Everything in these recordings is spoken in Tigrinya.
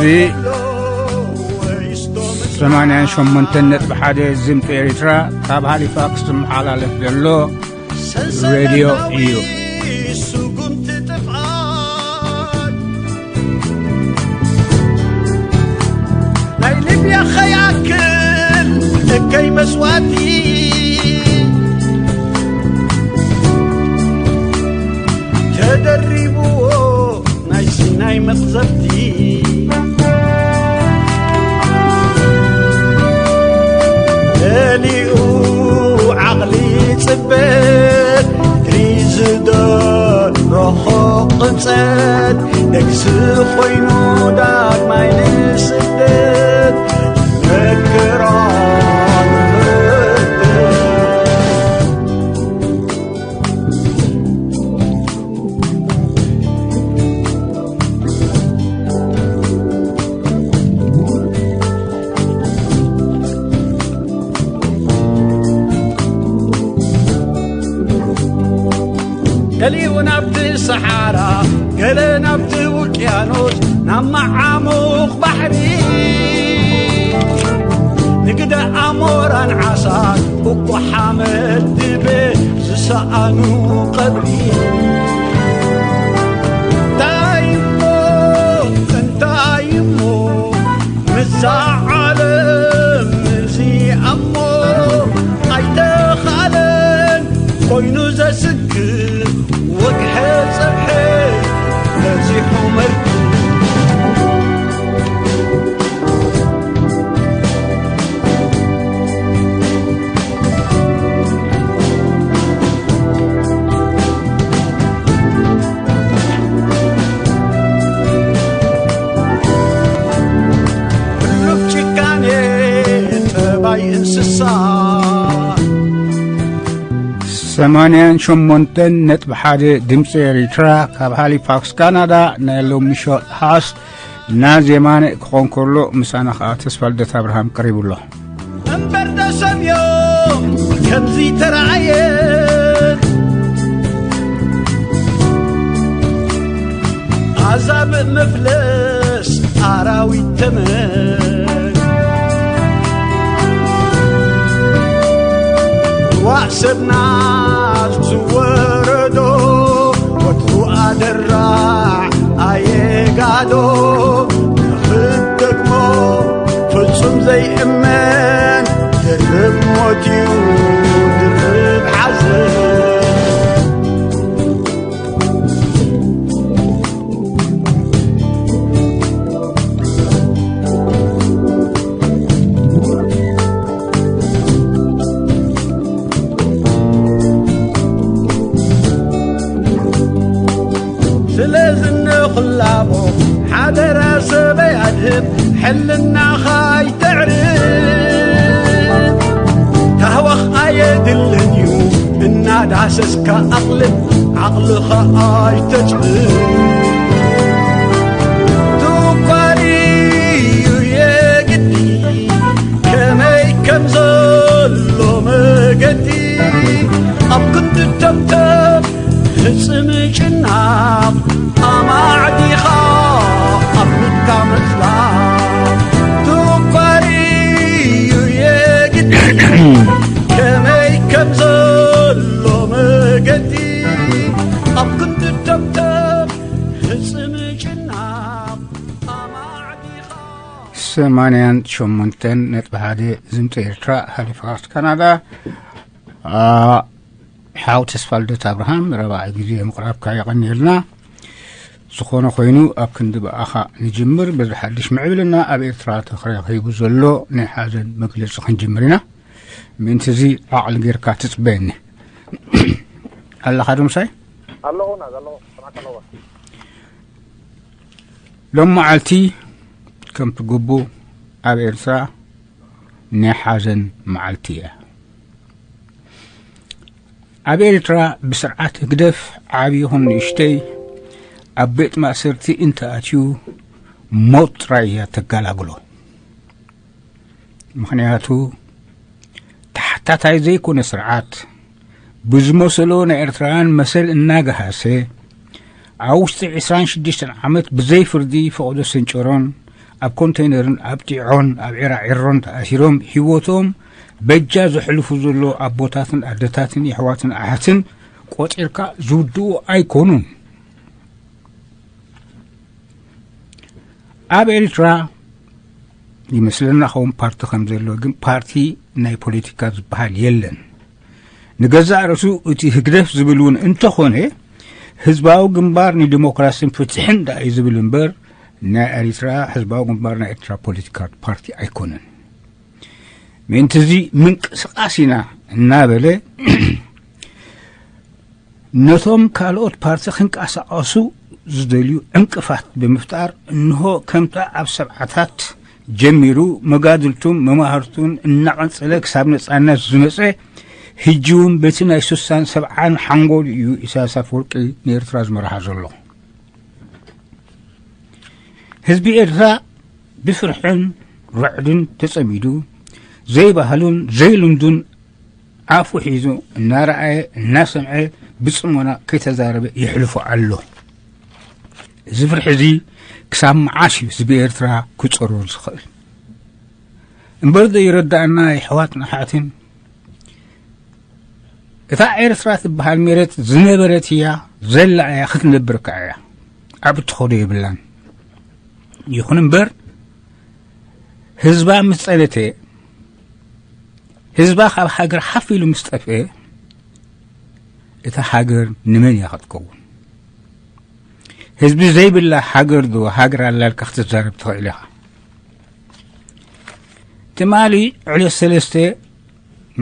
እዚ ሰማንያን ሸሞንተን ነጥቢ ሓደ ዝምፂ ኤርትራ ካብ ሃሊፋክስ ዝመሓላለፍ ዘሎ ሬድዮ እዩ። ስጉምቲ ጥፍኣት ናይ ሊብያ ኸይኣክል እከይ መስዋእቲ ተደሪብዎ ናይ ሲናይ መቕዘፍቲ መሊኡ ዓቕሊ ጽበት ሪዝዶ ሮኾ ቅንጸት ደግሲ ኮይኑ ዳግማይ ንስደት መከራ ንፈትሕ። ገሊኡ ናብቲ ሰሓራ፣ ገለ ናብቲ ውቅያኖስ፣ ናብ መዓሙቕ ባሕሪ። ንግደ ኣሞራን ዓሳን እኮ ሓመድ ድበ ዝሰኣኑ ቀብሪ። እንታይ እሞ፣ እንታይ እሞ፣ ምስዛ ዓለም እዚኣ እሞ ኣይተኻለን ኮይኑ ዘስክፍ ወግሐ ጸብሐ በዚሑ መርክብ። ሕሉፍ ጭካኔ ጠባይ እንስሳ። ሰማንያን ሸሞንተን ነጥቢ ሓደ ድምፂ ኤሪትራ ካብ ሃሊፋክስ ካናዳ ናይ ሎሚ ሸሓስ ናዜማነ ክኾን ከሎ ምሳና ኸዓ ተስፋ ልደት ኣብርሃም ቀሪቡ ኣሎ። እምበር ደሰብዮም ከምዚ ተረኣየ ኣዛብእ መፍለስ ኣራዊት ተመን ዋእ ሰብና ዝወረዶ ወትሩ ኣደራዕ ኣየጋዶ ንኽደግሞ ፍጹም ዘይእመን ድርብ ሞት እዩ ድርብ ሓዘን። ስለዚ ንኹላቦ ሓደራ ሰበይ ኣድህብ ሕልናኻ ኣይተዕርብ። ታህዋኽ ኣየድልን እዩ እናዳሰስካ ኣቕልብ ዓቕልኻ ኣይተጭብጥ። ትኳር እዩ የግዲ ከመይ ከም ዘሎ መገዲ ኣብ ክንዲ ተብተብ ህጽ ምጭናቕ ኣማዕዲኻ ኣብ ምድካ ምጽላቕ ትኳር እዩ የግዲ ከመይ ከም ዘሎ መገዲ ኣብ ክንዲ ተብተብ ህጽ ምጭናቕ ኣማዕዲኻ ሰማንያን ሸሞንተን ነጥቢ ሓደ ዝምፂ ኤርትራ ሃሊፋክስ ካናዳ። ሓው ተስፋ ልደት ኣብርሃም ራብዓይ ግዜ ምቕራብካ የቐንየልና። ዝኾነ ኮይኑ ኣብ ክንዲ ብኣኻ ንጅምር በዚ ሓድሽ ምዕብልና ኣብ ኤርትራ ተረኺቡ ዘሎ ናይ ሓዘን መግለፂ ክንጅምር ኢና። ምእንቲ እዚ ዓቕሊ ጌርካ ትፅበየኒ ኣለኻ ዶ ምሳይ? ኣለኹ ናዝ ኣለኹ ሰማዕካ ኣለኹ። ሎም መዓልቲ ከምቲ ግቡእ ኣብ ኤርትራ ናይ ሓዘን መዓልቲ እያ። ኣብ ኤርትራ ብስርዓት ህግደፍ ዓቢ ይኹን ንእሽተይ ኣብ ቤት ማእሰርቲ እንተኣትዩ ሞት ጥራይ እያ ተገላግሎ። ምኽንያቱ ተሓታታይ ዘይኮነ ስርዓት ብዝመሰሎ ናይ ኤርትራውያን መሰል እናገሃሰ ኣብ ውሽጢ ዕስራን ሽዱሽተን ዓመት ብዘይ ፍርዲ ፈቐዶ ሰንጨሮን ኣብ ኮንተይነርን ኣብ ጢዖን ኣብ ዒራዒሮን ተኣሲሮም ህይወቶም በጃ ዘሕልፉ ዘሎ ኣቦታትን ኣደታትን የሕዋትን ኣሓትን ቆጺርካ ዝውድኡ ኣይኮኑን። ኣብ ኤርትራ ይመስለና ኸውን ፓርቲ ከም ዘሎ፣ ግን ፓርቲ ናይ ፖለቲካ ዝበሃል የለን። ንገዛእ ርእሱ እቲ ህግደፍ ዝብል እውን እንተኾነ፣ ህዝባዊ ግንባር ንዲሞክራሲን ፍትሕን ደኣ እዩ ዝብል እምበር፣ ናይ ኤርትራ ህዝባዊ ግንባር ናይ ኤርትራ ፖለቲካ ፓርቲ ኣይኮነን። ምእንቲ እዚ ምንቅስቃስ ኢና እናበለ፣ ነቶም ካልኦት ፓርቲ ክንቀሳቐሱ ዝደልዩ ዕንቅፋት ብምፍጣር፣ እንሆ ከምታ ኣብ ሰብዓታት ጀሚሩ መጋድልቱን መማህርቱን እናቐንጸለ ክሳብ ነጻነት ዝመጸ፣ ሕጂ እውን በቲ ናይ ሱሳን ሰብዓን ሓንጎል እዩ ኢሳያስ ኣፈወርቂ ንኤርትራ ዝመርሓ ዘሎ። ህዝቢ ኤርትራ ብፍርሕን ራዕድን ተጸሚዱ፣ ዘይባህሉን ዘይልምዱን ኣፉ ሒዙ እናረኣየ እናሰምዐ ብጽሞና ከይተዛረበ የሕልፎ ኣሎ። እዚ ፍርሒ እዚ ክሳብ መዓስ እዩ ህዝቢ ኤርትራ ክጸሮ ዝኽእል? እምበር ዘይረዳእና የሕዋትን ኣሓትን፣ እታ ኤርትራ ትበሃል መሬት ዝነበረት እያ፣ ዘላ እያ፣ ክትነብር ከኣ እያ። ኣብ እትኸዶ የብላን። ይኹን እምበር ህዝባ ምስ ጸነተ፣ ህዝባ ካብ ሃገር ሓፍ ኢሉ ምስ ጠፍአ፣ እታ ሃገር ንመን እያ ክትከውን? ህዝቢ ዘይብላ ሃገር ዶ ሃገር ኣላ ኢልካ ክትዛረብ ትኽእል ኢኻ? ትማሊ ዕለት ሰለስተ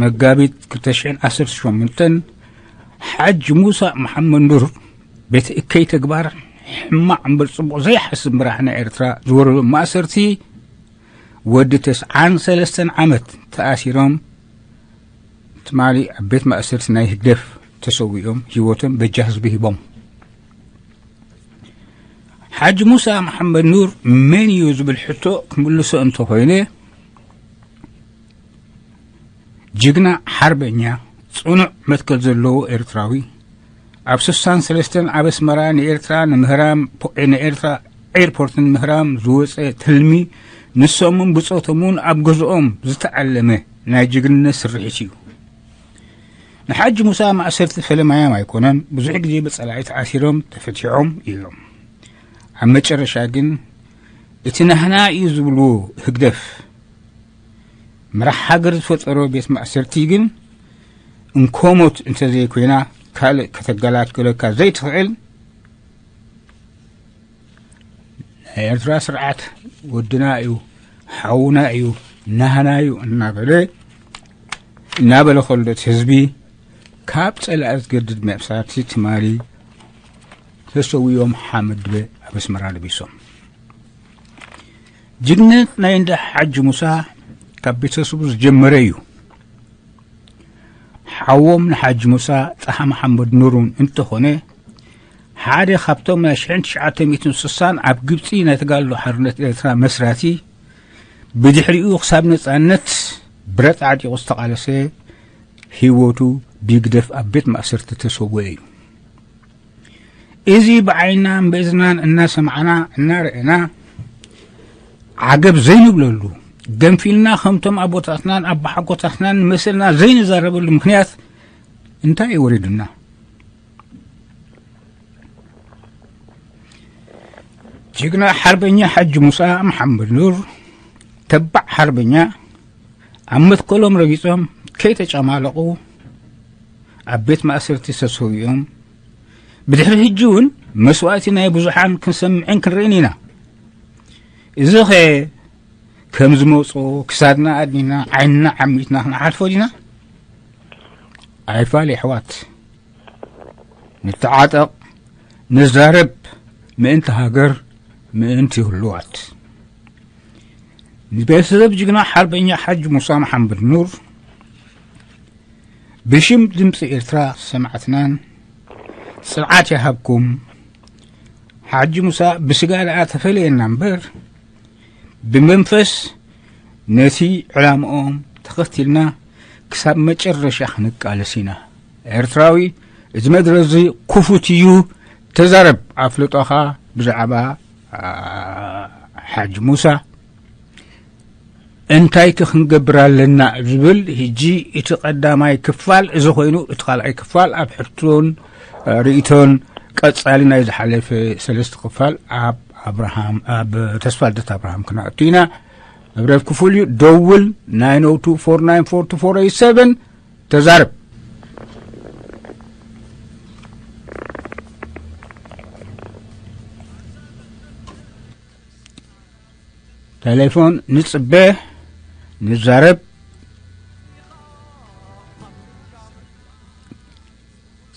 መጋቢት ክልተ ሽሕን ዓሰርተ ሸሞንተን፣ ሓጅ ሙሳ መሓመድ ኑር ቤት እከይ ተግባር፣ ሕማቕ እምበር ጽቡቕ ዘይሓስብ መራሒ ናይ ኤርትራ ዝወረዶ ማእሰርቲ፣ ወዲ ተስዓን ሰለስተን ዓመት ተኣሲሮም፣ ትማሊ ኣብ ቤት ማእሰርቲ ናይ ህግደፍ ተሰዊኦም፣ ህይወቶም በጃ ህዝቢ ሂቦም። ሓጅ ሙሳ መሓመድ ኑር መን እዩ ዝብል ሕቶ ክምልሶ እንተኾይነ፣ ጅግና ሓርበኛ፣ ጽኑዕ መትከል ዘለዎ ኤርትራዊ፣ ኣብ ስሳን ሰለስተን ኣብ ኣስመራ ንኤርትራ ንምህራም፣ ንኤርትራ ኤርፖርት ንምህራም ዝወጸ ትልሚ፣ ንሶምን ብጾቶምን ኣብ ገዝኦም ዝተዓለመ ናይ ጅግንነት ስርሒት እዩ። ንሓጂ ሙሳ ማእሰርቲ ፈለማዮም ኣይኮነን። ብዙሕ ግዜ ብጸላኢ ተኣሲሮም ተፈቲሖም እዮም። ኣብ መጨረሻ ግን እቲ ናህና እዩ ዝብልዎ ህግደፍ፣ መራሕ ሃገር ዝፈጠሮ ቤት ማእሰርቲ ግን እንኮ ሞት እንተዘይኮይና ካልእ ከተገላግለካ ዘይትኽእል ናይ ኤርትራ ስርዓት ወድና እዩ፣ ሓውና እዩ፣ ናህና እዩ እናበለ፣ እናበለ ከሎ እቲ ህዝቢ ካብ ጸላኢ ዝገድድ መእሳርቲ ትማሊ ተሰዊኦም ሓመድ ድበ ኣብ ኣስመራ ለቢሶም። ጅግነት ናይ እንዳ ሓጂ ሙሳ ካብ ቤተሰቡ ዝጀመረ እዩ። ሓዎም ንሓጂ ሙሳ ጣሃ መሓመድ ኑር እውን እንተኾነ፣ ሓደ ካብቶም ናይ ሽሕን ትሽዓተ ሚእትን ስሳን ኣብ ግብጺ ናይ ተጋድሎ ሓርነት ኤርትራ መስራቲ፣ ብድሕሪኡ ክሳብ ነጻነት ብረት ዓጢቑ ዝተቓለሰ፣ ህይወቱ ብህግደፍ ኣብ ቤት ማእሰርቲ ተሰወአ እዩ። እዚ ብዓይንናን ብእዝንናን እናሰማዕና እናረኣና ዓገብ ዘይንብለሉ፣ ገንፊልና ከምቶም ኣቦታትናን ኣባሓጎታትናን ንመሰልና ዘይንዛረበሉ ምኽንያት እንታይ እዩ ወሪዱና? ጅግና ሓርበኛ ሓጂ ሙሳ መሓመድ ኑር፣ ተባዕ ሓርበኛ፣ ኣብ መትከሎም ረጊጾም ከይተጨማለቑ ኣብ ቤት ማእሰርቲ ተሰዊኦም፣ ብድሕሪ ሕጂ እውን መስዋእቲ ናይ ብዙሓን ክንሰምዕን ክንርእን ኢና። እዚኸ ከም ዝመጾ ክሳድና ኣድኒና ዓይንና ዓሚትና ክንሓልፎ ዲና? ኣይፋል የሕዋት፣ ንተዓጠቕ፣ ንዛረብ፣ ምእንቲ ሃገር፣ ምእንቲ ህሉዋት። ንቤተሰብ ጅግና ሓርበኛ ሓጂ ሙሳ መሓመድ ኑር ብሽም ድምፂ ኤርትራ ሰማዕትናን ጽንዓት ይሃብኩም። ሓጂ ሙሳ ብስጋ ደኣ ተፈለየና እምበር፣ ብመንፈስ ነቲ ዕላምኦም ተኸቲልና ክሳብ መጨረሻ ክንቃለስ ኢና። ኤርትራዊ፣ እቲ መድረኽ እዚ ክፉት እዩ። ተዛረብ፣ ኣፍልጦኻ ብዛዕባ፣ ኣ፣ ሓጂ ሙሳ። እንታይ ከ ክንገብር ኣለና ዝብል፣ ሕጂ እቲ ቀዳማይ ክፋል እዚ ኮይኑ፣ እቲ ካልኣይ ክፋል ኣብ ሕቶን ርእይቶን ቀጻሊ ናይ ዝሓለፈ ሰለስተ ክፋል ኣብ ኣብርሃም፣ ኣብ ተስፋ ልደት ኣብርሃም ክነእቱ ኢና። መብረፍ ክፉል እዩ። ደውል፣ ናይን ኦ ቱ ፎር ናይን ፎር ቱ ፎር ኤይት ሰቨን፣ ተዛረብ። ቴሌፎን ንጽበ፣ ንዛረብ።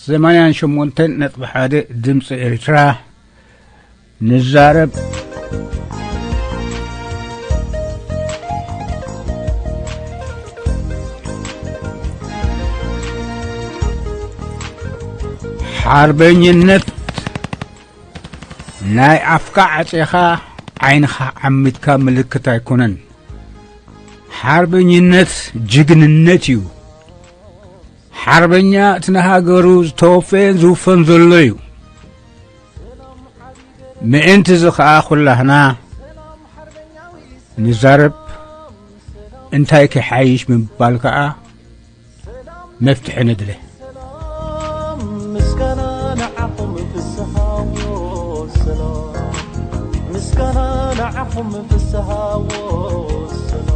ሰማንያን ሸሞንተን ነጥቢ ሓደ ድምፂ ኤርትራ፣ ንዛረብ። ሓርበኝነት ናይ ኣፍካ ዓፂኻ ዓይንኻ ዓሚትካ ምልክት ኣይኮነን። ሓርበኝነት ጅግንነት እዩ። ሓርበኛ እቲ ንሃገሩ ዝተወፈየን ዝውፈን ዘሎ እዩ። ምእንቲ እዚ ኸኣ ኩላህና ንዛረብ፣ እንታይ ከይሓይሽ ምባል ከኣ መፍትሒ ነድለ። ሰላም ምስጋና ንዓኹም ፍስሃ ወሰላም፣ ምስጋና ንዓኹም ፍስሃ ወሰላም።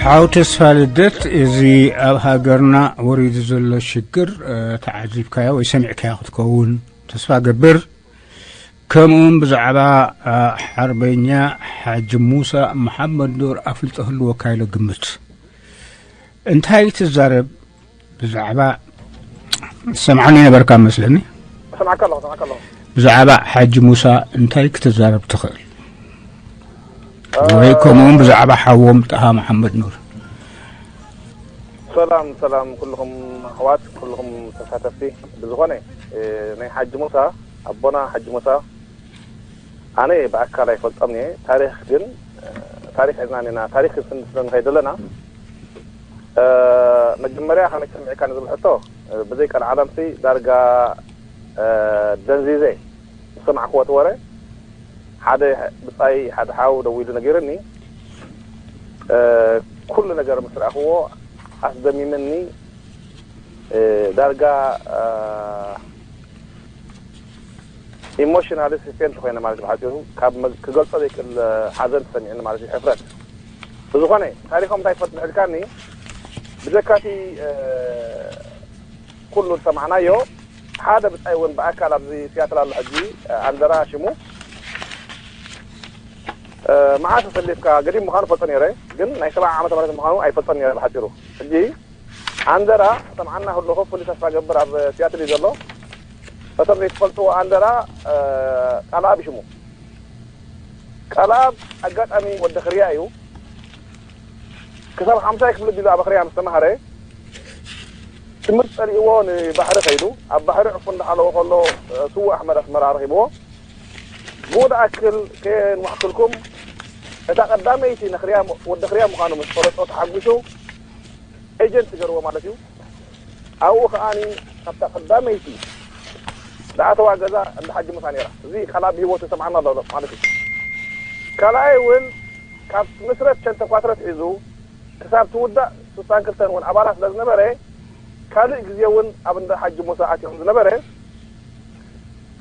ሓው ተስፋ ልደት፣ እዚ ኣብ ሃገርና ወሪዱ ዘሎ ሽግር፣ እ፣ ተዓዚብካዮ ወይ ሰሚዕካዮ ክትከውን ተስፋ ገብር። ከምኡውን ብዛዕባ፣ እ፣ ሓርበኛ ሓጂ ሙሳ መሓመድ ኑር ኣፍልጦ ህልወካ ኢለ ግምት። እንታይ ትዛረብ? ብዛዕባ፣ ትሰምዓኒ ነበርካ መስለኒ። እሰምዓካ ኣለኹ፣ እሰምዓካ ኣለኹ። ብዛዕባ ሓጂ ሙሳ እንታይ ክትዛረብ ትኽእል? እ፣ ወይ ከምኡውን ብዛዕባ ሓዎም ጣሃ መሓመድ ኑር። ሰላም፣ ሰላም ኩልኹም ኣሕዋት፣ ኩልኹም ተሳተፍቲ። ብዝኾነ፣ እ፣ ናይ ሓጂ ሙሳ፣ ኣቦና ሓጂ ሙሳ፣ ኣነ ብኣካል ኣይፈልጦም እየ። ታሪኽ ግን፣ እ፣ ታሪኽ ሒዝና እኒና፣ ታሪኽ ክንስንድ ስለ ንኸይድ ዘለና፣ እ፣ መጀመርያ ከመይ ተሰሚዕካ ንዝብል ሕቶ፣ እ፣ ብዘይ ቀልዓለምሲ ዳርጋ፣ እ፣ ደንዚዘ ዝሰማዕክዎ እቲ ወረ። ሓደ ብጻይ፣ ሓደ ሓው ደዊሉ ነጊርኒ። እ፣ ኩሉ ነገር ምስ ረኣኽዎ ኣስደሚምኒ። እ፣ ዳርጋ፣ እ፣ ኢሞሽናሊ ስፌንት ኮይነ ማለት እዩ። ብሓጺሩ ካብ መግ-፣ ክገልጾ ዘይክእል፣ እ፣ ሓዘን ተሰሚዕኒ ማለት እዩ፣ ሕፍረት። ብዝኾነ ታሪኾም እንታይ ትፈልጥ ምሕድካኒ፣ ብዘካቲ፣ እ፣ ኩሉ ዝሰማዕናዮ፣ ሓደ ብጻይ እውን ብኣካል ኣብዚ ሲያትል ኣሎ ሕጂ፣ እ፣ ኣንደራ ሽሙ። እ፣ መዓስ ተሰሊፍካ ገዲም ምዃኑ ፈልጦ ነይረ፣ ግን ናይ ሰብዓ ዓመተ ምህረት ምዃኑ ኣይፈልጦን ነይረ ብሓጺሩ። ሕጂ ኣንደራ ሰምዓና ከለኹ ፍሉይ ተስፋ ገብር ኣብ ሲያትል እዩ ዘሎ። በቶም ዘይትፈልጥዎ ኣንደራ፣ እ፣ ቃልኣብ ሽሙ። ቃልኣብ ኣጋጣሚ ወዲ ክርያ እዩ። ክሳብ ሓምሳይ ክፍሊ ቢሉ ኣብ ኣኽርያ ምስ ተማሃረ፣ ትምህርቲ ጸሊእዎ ንባሕሪ ከይዱ። ኣብ ባሕሪ ዕፉ እንዳሓለወ ከሎ፣ እ፣ ስዉእ ኣሕመድ ኣስመራ ረኺብዎ። ብኡ ደኣክል ከየንዋሕክልኩም፣ እታ ቀዳመይቲ ንኽርያ፣ ወዲ ክርያ ምዃኑ ምስ ፈለጦ ተሓጒሱ፣ ኤጀንት ገርዎ ማለት እዩ። ኣብኡ ከኣኒ ካብታ ቀዳመይቲ ዝኣተዋ ገዛ እንዳ ሓጂ ሙሳ ነይራ። እዚ ካልኣ ብህይወቱ ዝሰምዓና ኣሎ ማለት እዩ። ካልኣይ እውን ካብ ትምስረት ሸንተኳትረት ሒዙ ክሳብ ትውዳእ ስሳን ክልተን እውን ኣባላት ስለ ዝነበረ፣ ካልእ ግዜ እውን ኣብ እንዳ ሓጂ ሙሳ ኣትዮም ዝነበረ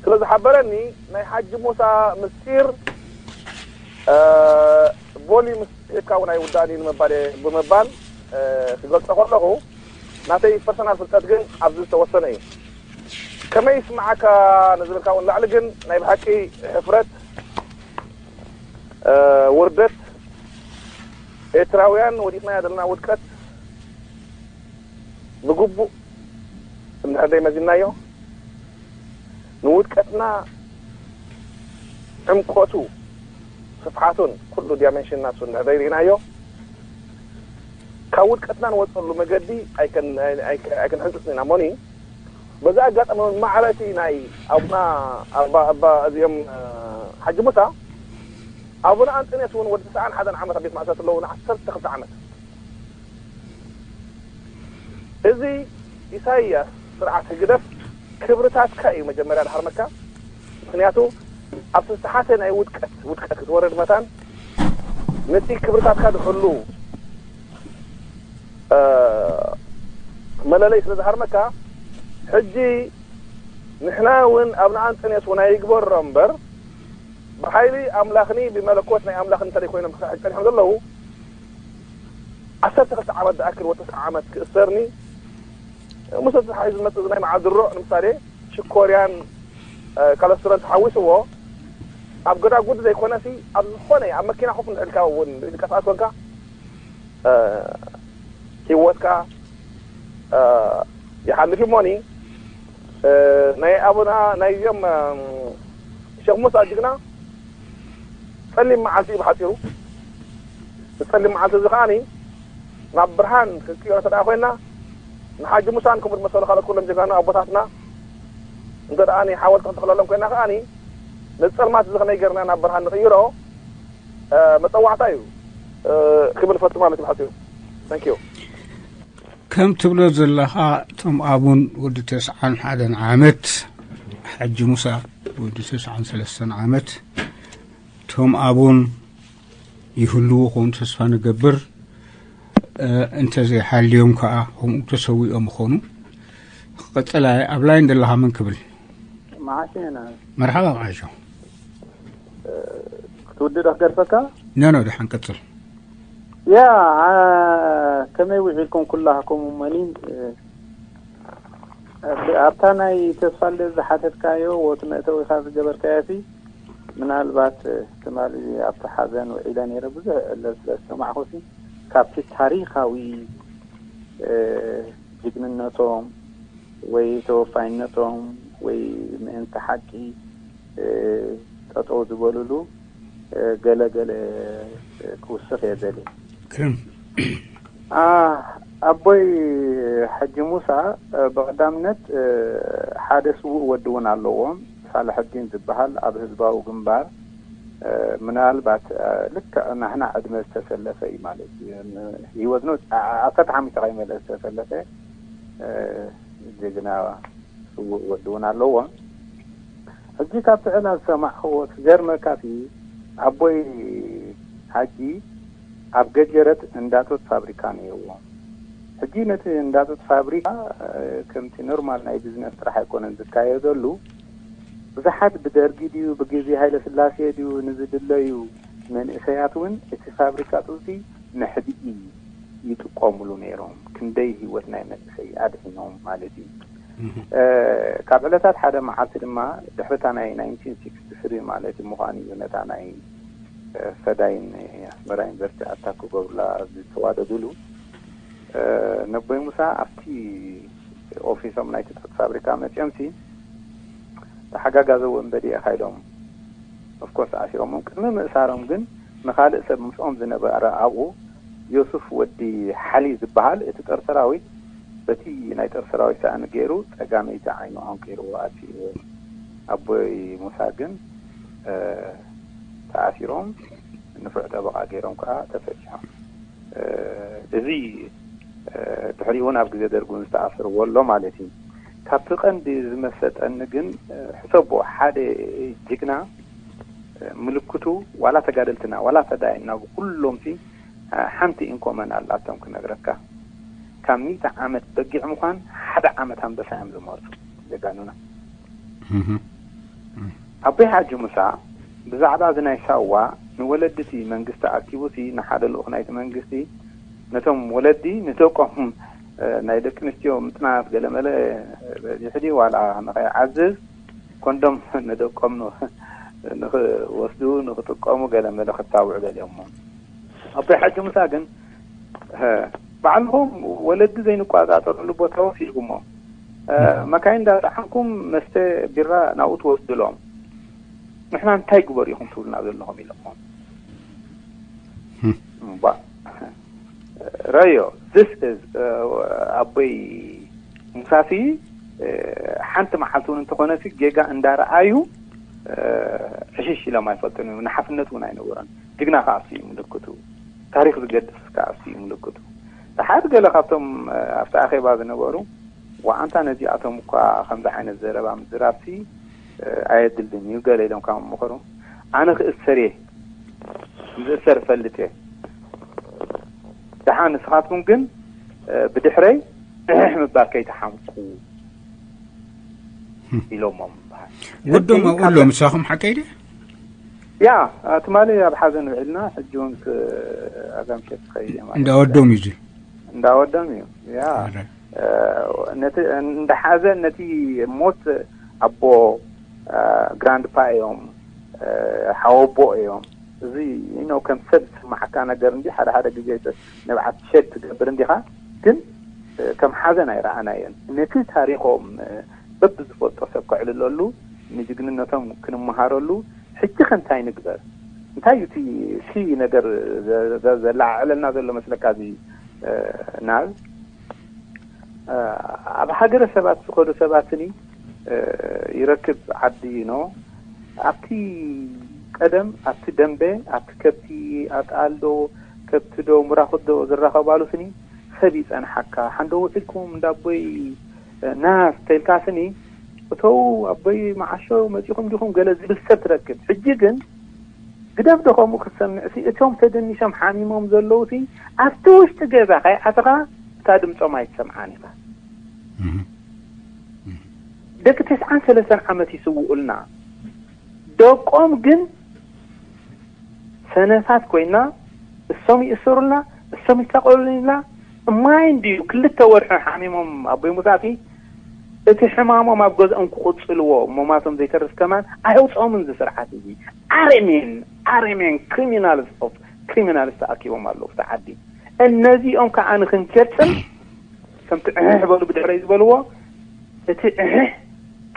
ስለ ዝሓበረኒ፣ ናይ ሓጂ ሙሳ ምስጢር፣ እ፣ ቮሊዩም ጽሒፍካ እውን ኣይውዳእን እዩ ንምባል እየ፣ ብምባል፣ እ፣ ክገልጾ ከለኹ፣ ናተይ ፐርሰናል ፍልጠት ግን ኣብዚ ዝተወሰነ እዩ። ከመይ ይስምዓካ ንዝብልካ እውን ላዕሊ ግን ናይ ብሓቂ ሕፍረት፣ እ፣ ውርደት፣ ኤርትራውያን ወዲቕናዮ ዘለና ውድቀት ብግቡእ እንድሕር ዘይመዚንናዮ፣ ንውድቀትና ዕምቆቱ፣ ስፍሓቱን ኩሉ ዳይሜንሽን ናቱ እንድሕር ዘይርኢናዮ፣ ካብ ውድቀትና ንወፀሉ መገዲ ኣይከን-፣ ኣይ-፣ ኣይ-፣ ኣይክንሕንፅፅን ኢና። እሞኒ፣ በዚ ኣጋጣሚ እውን ማዕረ እቲ ናይ ኣቡና ኣባ፣ ኣባ እዚኦም፣ እ፣ ሓጂ ሙሳ፣ ኣቡነ ኣንጠንዮስ እውን ወዲ ተስዓን ሓደን ዓመት ኣብ ቤት ማእሰርቲ ኣለዉ፣ ንዓሰርተ ክልተ ዓመት። እዚ ኢሳይያስ ስርዓት ህግደፍ ክብርታትካ እዩ መጀመርያ ድሃርመካ። ምክንያቱ ኣብ ዝተሓተ ናይ ውድቀት ውድቀት ክትወርድ መታን ነቲ ክብርታትካ ዝሕሉ መለለይ ስለ ዝሃርመካ፣ ሕጂ ንሕና እውን ኣብ ንኣንጠንዮስ እውን ኣይግበሮ እምበር፣ ብሓይሊ ኣምላኽኒ ብመለኮት ናይ ኣምላኽኒ እንተ ኮይኖም ክሳዕ ጸኒሖም ዘለዉ፣ ዓሰርተ ክልተ ዓመት ዝኣክል ወተስዓ ዓመት ክእሰርኒ፣ ምስ እቲ ሓይ ዝመጽእ ናይ መዓል ድሮ ንምሳሌ ሽኮርያን ካለስትሮን ተሓዊስዎ ኣብ ገዳጉድ ዘይኮነሲ ኣብ ዝኾነ ኣብ መኪና ኮፍ እንድሕልካ እውን ዝንቀሳቀስ ኮንካ ሂወትካ ይሓልፍ እሞኒ። ናይ ኣቡና ናይዞም ሸክ ሙሳ ጅግና ጸሊም መዓልቲ እዩ ብሓፂሩ። ንጸሊም መዓልቲ እዚ ከዓኒ ናብ ብርሃን ክንቅይሮ እንተ ደኣ ኮይንና፣ ንሓጂ ሙሳን ከምኡ ዝመሰሉ ካልኦት ኩሎም ጀጋኑ ኣቦታትና እንተ ደኣ ሓወልቲ ክንተኽለሎም ኮይንና ከዓኒ፣ ነዚ ጸልማት እዚ ከመይ ጌርና ናብ ብርሃን ንቕይሮ መጸዋዕታ እዩ ክብል ፈቱ ማለት እዩ ብሓፂሩ። Thank you። ከም ትብሎ ዘለኻ እቶም ኣቡን ወዲ ተስዓን ሓደን ዓመት ሓጂ ሙሳ ወዲ ተስዓን ሰለስተን ዓመት እቶም ኣቡን ይህልዉ ክኾኑ ተስፋ ንገብር። እንተዘይሓልዮም ከዓ ከምኡ ተሰዊኦም ይኾኑ። ክቐፅል ኣብ ላይን ዘለኻ መን ክብል? መዓስ ኢና መርሓባ መዓሾ። ክትውድእ ዶ ክገድፈካ? ነኖ ደሓን ቀፅል። ያ ከመይ ውዒልኩም ኩላህኩም እመኒ? ኣብታ ናይ ተስፋልደ ዝሓተትካዮ ወቲ መእተዊኻ ዝገበርካዮ ሲ ምናልባት ትማሊ ኣብቲ ሓዘን ውዒለ ነይረ ብዙሕ ዕለት ስለ ዝሰማዕኹ ሲ ካብቲ ታሪኻዊ ጅግንነቶም ወይ ተወፋይነቶም ወይ ምእንቲ ሓቂ ጠጠው ዝበሉሉ ገለ ገለ ክውስኽ እየ ደልየ። ግርም። ኣቦይ ሓጂ ሙሳ ብቐዳምነት ሓደ ስዉእ ወዲ እውን ኣለዎም፣ ሳልሐዲን ዝበሃል ኣብ ህዝባዊ ግንባር ምናልባት ልክዕ ናህና ዕድመ ዝተሰለፈ እዩ ማለት እዩ። ህይወት ነው ዓሰርተ ሓሙሽተ ከይመልአ ዝተሰለፈ ጅግና ስዉእ ወዲ እውን ኣለዎም። ሕጂ ካብቲ ዕላል ዝሰማዕኽዎ ዝገርመካ ሲ ኣቦይ ሓጂ ኣብ ገጀረት እንዳቶት ፋብሪካ ነይርዎም። ሕጂ ነቲ እንዳቶት ፋብሪካ ከምቲ ኖርማል ናይ ቢዝነስ ጥራሕ ኣይኮነን ዝካየደሉ። ብዙሓት ብደርጊ ድዩ ብግዜ ሃይለ ስላሴ ድዩ ንዝድለዩ መንእሰያት እውን እቲ ፋብሪካ ጡጥሲ መሕብኢ ይጥቀሙሉ ነይሮም። ክንደይ ህይወት ናይ መንእሰይ ኣድሒኖም ማለት እዩ። ካብ ዕለታት ሓደ መዓልቲ ድማ ድሕሪታ ናይ ናይንቲን ሲክስቲ ስሪ ማለት እዩ ምዃኑ እዩ ነታ ናይ ፈዳይን ኣስመራ ዩኒቨርሲቲ ኣታክ ክገብሩላ ዝተዋደዱሉ ነቦይ ሙሳ ኣብቲ ኦፊሶም ናይቲ ጡጥ ፋብሪካ መፅኦም ሲ ተሓጋጋዚ ወንበዴ ኢኻ ኢሎም ኦፍኮርስ ኣሲሮሞም። ቅድሚ ምእሳሮም ግን ንኻልእ ሰብ ምስኦም ዝነበረ ኣብኡ ዮሱፍ ወዲ ሓሊ ዝበሃል እቲ ጦር ሰራዊት በቲ ናይ ጦር ሰራዊት ሰእኒ ገይሩ ጸጋመይቲ ዓይኑ ኣንቂርዎ ኣጥፊእዎ። ኣቦይ ሙሳ ግን ተኣሲሮም ንፉዕ ጠበቓ ገይሮም ከዓ ተፈቲሖም። እዚ ድሕሪኡ እውን ኣብ ግዜ ደርጊ እውን ዝተኣሰርዎ ኣሎ ማለት እዩ። ካብቲ ቀንዲ ዝመሰጠኒ ግን ሕሰቦ ሓደ ጅግና ምልክቱ ዋላ ተጋደልትና ዋላ ፈዳይና ብኩሎምሲ ሓንቲ ኢንኮመን ኣላቶም ክነግረካ። ካብ ሚእቲ ዓመት በጊዕ ምዃን ሓደ ዓመት ኣንበሳ እዮም ዝመርፁ ጀጋኑና። ኣቦይ ሓጂ ሙሳ ብዛዕባ እዚ ናይ ሳዋ ንወለዲ እቲ መንግስቲ ኣኪቡ ሲ ንሓደ ልኡኽ ናይቲ መንግስቲ ነቶም ወለዲ ንደቆም ናይ ደቂ ኣንስትዮ ምጥናስ ገለመለ በዚሑ ድዩ ዋላ ንኸይዓዝዝ ኮንዶም ንደቆም ንኽወስዱ ንኽጥቀሙ ገለመለ ክታውዑ ገሊኦሞ። ኣቦይ ሓጂ ሙሳ ግን ባዕልኹም ወለዲ ዘይንቋፃፀረሉ ቦታ ወሲድኩሞ መካይን እንዳፀዓንኩም መስተ ቢራ ናብኡ ትወስድሎም ንሕና እንታይ ግበሩ ኢኹም ትብሉና ዘለኹም ኢለሞ። ረዮ this is ኣቦይ ሙሳሲ ሓንቲ መዓልቲ እውን እንተኾነሲ ጌጋ እንዳረኣዩ ዕሽሽ ኢሎም ኣይፈልጡን እዮም። ንሓፍነት እውን ኣይነበሮን። ጅግና ከዓ እሱ እዩ ምልክቱ። ታሪክ ዝገድፍ ከዓ እሱ እዩ ምልክቱ። እታ ሓደ ገለ ካብቶም ኣብቲ ኣኼባ ዝነበሩ፣ ዋዓንታ ነዚኣቶም እኳ ከምዚ ዓይነት ዘረባ ምዝራብሲ ኣየድልን እዩ ገለ ኢሎም ካብ ምኽሩ፣ ኣነ ክእሰር እየ፣ ዝእሰር እፈልጥ እየ። ደሓን ንስኻትኩም ግን ብድሕረይ እሕሕ ምባል ከይትሓምቁ ኢሎሞም ይበሃል። ወዶም ኣብኡ ኣሎ ምሳኹም ሓቀይ ድዩ? ያ ትማሊ ኣብ ሓዘን ውዒልና፣ ሕጂ እውን ኣጋምሸት ክኸይድ እየ ማለት እዩ። እንዳወዶም እዩ እዚ። እንዳወዶም እዩ። ያ ነቲ እንዳሓዘ ነቲ ሞት ኣቦ ግራንድፓ እዮም፣ ሓወቦ እዮም። እዚ ነው ከም ሰብ ዝስማዓካ ነገር እንዲ ሓደ ሓደ ግዜ ንብዓት ሸድ ትገብር እንዲኻ፣ ግን ከም ሓዘን ኣይረኣናዮን። ነቲ ታሪኾም በብዝፈልጦ ሰብ ከዕልለሉ፣ ንጅግንነቶም ክንመሃረሉ። ሕጂ ከ እንታይ ንግበር? እንታይ እዩ እቲ ሲ ነገር ዘ- ዘ- ዘላዓዕለልና ዘሎ መስለካ? እዚ ናብ ኣብ ሃገረ ሰባት ዝኸዱ ሰባትኒ ይረክብ ዓዲ ነው። ኣብቲ ቀደም ኣብቲ ደንበ ኣብቲ ከብቲ ኣጣልዶ ከብቲ ዶ ምራኹት ዶ ዝራኸባሉ ስኒ ሰብ ይጸንሓካ። ሓንዶ ውዒልኩም እንዳቦይ ናስ ተልካ ስኒ እተው ኣቦይ መዓሾ መጺኹም ዲኹም ገለ ዝብል ሰብ ትረክብ። ሕጂ ግን ግደፍ ዶ ከምኡ ክትሰምዕ ሲ እቶም ተደኒሾም ሓሚሞም ዘለዉ ሲ ኣብቲ ውሽጢ ገዛ ከይኣተኻ እታ ድምጾም ኣይትሰምዓን ኢኻ። ደቂ ተስዓን ሰለስተን ዓመት ይስውኡልና። ደቆም ግን ሰነፋት ኮይና እሶም ይእሰሩልና እሶም ይሳቀሉልና። እማይ እንድዩ ክልተ ወርሒ ሓሚሞም ኣቦይ ሙሳሲ እቲ ሕማሞም ኣብ ገዝኦም ክቕጽልዎ ሞማቶም ዘይተርፍ ከማን ኣየውፅኦምን እዚ ስርዓት እዚ። ኣረሜን ኣረሜን ክሪሚናልስ ኦፍ ክሪሚናልስ ተኣኪቦም ኣለዉ ኣብቲ ዓዲ። እነዚኦም ከዓ ንክንገጥም ከምቲ ዕሕሕ በሉ ብድሕረይ ዝበልዎ እቲ ዕሕሕ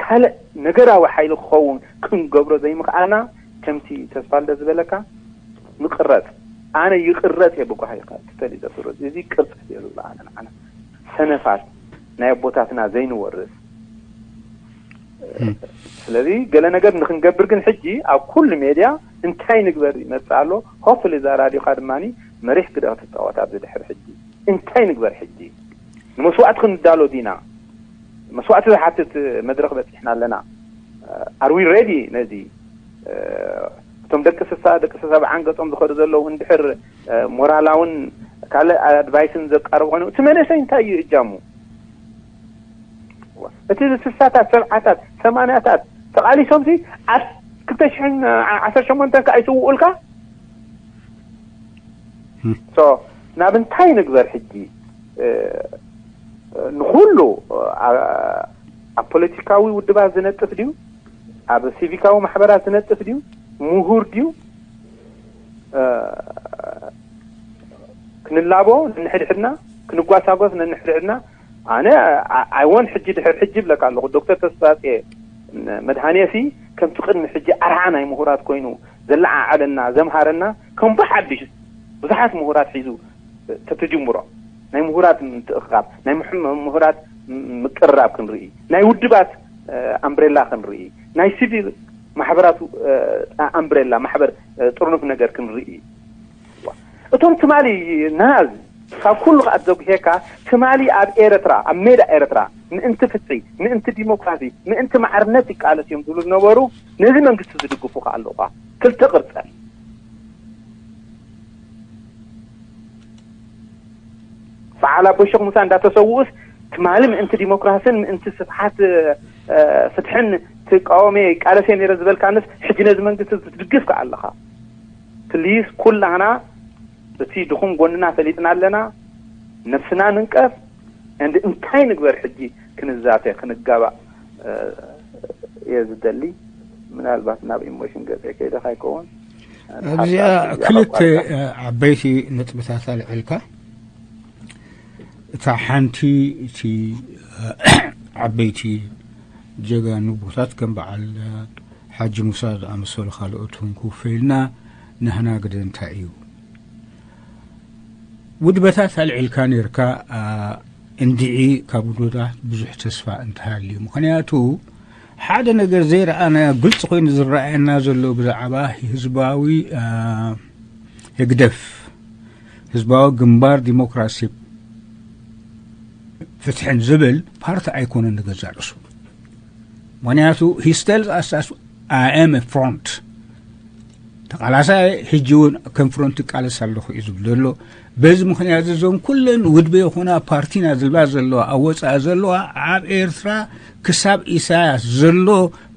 ካልእ ነገራዊ ሓይሊ ክኸውን ክንገብሮ ዘይምኽኣልና ከምቲ ተስፋልደ ዝበለካ ምቕረጽ ኣነ ይቕረጽ እየ ብጓሂ ትፈሊ ዘፍርድ እዚ ቅርጽ እየ ዝብሎ ኣነ ንዓና ሰነፋት ናይ ኣቦታትና ዘይንወርስ ስለዚ ገለ ነገር ንክንገብር ግን ሕጂ ኣብ ኩሉ ሜድያ እንታይ ንግበር ይመጽእ ኣሎ። ሆፕሊ እዛ ራዲዮኻ ድማ መሪሕ ግደ ክትፃወት ኣብዚ ድሕሪ ሕጂ እንታይ ንግበር ሕጂ ንመስዋእቲ ክንዳሎ ዲና? መስዋእቲ ዝሓትት መድረኽ በፂሕና ኣለና። ኣር ዊ ሬዲ ነዚ? እቶም ደቂ ስሳ ደቂ ሰብዓን ገፆም ዝኸዱ ዘለዉ እንድሕር ሞራላውን ካልእ ኣድቫይስን ዘቃርቡ ኮይኑ እቲ መንእሰይ እንታይ እዩ እጃሙ? እቲ ስሳታት ሰብዓታት ሰማንያታት ተቓሊሶምሲ ኣብ ክልተ ሽሕን ዓሰርተ ሸሞንተን ከኣ ይስውኡልካ። ሶ ናብ እንታይ ንግበር ሕጂ? ንኹሉ ኣብ ፖለቲካዊ ውድባት ዝነጥፍ ድዩ? ኣብ ሲቪካዊ ማሕበራት ዝነጥፍ ድዩ? ምሁር ድዩ? ክንላቦ ነንሕድሕድና ክንጓሳጎስ ነንሕድሕድና ኣነ ኣይወን ሕጂ ድሕር ሕጂ ብለካ ኣለኹ ዶክተር ተስፋጽየ መድሃኔሲ ከምቲ ቅድሚ ሕጂ ኣርዓ ናይ ምሁራት ኮይኑ ዘለዓዓለና ዘምሃረና ከም ብሓድሽ ብዙሓት ምሁራት ሒዙ ተትጅምሮ ናይ ምሁራት ምትእኽኻብ ናይ ምሁራት ምቅርራብ ክንርኢ ናይ ውድባት ኣምብሬላ ክንርኢ ናይ ሲቪል ማሕበራት ኣምብሬላ ማሕበር ጥርኑፍ ነገር ክንርኢ እቶም ትማሊ ናዝ ካብ ኩሉ ከኣ ዘጉሄካ ትማሊ ኣብ ኤርትራ ኣብ ሜዳ ኤርትራ ምእንቲ ፍትሒ ምእንቲ ዲሞክራሲ ምእንቲ ማዕርነት ይቃለስ እዮም ዝብሉ ዝነበሩ ነዚ መንግስቲ ዝድግፉ ከኣ ኣለውካ ክልተ ቅርጸን በዓል ኣቦይ ሸኽ ሙሳ እንዳተሰውኡስ ትማሊ ምእንቲ ዲሞክራስን ምእንቲ ስፍሓት ፍትሕን ትቃወም እየ ይቃለስ እየ ነረ ዝበልካንስ ሕጂ ነዚ መንግስቲ ትድግፍ ከኣ ኣለኻ ፕሊስ ኩላህና እቲ ድኹም ጎንና ፈሊጥና ኣለና ነብስና ንንቀፍ እንድ እንታይ ንግበር ሕጂ ክንዛተ ክንጋባእ እየ ዝደሊ ምናልባት ናብ ኢሞሽን ገፀ ከይደ ካይከውን ኣብዚኣ ክልተ ዓበይቲ ነጥብታት ኣልዒልካ እታ ሓንቲ እቲ ዓበይቲ ጀጋኑ ቦታት ከም በዓል ሓጂ ሙሳ ዝኣመሰሉ ካልኦት እውን ክውፈዩልና ናህና ግደ እንታይ እዩ ውድበታት ኣልዒልካ ነርካ እንድዒ ካብ ውድበታት ብዙሕ ተስፋ እንተሃልዩ ምክንያቱ ሓደ ነገር ዘይረኣናዮ ግልፂ ኮይኑ ዝረኣየና ዘሎ ብዛዕባ ህዝባዊ ህግደፍ ህዝባዊ ግንባር ዲሞክራሲ ፍትሕን ዝብል ፓርቲ ኣይኮነን ንገዛእ ርእሱ። ምኽንያቱ he tells us as I am a front ተቓላሳይ ሕጂ እውን ከም ፍሮንት ይቃለስ ኣለኹ እዩ ዝብል ዘሎ። በዚ ምኽንያት እዞም ኩለን ውድበ ይኹና ፓርቲና ዝብላ ዘለዋ ኣብ ወፃኢ ዘለዋ ኣብ ኤርትራ ክሳብ ኢሳያስ ዘሎ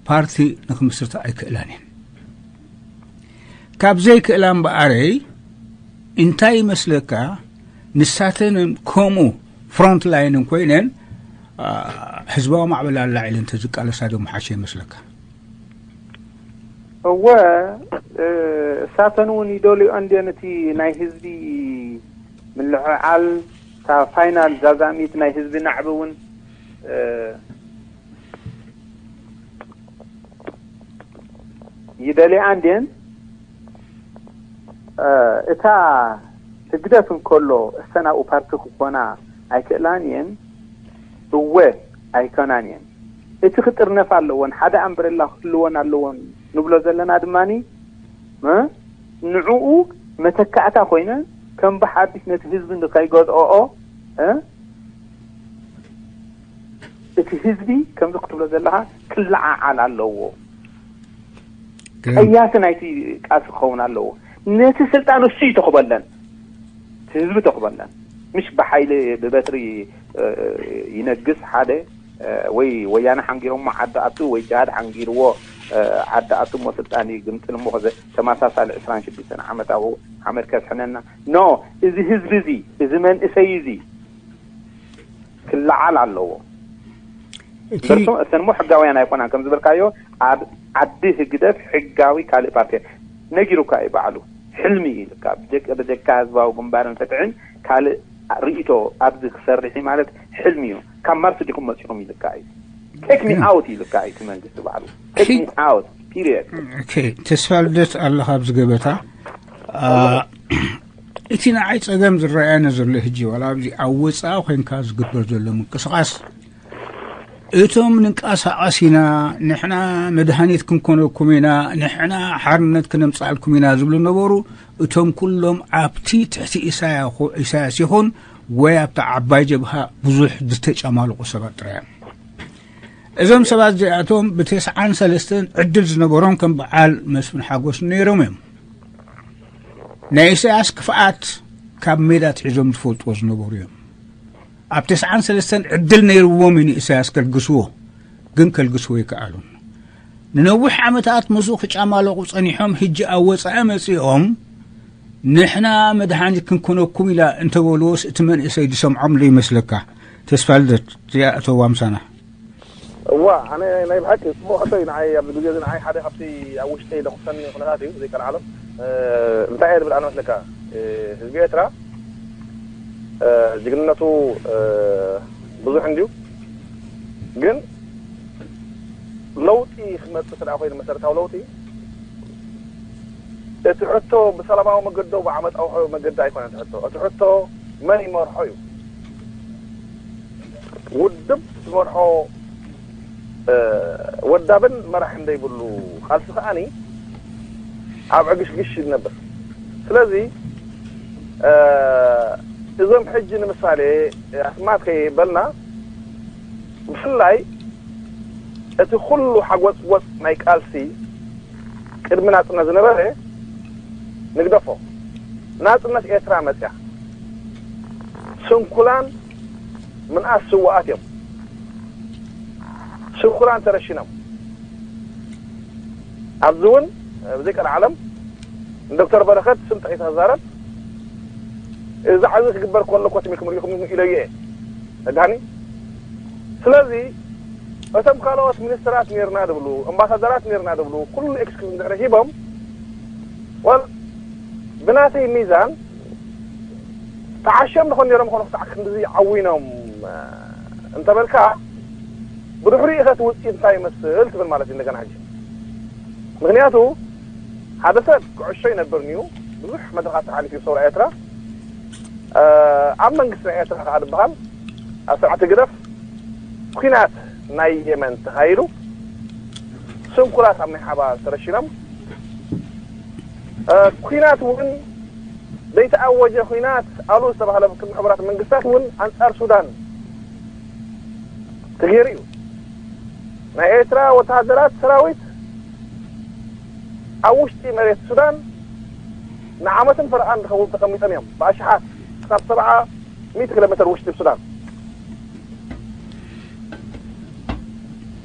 ፓርቲ ንክምስርታ ኣይክእላን እየን። ካብ ዘይክእላ እምበኣረይ እንታይ ይመስለካ ንሳተን ከምኡ ፍሮንት ላይንን ኮይነን ህዝባዊ ማዕበል ኣላዒለን ተዝቃለሳ ዶ ምሓሸ ይመስለካ? እወ እሳተን እውን ይደልዮ እንድየን እቲ ናይ ህዝቢ ምልዕዓል እታ ፋይናል ዛዛሚት ናይ ህዝቢ ናዕቢ እውን ይደልያ እንድየን እታ ህግደፍ እንከሎ እሰን ኣብኡ ፓርቲ ክኾና ኣይክእላን እየን። እወ ኣይኮናን እየን። እቲ ክጥርነፍ ኣለዎን ሓደ ኣምብረላ ክህልወን ኣለዎን ንብሎ ዘለና ድማ ንዕኡ መተካእታ ኮይነ ከም ብሓዲሽ ነቲ ህዝቢ ንከይገዝኦኦ እቲ ህዝቢ ከምዚ ክትብሎ ዘለኻ ክለዓዓል ኣለዎ። ቀያሲ ናይቲ ቃልሲ ክኸውን ኣለዎ። ነቲ ስልጣን እሱ እዩ ተኽበለን፣ እቲ ህዝቢ ተኽበለን፣ ምሽ ብሓይሊ ብበትሪ ይነግስ ሓደ ወይ ወያነ ሓንጊሮሞ ዓዲ ኣቱ ወይ ጅሃድ ሓንጊርዎ ዓዲ ኣቱ እሞ ስልጣን ይግምጥል እሞ ከዘ ተመሳሳሊ ዕስራን ሽዱሽተን ዓመት ኣብኡ ሓመድ ከስሕነና ኖ እዚ ህዝቢ እዚ እዚ መንእሰይ እዚ ክለዓል ኣለዎ። እተን እሞ ሕጋውያን ኣይኮናን ከም ዝበልካዮ ኣብ ዓዲ ህግደፍ ሕጋዊ ካልእ ፓርቲ ነጊሩካ እዩ ባዕሉ ሕልሚ እዩ ኢልካ ብጀካ ህዝባዊ ግንባርን ፍትሕን ካልእ ርእይቶ ኣብዚ ክሰርሕ ማለት ሕልሚ እዩ። ካብ ማርስ ዲኹም መፂኹም ኢልካ እዩ። ቴክ ሚ ኣውት ኢልካ እዩ እቲ መንግስቲ ባዕሉ ቴክ ሚ ኣውት ፒሪየድ። ተስፋ ልደት ኣለኻ ኣብዚ ገበታ እቲ ንዓይ ጸገም ዝረኣየኒ ዘሎ ሕጂ ዋላ ኣብዚ ኣብ ወጻኢ ኮይንካ ዝግበር ዘሎ ምንቅስቃስ እቶም ንንቀሳቐስ ኢና ንሕና መድሃኒት ክንኮነኩም ኢና ንሕና ሓርነት ክነምጻልኩም ኢና ዝብሉ ነበሩ። እቶም ኩሎም ኣብቲ ትሕቲ ኢሳያስ ይኹን ወይ ኣብታ ዓባይ ጀብሃ ብዙሕ ዝተጨማልቑ ሰባት ጥራይ እዮም። እዞም ሰባት እዚኣቶም ብተስዓን ሰለስተን ዕድል ዝነበሮም ከም በዓል መስፍን ሓጎስ ነይሮም እዮም። ናይ ኢሳያስ ክፍኣት ካብ ሜዳ ትሒዞም ዝፈልጥዎ ዝነበሩ እዮም። ኣብ ተስዓን ሰለስተን ዕድል ነይርዎም እዩ ንኢሳያስ ከልግስዎ፣ ግን ከልግስዎ ይከኣሉን። ንነዊሕ ዓመታት ምስኡ ክጫማለቑ ጸኒሖም፣ ሕጂ ኣብ ወጻኢ መጺኦም ንሕና መድሓኒት ክንኮነኩም ኢላ እንተበልዎስ እቲ መንእሰይ ዝሰምዖም ዶ ይመስለካ? ተስፋ ልደት እዚኣ እተዋ ምሳና። እዋ ኣነ ናይ ብሓቂ ጽቡቕ ሕቶ እዩ ንዓይ ኣብዚ ግዜ እዚ ንዓይ ሓደ ካብቲ ኣብ ውሽጠይ ለኩሰኒ ኩነታት እዩ ዘይቀልዓሎም እንታይ እየ ዝብል ኣነ መስለካ ህዝቢ ኤርትራ ጅግንነቱ ብዙሕ እንድዩ ግን ለውጢ ክመጽእ ስለ ኮይኑ መሰረታዊ ለውጢ እቲ ሕቶ ብሰላማዊ መገዲ ብዓመፃዊ መገዲ ኣይኮነን እቲ ሕቶ እቲ ሕቶ መን ይመርሖ እዩ ውድብ ዝመርሖ ወዳብን መራሕን ዘይብሉ ቃልሲ ከዓኒ ኣብ ዕግሽግሽ ይነብር ስለዚ እዞም ሕጂ ንምሳሌ ኣስማት ከይበልና ብፍላይ እቲ ኩሉ ሓጎፅጎፅ ናይ ቃልሲ ቅድሚ ናፅነት ዝነበረ ንግደፎ ናፅነት ኤርትራ መፅያ ስንኩላን ምንኣስ ስዋኣት እዮም ስንኩላን ተረሽኖም ኣብዚ እውን ብዘይ ቀልዓለም ንዶክተር በረኸት ስም ጠቂሰ ክዛረብ እዚ ዓዚ ክግበር ከሎ ኮትሚልኩም ሪኢኹም ኢለዮ እየ ተጋኒ ስለዚ እቶም ካልኦት ሚኒስትራት ነርና ዝብሉ ኣምባሳደራት ነርና ዝብሉ ኩሉ ኤክስኪዩዝ እንድሕር ሂቦም ወል ብናተይ ሚዛን ተዓሽዮም ዝኾን ነሮም ኾኑ ክሳዕ ክንድዚ ዓዊኖም እንተበልካ ብድሕሪኡ ኢኸ እቲ ውፅኢት እንታይ ይመስል ትብል ማለት እዩ እንደገና ሕጂ ምክንያቱ ሓደ ሰብ ክዕሾ ይነብር ንዩ ብዙሕ መድረኻት ተሓሊፉ ሰውራ ኤርትራ ኣብ መንግስቲ ናይ ኤርትራ ከዓ ዝበሃል ኣብ ስርዓት ህግደፍ ኲናት ናይ የመን ተኻይዱ ስንኩላት ኣብ ናይ ሓባር ተረሺኖም ኲናት እውን ዘይተኣወጀ ኲናት ኣሉ ዝተባህለ ቅድሚ ሕቡራት መንግስታት እውን ኣንጻር ሱዳን ተገይሩ እዩ። ናይ ኤርትራ ወተሃደራት ሰራዊት ኣብ ውሽጢ መሬት ሱዳን ንዓመትን ፈረቓን ዝኸውን ተቐሚጦም እዮም። ብኣሽሓት ክሳብ ሰብዓ ሚእቲ ኪሎ ሜትር ውሽጢ ሱዳን።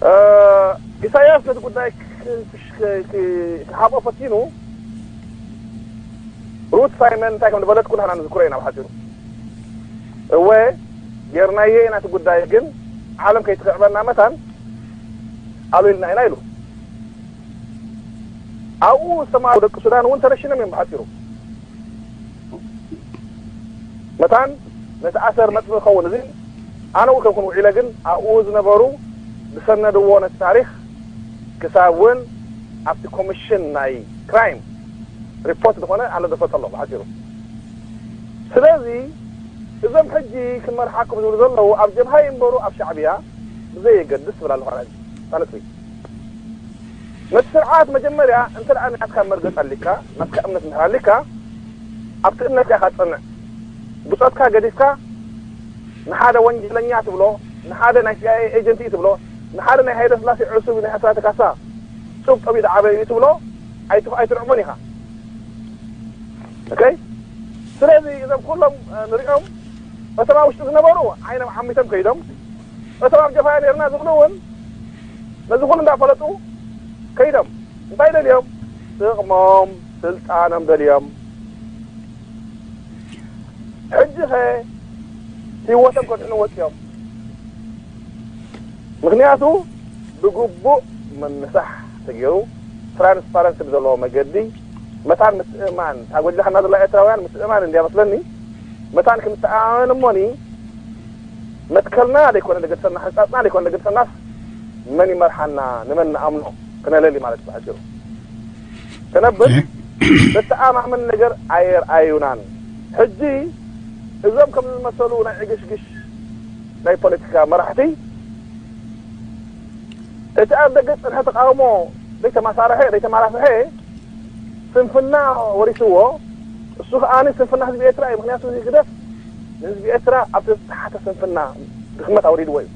እ፣ ኢሳያስ ነቲ ጉዳይ ክ- ክ- ክ- ክሓብኦ ፈቲኑ። ሩት ሳይመን እንታይ ከም ዝበለት ኩላህና ንዝክሮ ኢና ብሓጺሩ። እወ፣ ጌርናዮ ኢና እቲ ጉዳይ፣ ግን ዓለም ከይትኽዕበና መታን ኣሉ ኢልና ኢና ኢሉ። ኣብኡ ዝተማሩ ደቂ ሱዳን እውን ተረሽኖም እዮም ብሓጺሩ። መታን ነቲ ኣሰር መጥፍእ ክኸውን እዚ ኣነ እውን ከም ውዒለ፣ ግን ኣብኡ ዝነበሩ ዝሰነድዎ ነቲ ታሪኽ ክሳብ እውን ኣብቲ ኮሚሽን ናይ ክራይም ሪፖርት ዝኾነ ኣሎ፣ ዝፈልጦ ኣሎ ብሓጺሩ። ስለዚ እዞም ሕጂ ክመርሓኩም ዝብሉ ዘለዉ ኣብ ጀብሃ ይንበሩ ኣብ ሻዕብያ ብዘየገድስ ትብል ኣለኹ ኣነ ሕጂ። እታ ነጥቢ ነቲ ስርዓት መጀመርያ እንተ ደኣ ናትካ መርገጽ ኣሊካ፣ ናትካ እምነት እንድሕር ኣሊካ፣ ኣብቲ እምነትካ ኢኻ ትጸንዕ። ብጾትካ ገዲፍካ ንሓደ ወንጀለኛ ትብሎ፣ ንሓደ ናይ ሲ ኣይ ኤ ኤጀንት እዩ ትብሎ፣ ንሓደ ናይ ሃይለ ስላሴ ዕሱብ ናይ ኣስራተ ካሳ ጡብ ጠቢዩ ዝዓበየ እዩ ትብሎ ኣይት- ኣይትርዕሞን ኢኻ። ኦኬ? ስለዚ እዞም ኩሎም እ፣ ንሪኦም እቶም ኣብ ውሽጢ ዝነበሩ ዓይኖም ዓሚቶም ከይዶም፣ እቶም ኣብ ጀብሃ ነርና ዝብሉ እውን ነዚ ኩሉ እንዳፈለጡ ከይዶም እንታይ ደልዮም? ጥቕሞም ስልጣኖም ደልዮም። ሕጂ ኸ ህይወቶም ከድሕኑ ወፂኦም። ምኽንያቱ ብግቡእ ምምሳሕ ተገይሩ ትራንስፓረንሲ ብዘለዎ መገዲ መታን ምትእምማን፣ እታ ጎዲላትና ዘላ ኤርትራውያን ምትእምማን እንድያ መስለኒ። መታን ክንተኣማመን እሞኒ መትከልና ዘይኮነ ደገድሰና፣ ሕንጻጽና ዘይኮነ ደገድሰናስ መን ይመርሓና፣ ንመን ንኣምኖ ክነለሊ ማለት እዩ ብሓጺሩ። ክነብል ዘተኣማምን ነገር ኣየርኣዩናን። ሕጂ እዞም ከም ዝመሰሉ ናይ ዕግሽግሽ ናይ ፖለቲካ መራሕቲ እቲ ኣብ ደገ ዝጸንሐ ተቃውሞ ዘይተማሳርሐ ዘይተማላስሐ ስንፍና ወሪስዎ። እሱ ከኣ ስንፍና ህዝቢ ኤርትራ እዩ። ምክንያቱ እዚ ግደፍ ንህዝቢ ኤርትራ ኣብቲ ዝተሓተ ስንፍና ድኽመት ኣውሪድዎ እዩ።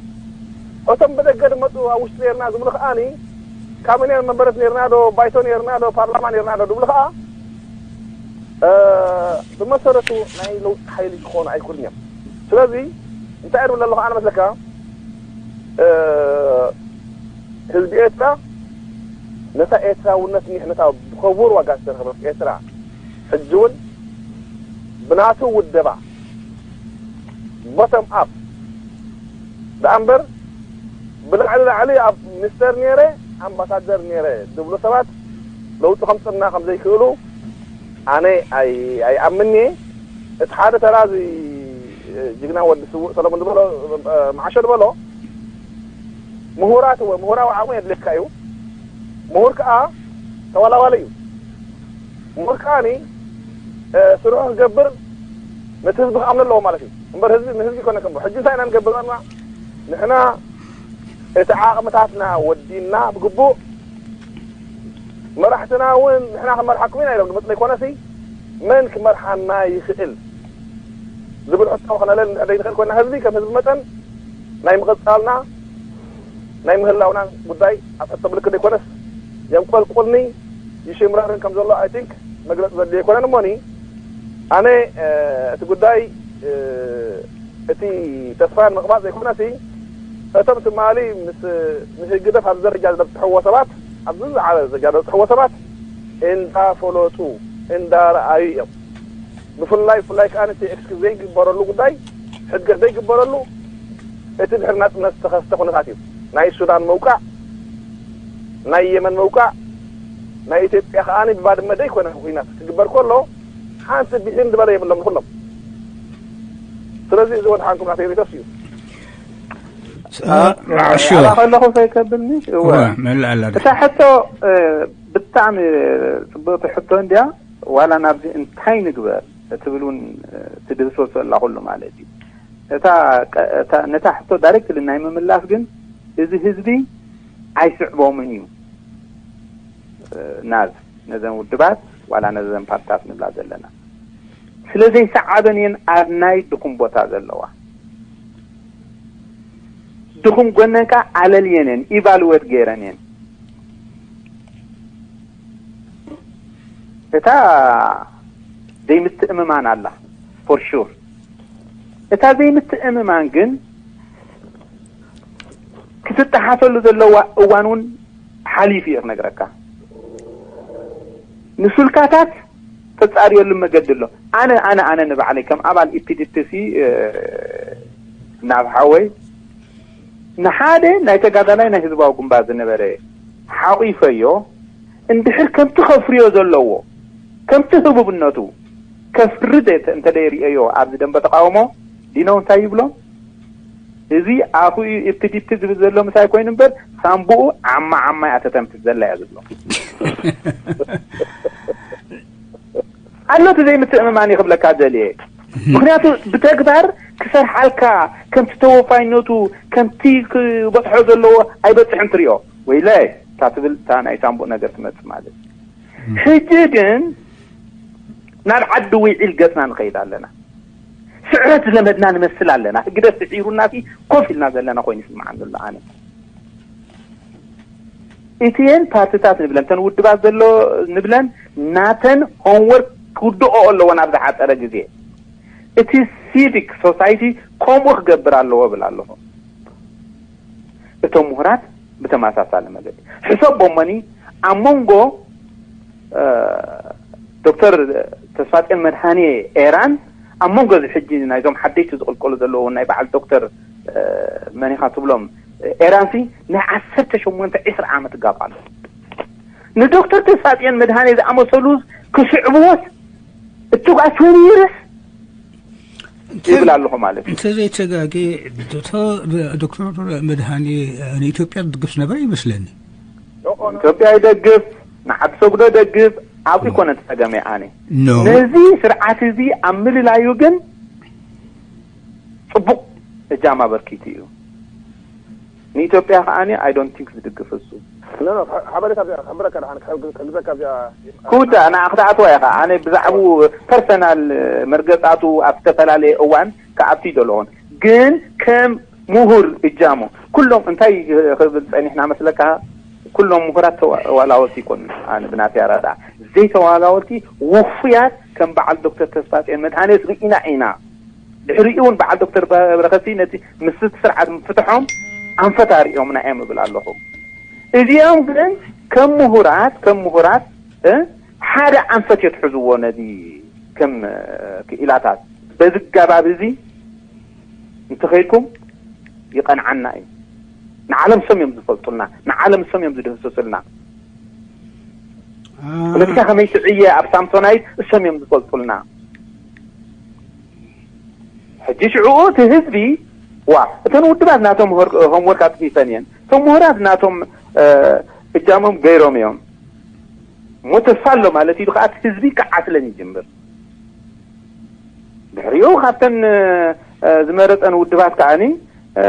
እቶም ብደገ ዝመጹ ኣብ ውሽጢ ነርና ዝብሉ ከኣ ካቢነ መንበረት ነርና ዶ ባይቶ ነርና ዶ ፓርላማ ነርና ዶ ዝብሉ ከኣ እ፣ ብመሰረቱ ናይ ለውጢ ሓይሊ ክኾኑ ኣይክእሉን እዮም። ስለዚ እንታይ እብል ኣለኹ ኣነ መስለካ እ፣ ህዝቢ ኤርትራ ነታ ኤርትራውነት ኒሕ ነታ ብኸቡር ዋጋ ዝተረኸበት ኤርትራ ሕጂ እውን ብናቱ ውደባ ቦተም ኣፕ ደኣ እምበር ብላዕሊ ላዕሊ ኣብ ሚኒስተር ነይረ ኣምባሳደር ነይረ ዝብሉ ሰባት ለውጢ ከምፅና ከም ዘይክእሉ ኣነ ኣይ- ኣይኣምን እየ። እቲ ሓደ ተራ እዚ ጅግና ወዲ ስውእ ሰለሙን ዝበሎ መዓሾ ዝበሎ ምሁራት እወ ምሁራዊ ዓቕሚ የድልየካ እዩ። ምሁር ከዓ ተዋላዋሊ እዩ። ምሁር ከዓኒ ስርሑ ክገብር ነቲ ህዝቢ ክኣምኖ ኣለዎ ማለት እዩ። እምበር ህዝቢ ንህዝቢ ይኮነ ከም ሕጂ እንታይ ኢና ንገብር ዘለና ንሕና እቲ ዓቕምታትና ወዲና ብግቡእ መራሕትና እውን ንሕና ክመርሓኩም ኢና ኢሎም ዝመፅና ይኮነሲ መን ክመርሓና ይኽእል ዝብል ሕቶ ክነለል እንድሕር ዘይንኽእል ኮይና ህዝቢ ከም ህዝቢ መጠን ናይ ምቕፃልና ናይ ምህላውና ጉዳይ ኣብ ሕቶ ምልክት ዘይኮነስ የንቆልቁልኒ ይሽምረርን ከም ዘሎ I think መግለፂ ዘድልዮ ኣይኮነን እሞኒ ኣነ እቲ ጉዳይ እቲ ተስፋ ንምቕባፅ ዘይኮነሲ እቶም ትማሊ ምስ ንህግደፍ ኣብዚ ደረጃ ዝበፅሕዎ ሰባት ኣብዚ ዝዓበ ደረጃ ዝበፅሕዎ ሰባት እንዳፈለጡ እንዳረኣዩ እዮም። ብፍላይ ብፍላይ ከዓ እቲ ኤክስኪዝ ዘይግበረሉ ጉዳይ ሕድገት ዘይግበረሉ እቲ ድሕሪ ናፅነት ዝተኸስተ ኩነታት እዩ። ናይ ሱዳን ምውቃዕ፣ ናይ የመን ምውቃዕ፣ ናይ ኢትዮጵያ ከዓ ብባድመ ዘይኮነ ኩናት ክግበር ከሎ ሓንቲ ቢሒም ዝበለ የብሎም ንኩሎም። ስለዚ እዚ ወድሓንኩም ናተይ ሪቶስ እዩ። መዓሾ ኣባ ከለኹ ከይከብልኒ እወ እወ መልእ ኣላ እታ ሕቶ እ፣ ብጣዕሚ ፅብቕቲ ሕቶ እንድያ። ዋላ ናብዚ እንታይ ንግበር ትብል እውን እ፣ ትድህሰሱ ኣላ ኩሉ ማለት እዩ። እታ ቀ- እታ- ነታ ሕቶ ዳይሬክትሊ ናይ ምምላስ ግን እዚ ህዝቢ ኣይስዕቦምን እዩ እ፣ ናብ ነዘን ውድባት ዋላ ነዘን ፓርትታት ንብላ ዘለና ስለ ዘይሰዓበን እየን ኣብ ናይ ድኹም ቦታ ዘለዋ። ንኹም ጎነን ከዓ ኣለልየን እየን፣ ኢቫሉዌት ገይረን እየን። እታ ዘይምትእምማን ኣላ፣ ፎር ሹር። እታ ዘይምትእምማን ግን ክትጠሓሰሉ ዘለዋ እዋን እውን ሓሊፉ እዩ ክነግረካ። ንሱልካታት ተጻርየሉ መገዲ ኣሎ። ኣነ ኣነ ኣነ ንባዕለይ ከም ኣባል ኢፒዲፒሲ ናብ ሓወይ ንሓደ ናይ ተጋዳላይ ናይ ህዝባዊ ግንባር ዝነበረ ሓቒፈዮ፣ እንድሕር ከምቲ ከፍርዮ ዘለዎ፣ ከምቲ ህቡብነቱ ከፍሪ ዘተ-፣ እንተ ደይርእዮ ኣብዚ ደንበ ተቃውሞ፣ ዲነው እንታይ ይብሎ? እዚ ኣፉ እዩ ኢፒዲፒ ዝብል ዘሎ ምሳይ ኮይኑ እምበር፣ ሳምቡኡ ዓማ ዓማ እያ ተተንፍስ ዘላ እያ ዝብሎ። ኣሎ እቲ ዘይምትእምማን እዩ ክብለካ ዘልየ። ምኽንያቱ ብተግባር ክሰርሓልካ፣ ከምቲ ተወፋይነቱ፣ ከምቲ ክበጽሖ ዘለዎ ኣይበጽሕን ትሪኦ። ወይለይ፣ እታ ትብል እታ ናይ ሳምቡእ ነገር ትመጽእ ማለት እዩ። ሕጂ ግን ናብ ዓዲ ዊዒል ገጽና ንኸይድ ኣለና። ስዕረት ዝለመድና ንመስል ኣለና። ህግደፍ ስዒሩና ሲ ኮፍ ኢልና ዘለና ኮይኑ ይስምዓኒ ኣሎ ኣነ። እቲየን ፓርትታት ንብለን፣ እተን ውድባት ዘሎ ንብለን፣ ናተን ሆምወርክ ክውድኦ ኣለወን ኣብ ዝሓጸረ ግዜ። እቲ ሲቪክ ሶሳይቲ ከምኡ ክገብር ኣለዎ እብል ኣለኹ። እቶም ምሁራት ብተመሳሳሊ መገዲ ሕሰቦሞኒ ኣብ መንጎ፣ እ፣ ዶክተር ተስፋጽዮን መድሃኔ ኤራን ኣብ መንጎ እዚ ሕጂ ናይዞም ሓደይቲ ዝቕልቀሉ ዘለዉ ናይ በዓል ዶክተር፣ እ፣ መን ኢኻ ትብሎም ኤራንሲ ናይ ዓሰርተ ሸሞንተ ዒስራ ዓመት ጋፕ ኣሎ። ንዶክተር ተስፋጽዮን መድሃኔ ዝኣመሰሉ ክስዕብዎስ እትጓ ትወኒ ይርስ ይብል ኣለኹ ማለት እዩ። እንተዘይተጋጌ ዶክተር ዶክተር መድሃኔ ንኢትዮጵያ ዝድግፍ ዝነበረ ይመስለኒ። ኢትዮጵያ ይደግፍ፣ ንዓዲ ሰጉዶ ደግፍ፣ ኣብኡ ይኮነ ተጸገመ ኣነ። ኖ። ነዚ ስርዓት እዚ ኣብ ምልላዩ ግን ጽቡቕ እጃም ኣበርኪቱ እዩ። ንኢትዮጵያ ከኣኒ I don't think ዝድግፍ እሱ። ኖ፣ ኖ፣ ሓ-፣ ሓበሬታ እዚኣ ክሕብረካ ደሓን ክሕግ-፣ ክሕግዘካ እዚኣ። ክውዳእ፣ ንዓ ክትኣትዋ ኢኻ። ኣነ ብዛዕባኡ ፐርሰናል መርገጻቱ ኣብ ዝተፈላለየ እዋን ክኣቱ ይደለኹን። ግን ከም ምሁር እጃሙ፣ ኩሎም እንታይ ክብል ጸኒሕና መስለካ? ኩሎም ምሁራት ተዋ-፣ ተዋላወልቲ ይኮኑ። ኣነ ብናተይ ኣረዳድኣ ዘይተዋላወልቲ ውፉያት ከም በዓል ዶክተር ተስፋጽዮን መድሃኔስ ርኢና ኢና። ድሕሪኡ እውን በዓል ዶክተር በረኸትሲ ነቲ ምስቲ ስርዓት ምፍትሖም ኣንፈት ኣርእዮምና እዮም እብል ኣለኹ። እዚኦም ግን ከም ምሁራት፣ ከም ምሁራት፣ እ፣ ሓደ ኣንፈት የትሕዝዎ ነዚ ከም፣ እ፣ ክኢላታት። በዚ ኣገባብ እዚ እንተኸይድኩም ይቐንዓና እዩ። ንዓለም እሶም እዮም ዝፈልጡልና፣ ንዓለም እሶም እዮም ዝድህስሱልና። ፖለቲካ ከመይ ትዕየ ኣብ ሳምሶናይት እሶም እዮም ዝፈልጡልና። ሕጂ ሽዕኡ እቲ ህዝቢ፣ ዋ፣ እተን ውድባት ናቶም ሆር-፣ ሆምወርክ ኣጽፊፈን እየን። እቶም ምሁራት ናቶም፣ እ፣ እጃሞም ገይሮም እዮም። እሞ ተስፋ ኣሎ ማለት እዩ። ከዓ እቲ ህዝቢ ክዓስለን ይጅምር። ድሕሪኡ ካብተን፣ እ፣ ዝመረጸን ውድባት ከዓኒ፣ እ፣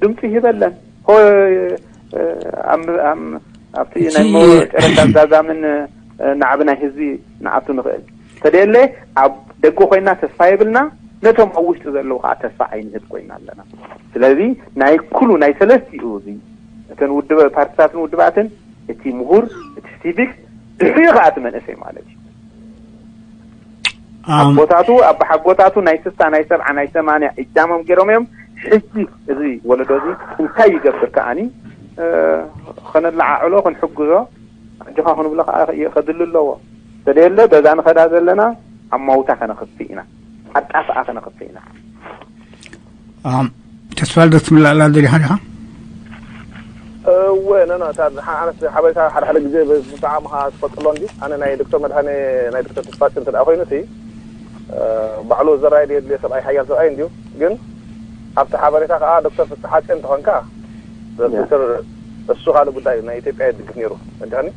ድምፂ ይህበለን። ሆ፣ እ፣ ኣብ፣ ኣብ፣ ኣብቲ እቲ ናይ መወ-፣ ጨረታ ዛዛምን፣ እ፣ ናዕቢ ናይ ህዝቢ ንኣቱ ንኽእል። ተደየለ ኣብ ደገ ኮይና ተስፋ የብልና፣ ነቶም ኣብ ውሽጢ ዘለዉ ከዓ ተስፋ ኣይንህብ ኮይና ኣለና። ስለዚ ናይ ኩሉ ናይ ሰለስቲኡ እዚ እተን ውድበ-፣ ፓርቲታትን ውድባትን፣ እቲ ምሁር፣ እቲ ሲቪክ፣ ድሕሪኡ ከዓ እቲ መንእሰይ ማለት እዩ። ኣም-፣ ኣቦታቱ፣ ኣባሓጎታቱ ናይ ስሳ፣ ናይ ሰብዓ፣ ናይ ሰማንያ እጃሞም ገይሮም እዮም። ሕጂ እዚ ወለዶ እዚ እንታይ ይገብር ከኣኒ፣ እ፣ ከነለዓዕሎ፣ ክንሕግዞ፣ ኣጆኻ ክንብሎ ከዓ ከድሊ ኣለዎ። ተደየለ በዛ ንኸዳ ዘለና ኣብ ማውታ ከነኽፍእ ኢና፣ ኣብ ጣፍኣ ከነኽፍእ ኢና። ኣም፣ ተስፋልደት ትምላእላ ደሊኻ ዲኻ? እወ፣ ኖ፣ ኖ፣ እታ ሓ-፣ ሓበሬታ ሓደ ሓደ ግዜ ብጣዕሚ ኸዓ ትፈልጥሎ እንዲ፣ ኣነ ናይ ዶክተር መድሃኔ፣ ናይ ዶክተር ተስፋጽዮን እንተ ደኣ ኮይኑ፣ እቲ፣ እ፣ ባዕሉ ዘራይ ድየ ድልዮ ሰብኣይ ሓያል ሰብኣይ እንድዩ፣ ግን ኣብቲ ሓበሬታ ኸዓ ዶክተር ፍስሓጽዮን እንተኾንካ፣ ያ። ዶክተር እሱ ካልእ ጉዳይ እዩ፣ ናይ ኢትዮጵያ ይድግፍ ነይሩ። ረዲኻኒ?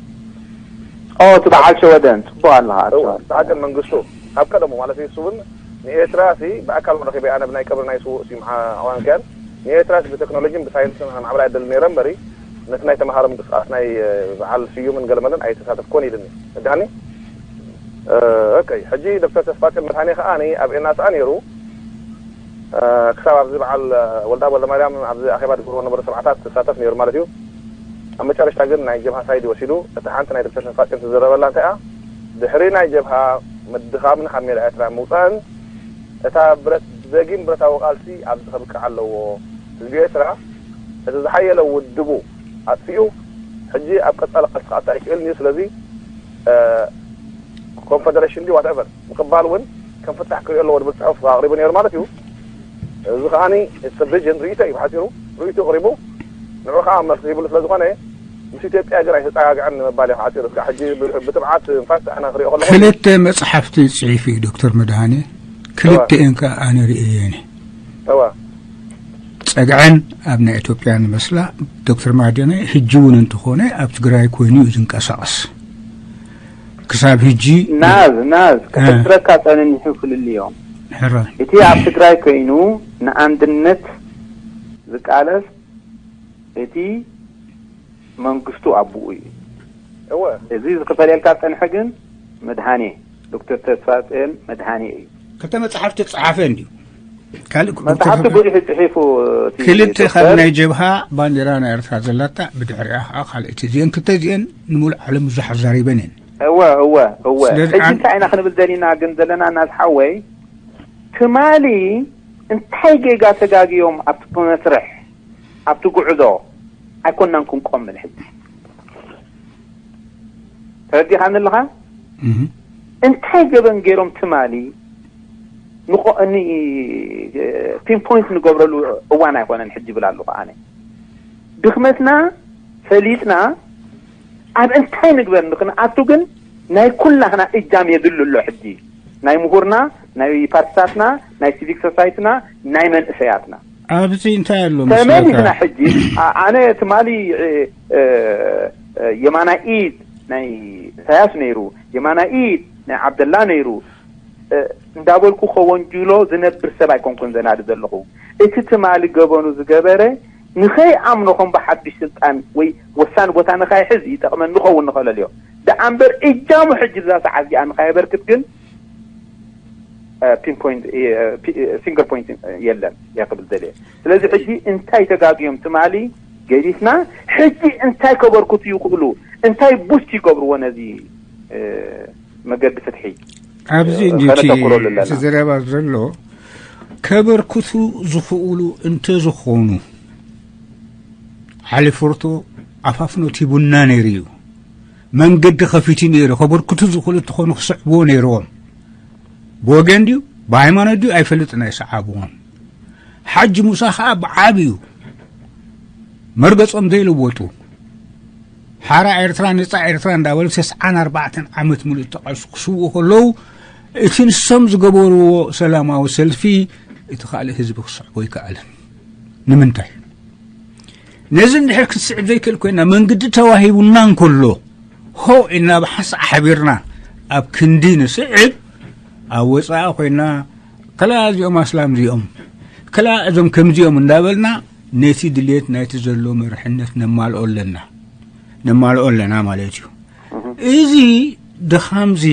ኦ፣ እቲ በዓል ሸወደን፣ ጽቡቕ ኣለኻ፣ እወ፣ ኣርካባ። ብሓቂ መንግስቱ፣ ኣብ ቀደሙ ማለት እዩ፣ እሱ እውን ንኤርትራ ሲ ብኣካል እውን ረኺበ፣ ኣነ ብናይ ቀብሪ ናይ ስዉእ ስዩም ሓ-፣ ኣዋንክያን፣ ንኤርትራ ሲ ብቴክኖሎጂን ብሳይንስን ከማዕብላ እየ ደሊ ነይረ እምበሪ፣ ነቲ ናይ ተምሃሮ ምንቅስቃስ ናይ፣ እ፣ በዓል ስዩምን ገለመለን ኣይተሳተፍኩን ኢልኒ። ረዲኻኒ? እ፣ ኦኬ፣ ሕጂ ዶክተር ተስፋጽዮን መድሃኔ ከኣ ኣብ ኤናስኣ ነይሩ፣ ክሳብ ኣብዚ በዓል ወልዳ ወልደ ማርያም ኣብዚ ኣኼባ ዝገብርዎ ነበሩ ሰብዓታት ዝሳተፍ ነይሩ ማለት እዩ። ኣብ መጨረሽታ ግን ናይ ጀብሃ ሳይድ ወሲዱ፣ እቲ ሓንቲ ናይ ዶክተር ተስፋጽዮን ዝዘረበላ እንታይ እያ፣ ድሕሪ ናይ ጀብሃ ምድኻምን ካብ ሜዳ ኤርትራ ምውፃእን እታ ብረት ደጊም ብረታዊ ቃልሲ ኣብዚ ከብቅዕ ኣለዎ። ህዝቢ ኤርትራ እቲ ዝሓየለ ውድቡ ኣጥፊኡ ሕጂ ኣብ ቀጻሊ ቃልሲ ክኣቱ ኣይክእልን እዩ። ስለዚ ኮንፈደሬሽን ዲ ዋትቨር ምቕባል እውን ከም ፍታሕ ክሪኦ ኣለዎ ዝብል ፅሑፍ ኣቕሪቡ ነይሩ ማለት እዩ። እዚ ከዓኒ ቪዥን ርእይቶ እዩ ብሓፂሩ፣ ርእይቶ ኣቕሪቡ ንዑ ከዓ መልሲ ይብሉ ስለ ዝኾነ ምስ ኢትዮጵያ ግን ኣይተፀጋግዐን ንምባል እዩ ብሓፂሩ። እስካዕ ሕጂ ብትብዓት ንፋስ ኣነ ክሪኦ ከለኹ ክልተ መፅሓፍቲ ፅሒፉ እዩ ዶክተር መድሃኔ። ክልተ እየን ከዓ ኣነ ርእየን እየ። እዋ ጸግዐን ኣብ ናይ ኢትዮጵያ ንመስላ ዶክተር ማደነ ሕጂ እውን እንተኾነ ኣብ ትግራይ ኮይኑ እዩ ዝንቀሳቐስ። ክሳብ ሕጂ ናዝ ናዝ ከሕስረካ ጸኒሑ ፍልልዮም። ሕራይ። እቲ ኣብ ትግራይ ኮይኑ ንኣንድነት ዝቃለስ እቲ መንግስቱ ኣቡኡ እዩ። እወ። እዚ ዝኽፈልየልካ ዝጸንሐ ግን መድሃኔ ዶክተር ተስፋጽዮን መድሃኔ እዩ። ክልተ መጽሓፍቲ ጸሓፈ እንድዩ። ካልእ መጽሓፍቲ ዶክተር ብዙሕ ጽሒፉ እቲ ክልተ ዶክተር ካብ ናይ ጀብሃ ባንዴራ ናይ ኤርትራ ዘላታ ብድሕሪኣ ከዓ ካልእቲ እዚአን ክልተ እዚአን ንሙሉእ ዓለም ብዙሕ ኣዛሪበን እየን። እወ እወ እወ ስለዚ ሕጂ ኣን- እንታይ ኢና ክንብል ደሊና ግን ዘለና እናዝሓወይ ትማሊ እንታይ ጌጋ ተጋግዮም ኣብቲ መስርሕ ኣብቲ ጉዕዞ ኣይኮናን ክንቆምን ሕጂ ተረዲኻኒ ኣለኻ እንታይ ገበን ገይሮም ትማሊ ንቆ- ኒ- ፒንፖይንት ንገብረሉ እዋን ኣይኮነን ሕጂ ይብል ኣለኹ ኣነ ድኽመትና ፈሊጥና ኣብ እንታይ ንግበር ንክንኣቱ ግን ናይ ኩላህና እጃም የድሉ ኣሎ ሕጂ ናይ ምሁርና ናይ ፓርቲታትና ናይ ሲቪክ ሶሳይትና ናይ መንእሰያትና ኣብዚ እንታይ ኣሎ ተመሊስና ሕጂ ኣነ ትማሊ የማናይ ኢድ ናይ ኢሳያስ ነይሩ የማናይ ኢድ ናይ ዓብደላ ነይሩ እንዳበልኩ ከወንጅሎ ዝነብር ሰብ ኣይኮንኩን ዘናዲ ዘለኹ እቲ ትማሊ ገበኑ ዝገበረ ንኸይኣምኖ ከም ብሓድሽ ስልጣን ወይ ወሳኒ ቦታ ንኸይሕዝ ይጠቕመኒ ኸውን ንኽእለልዮ ደኣ እምበር እጃሙ ሕጂ እዛ ሰዓት እዚኣ ንኸየበርክት ግን ፒንፖይንት ፊንገር ፖይንት የለን እያ ክብል ደልየ ስለዚ ሕጂ እንታይ ተጋግዮም ትማሊ ገዲፍና ሕጂ እንታይ ከበርክቱ ይኽእሉ እንታይ ቡስት ይገብርዎ ነዚ መገዲ ፍትሒ ኣብዚ እንጂ እቲ ዘረባ ዘሎ ከበርክቱ ዝኽእሉ እንተዝኾኑ ዓሊ ፎርቶ ኣፋፍኖት ሂቡና ነይሩ እዩ መንገዲ ከፊቱ ነይሩ ከበርክቱ ዝኽእሉ እንተኾኑ ክስዕብዎ ነይርዎም ብወገን ድዩ ብሃይማኖት ድዩ ኣይፈልጥን ኣይሰዓብዎን ሓጂ ሙሳ ኸዓ ብዓብዩ መርገጾም ዘይልወጡ ሓራ ኤርትራ ነጻ ኤርትራ እንዳበሉ ተስዓን ኣርባዕተን ዓመት ሙሉእ ተቓልሱ ክስውኡ ከለዉ እቲ ንሶም ዝገበርዎ ሰላማዊ ሰልፊ እቲ ካልእ ህዝቢ ክስዕቦ ኣይከኣለን ንምንታይ ነዚ እንድሕር ክትስዕብ ዘይክእል ኮይና መንግዲ ተዋሂቡና እንከሎ ሆ ኢልና ብሓንሳእ ሓቢርና ኣብ ክንዲ ንስዕብ ኣብ ወጻኢ ኮይና ከላ እዚኦም ኣስላም እዚኦም ከላ እዞም ከምዚኦም እንዳበልና ነቲ ድሌት ናይቲ ዘሎ መርሕነት ነማልኦ ኣለና ነማልኦ ኣለና ማለት እዩ እዚ ድኻምዚ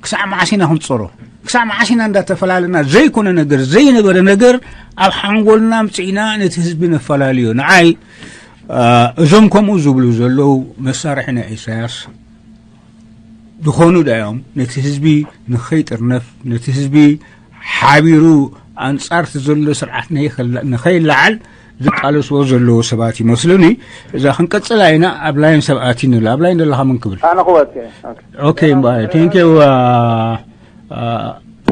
ክሳዕ መዓስ ኢና ክንፀሮ ክሳዕ መዓስ ኢና እንዳተፈላለና ዘይኮነ ነገር ዘይነበረ ነገር ኣብ ሓንጎልና ኣምፅእና ነቲ ህዝቢ ነፈላልዮ ንዓይ እዞም ከምኡ ዝብሉ ዘለዉ መሳርሒ ናይ ኢሳያስ ዝኾኑ ዳዮም ነቲ ህዝቢ ንኸይጥርነፍ ነቲ ህዝቢ ሓቢሩ ኣንጻር እቲ ዘሎ ስርዓት ንኸይለዓል ዝቃለስዎ ዘለዉ ሰባት ይመስሉኒ እዛ ክንቀጽላ ኢና ኣብ ላይን ሰብ ኣቲኑ ኣሎ ኣብ ላይን ዘለኻ መን ክብል ኣነ ክወት ኦኬ እምበኣር ቴንኪው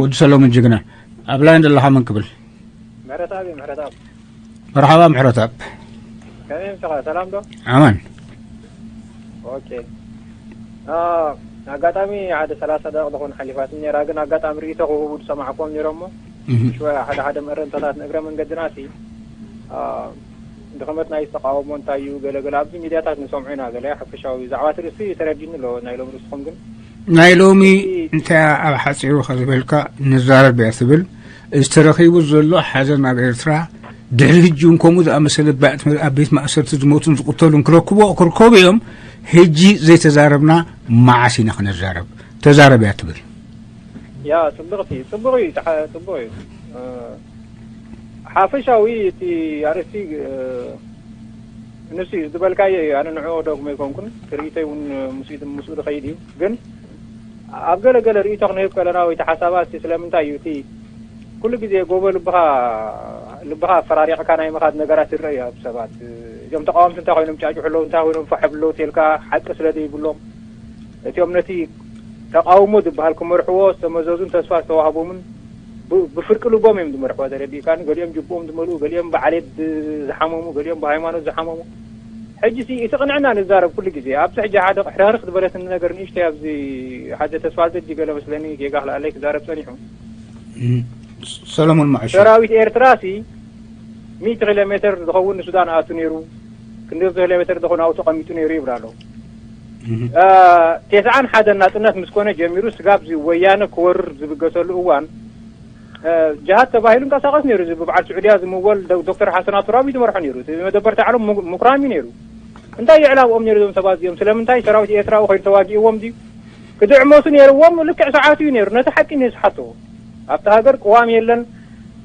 ወዲ ሰሎሞን ጅግና ኣብ ላይን ዘለኻ መን ክብል ምሕረትኣብ እዩ ምሕረትኣብ መርሓባ ምሕረትኣብ ከመይ ምሽኻ ሰላም ዶ ኣማን ኦኬ ኣጋጣሚ ሓደ ሰላሳ ደቂቕ ዝኾን ሓሊፋትኒ ነራ ግን ኣጋጣሚ ርእይቶ ክህቡ ዝሰማዕክዎም ነይሮሞ ሽወ ሓደ ሓደ መረንቶታት ንእግረ መንገድና ሲ ድኽመት ናይ ዝተቃወሞ እንታይ እዩ ገለገለ ኣብዚ ሚድያታት ንሰምዑ ኢና ገለ ሓፈሻዊ ዛዕባ ትርእሲ ተረዲኒ ኣሎ ናይ ሎም ርስኹም ግን ናይ ሎሚ እንታይ ኣብ ሓፂሩ ከዝበልካ ንዛረብ እያ ትብል እዚ ተረኺቡ ዘሎ ሓዘን ኣብ ኤርትራ ድሕሪ ህጂ እውን ከምኡ ዝኣመሰለ ባእቲ ኣብ ቤት ማእሰርቲ ዝሞቱን ዝቁተሉን ክረክቦ ክርከቡ እዮም ህጂ ዘይተዛረብና መዓስ ኢና ክነዛረብ ተዛረብ እያ ትብል ያ ፅብቕቲ ፅቡቕ እዩ ፅቡቕ እዩ ሓፈሻዊ እቲ ኣርእስቲ ንሱ እዩ ዝበልካዮ እዩ። ኣነ ንዕኡ ዶግሞ ኣይኮንኩን፣ ርእይቶይ እውን ምስኡ ዝኸይድ እዩ። ግን ኣብ ገለ ገለ ርእይቶ ክንህብ ከለና ወይ እቲ ሓሳባት ስለምንታይ እዩ እቲ ኩሉ ግዜ ጎቦ ልብኻ ልብኻ ኣፈራሪቕካ ናይ ምኻድ ነገራት ይረአ እዩ ኣብ ሰባት። እዞም ተቃወምቲ እንታይ ኮይኖም ጫጭሑ ኣለዉ፣ እንታይ ኮይኖም ፋሕ ብለዉ ተልካ ሓቂ ስለ ዘይብሎም እቲኦም ነቲ ተቃውሞ ዝበሃል ክመርሕዎ ዝተመዘዙን ተስፋ ዝተዋህቦምን ብፍርቂ ልቦም እዮም ዝመርሕዎ። ተረዲእካኒ? ገሊኦም ጅብኦም ዝመልኡ፣ ገሊኦም ብዓሌት ዝሓመሙ፣ ገሊኦም ብሃይማኖት ዝሓመሙ። ሕጂ እቲ ቅንዕና ንዛረብ ኩሉ ግዜ ኣብዚ ሕጂ ሓደ ሕርኽርኽ ዝበለትኒ ነገር ንእሽተይ ኣብዚ ሓደ ተስፋ ዘጂ ገለ መስለኒ ጌጋ ክልኣለይ ክዛረብ ጸኒሑ። ሰለሞን ማዕሾ ሰራዊት ኤርትራ ሲ ሚእቲ ኪሎ ሜትር ዝኸውን ንሱዳን ኣቱ ነይሩ። ክንደይ ኪሎ ሜትር ዝኸውን ኣውቶ ቀሚጡ ነይሩ ይብል ኣሎ። ተስዓን ሓደን ናጽነት ምስ ኮነ ጀሚሩ ስጋብ እዚ ወያነ ክወርር ዝብገሰሉ እዋን ጅሃድ ተባሂሉ እንቀሳቐስ ነይሩ። እዚ ብበዓል ስዑድያ ዝምወል ዶክተር ሓሰን ኣቱራቢ ዝመርሖ ነይሩ። እቲ መደበር ታዕሎም ምኩራም እዩ ነይሩ። እንታይ ይዕላብኦም ነይሩ እዞም ሰባት እዚኦም? ስለምንታይ ሰራዊት ኤርትራ ኮይኑ ተዋጊእዎም ድዩ? ክድዕመሱ ነይርዎም። ልክዕ ሰዓቱ እዩ ነይሩ። ነቲ ሓቂ እዩ ዝሓቶ። ኣብቲ ሃገር ቅዋም የለን።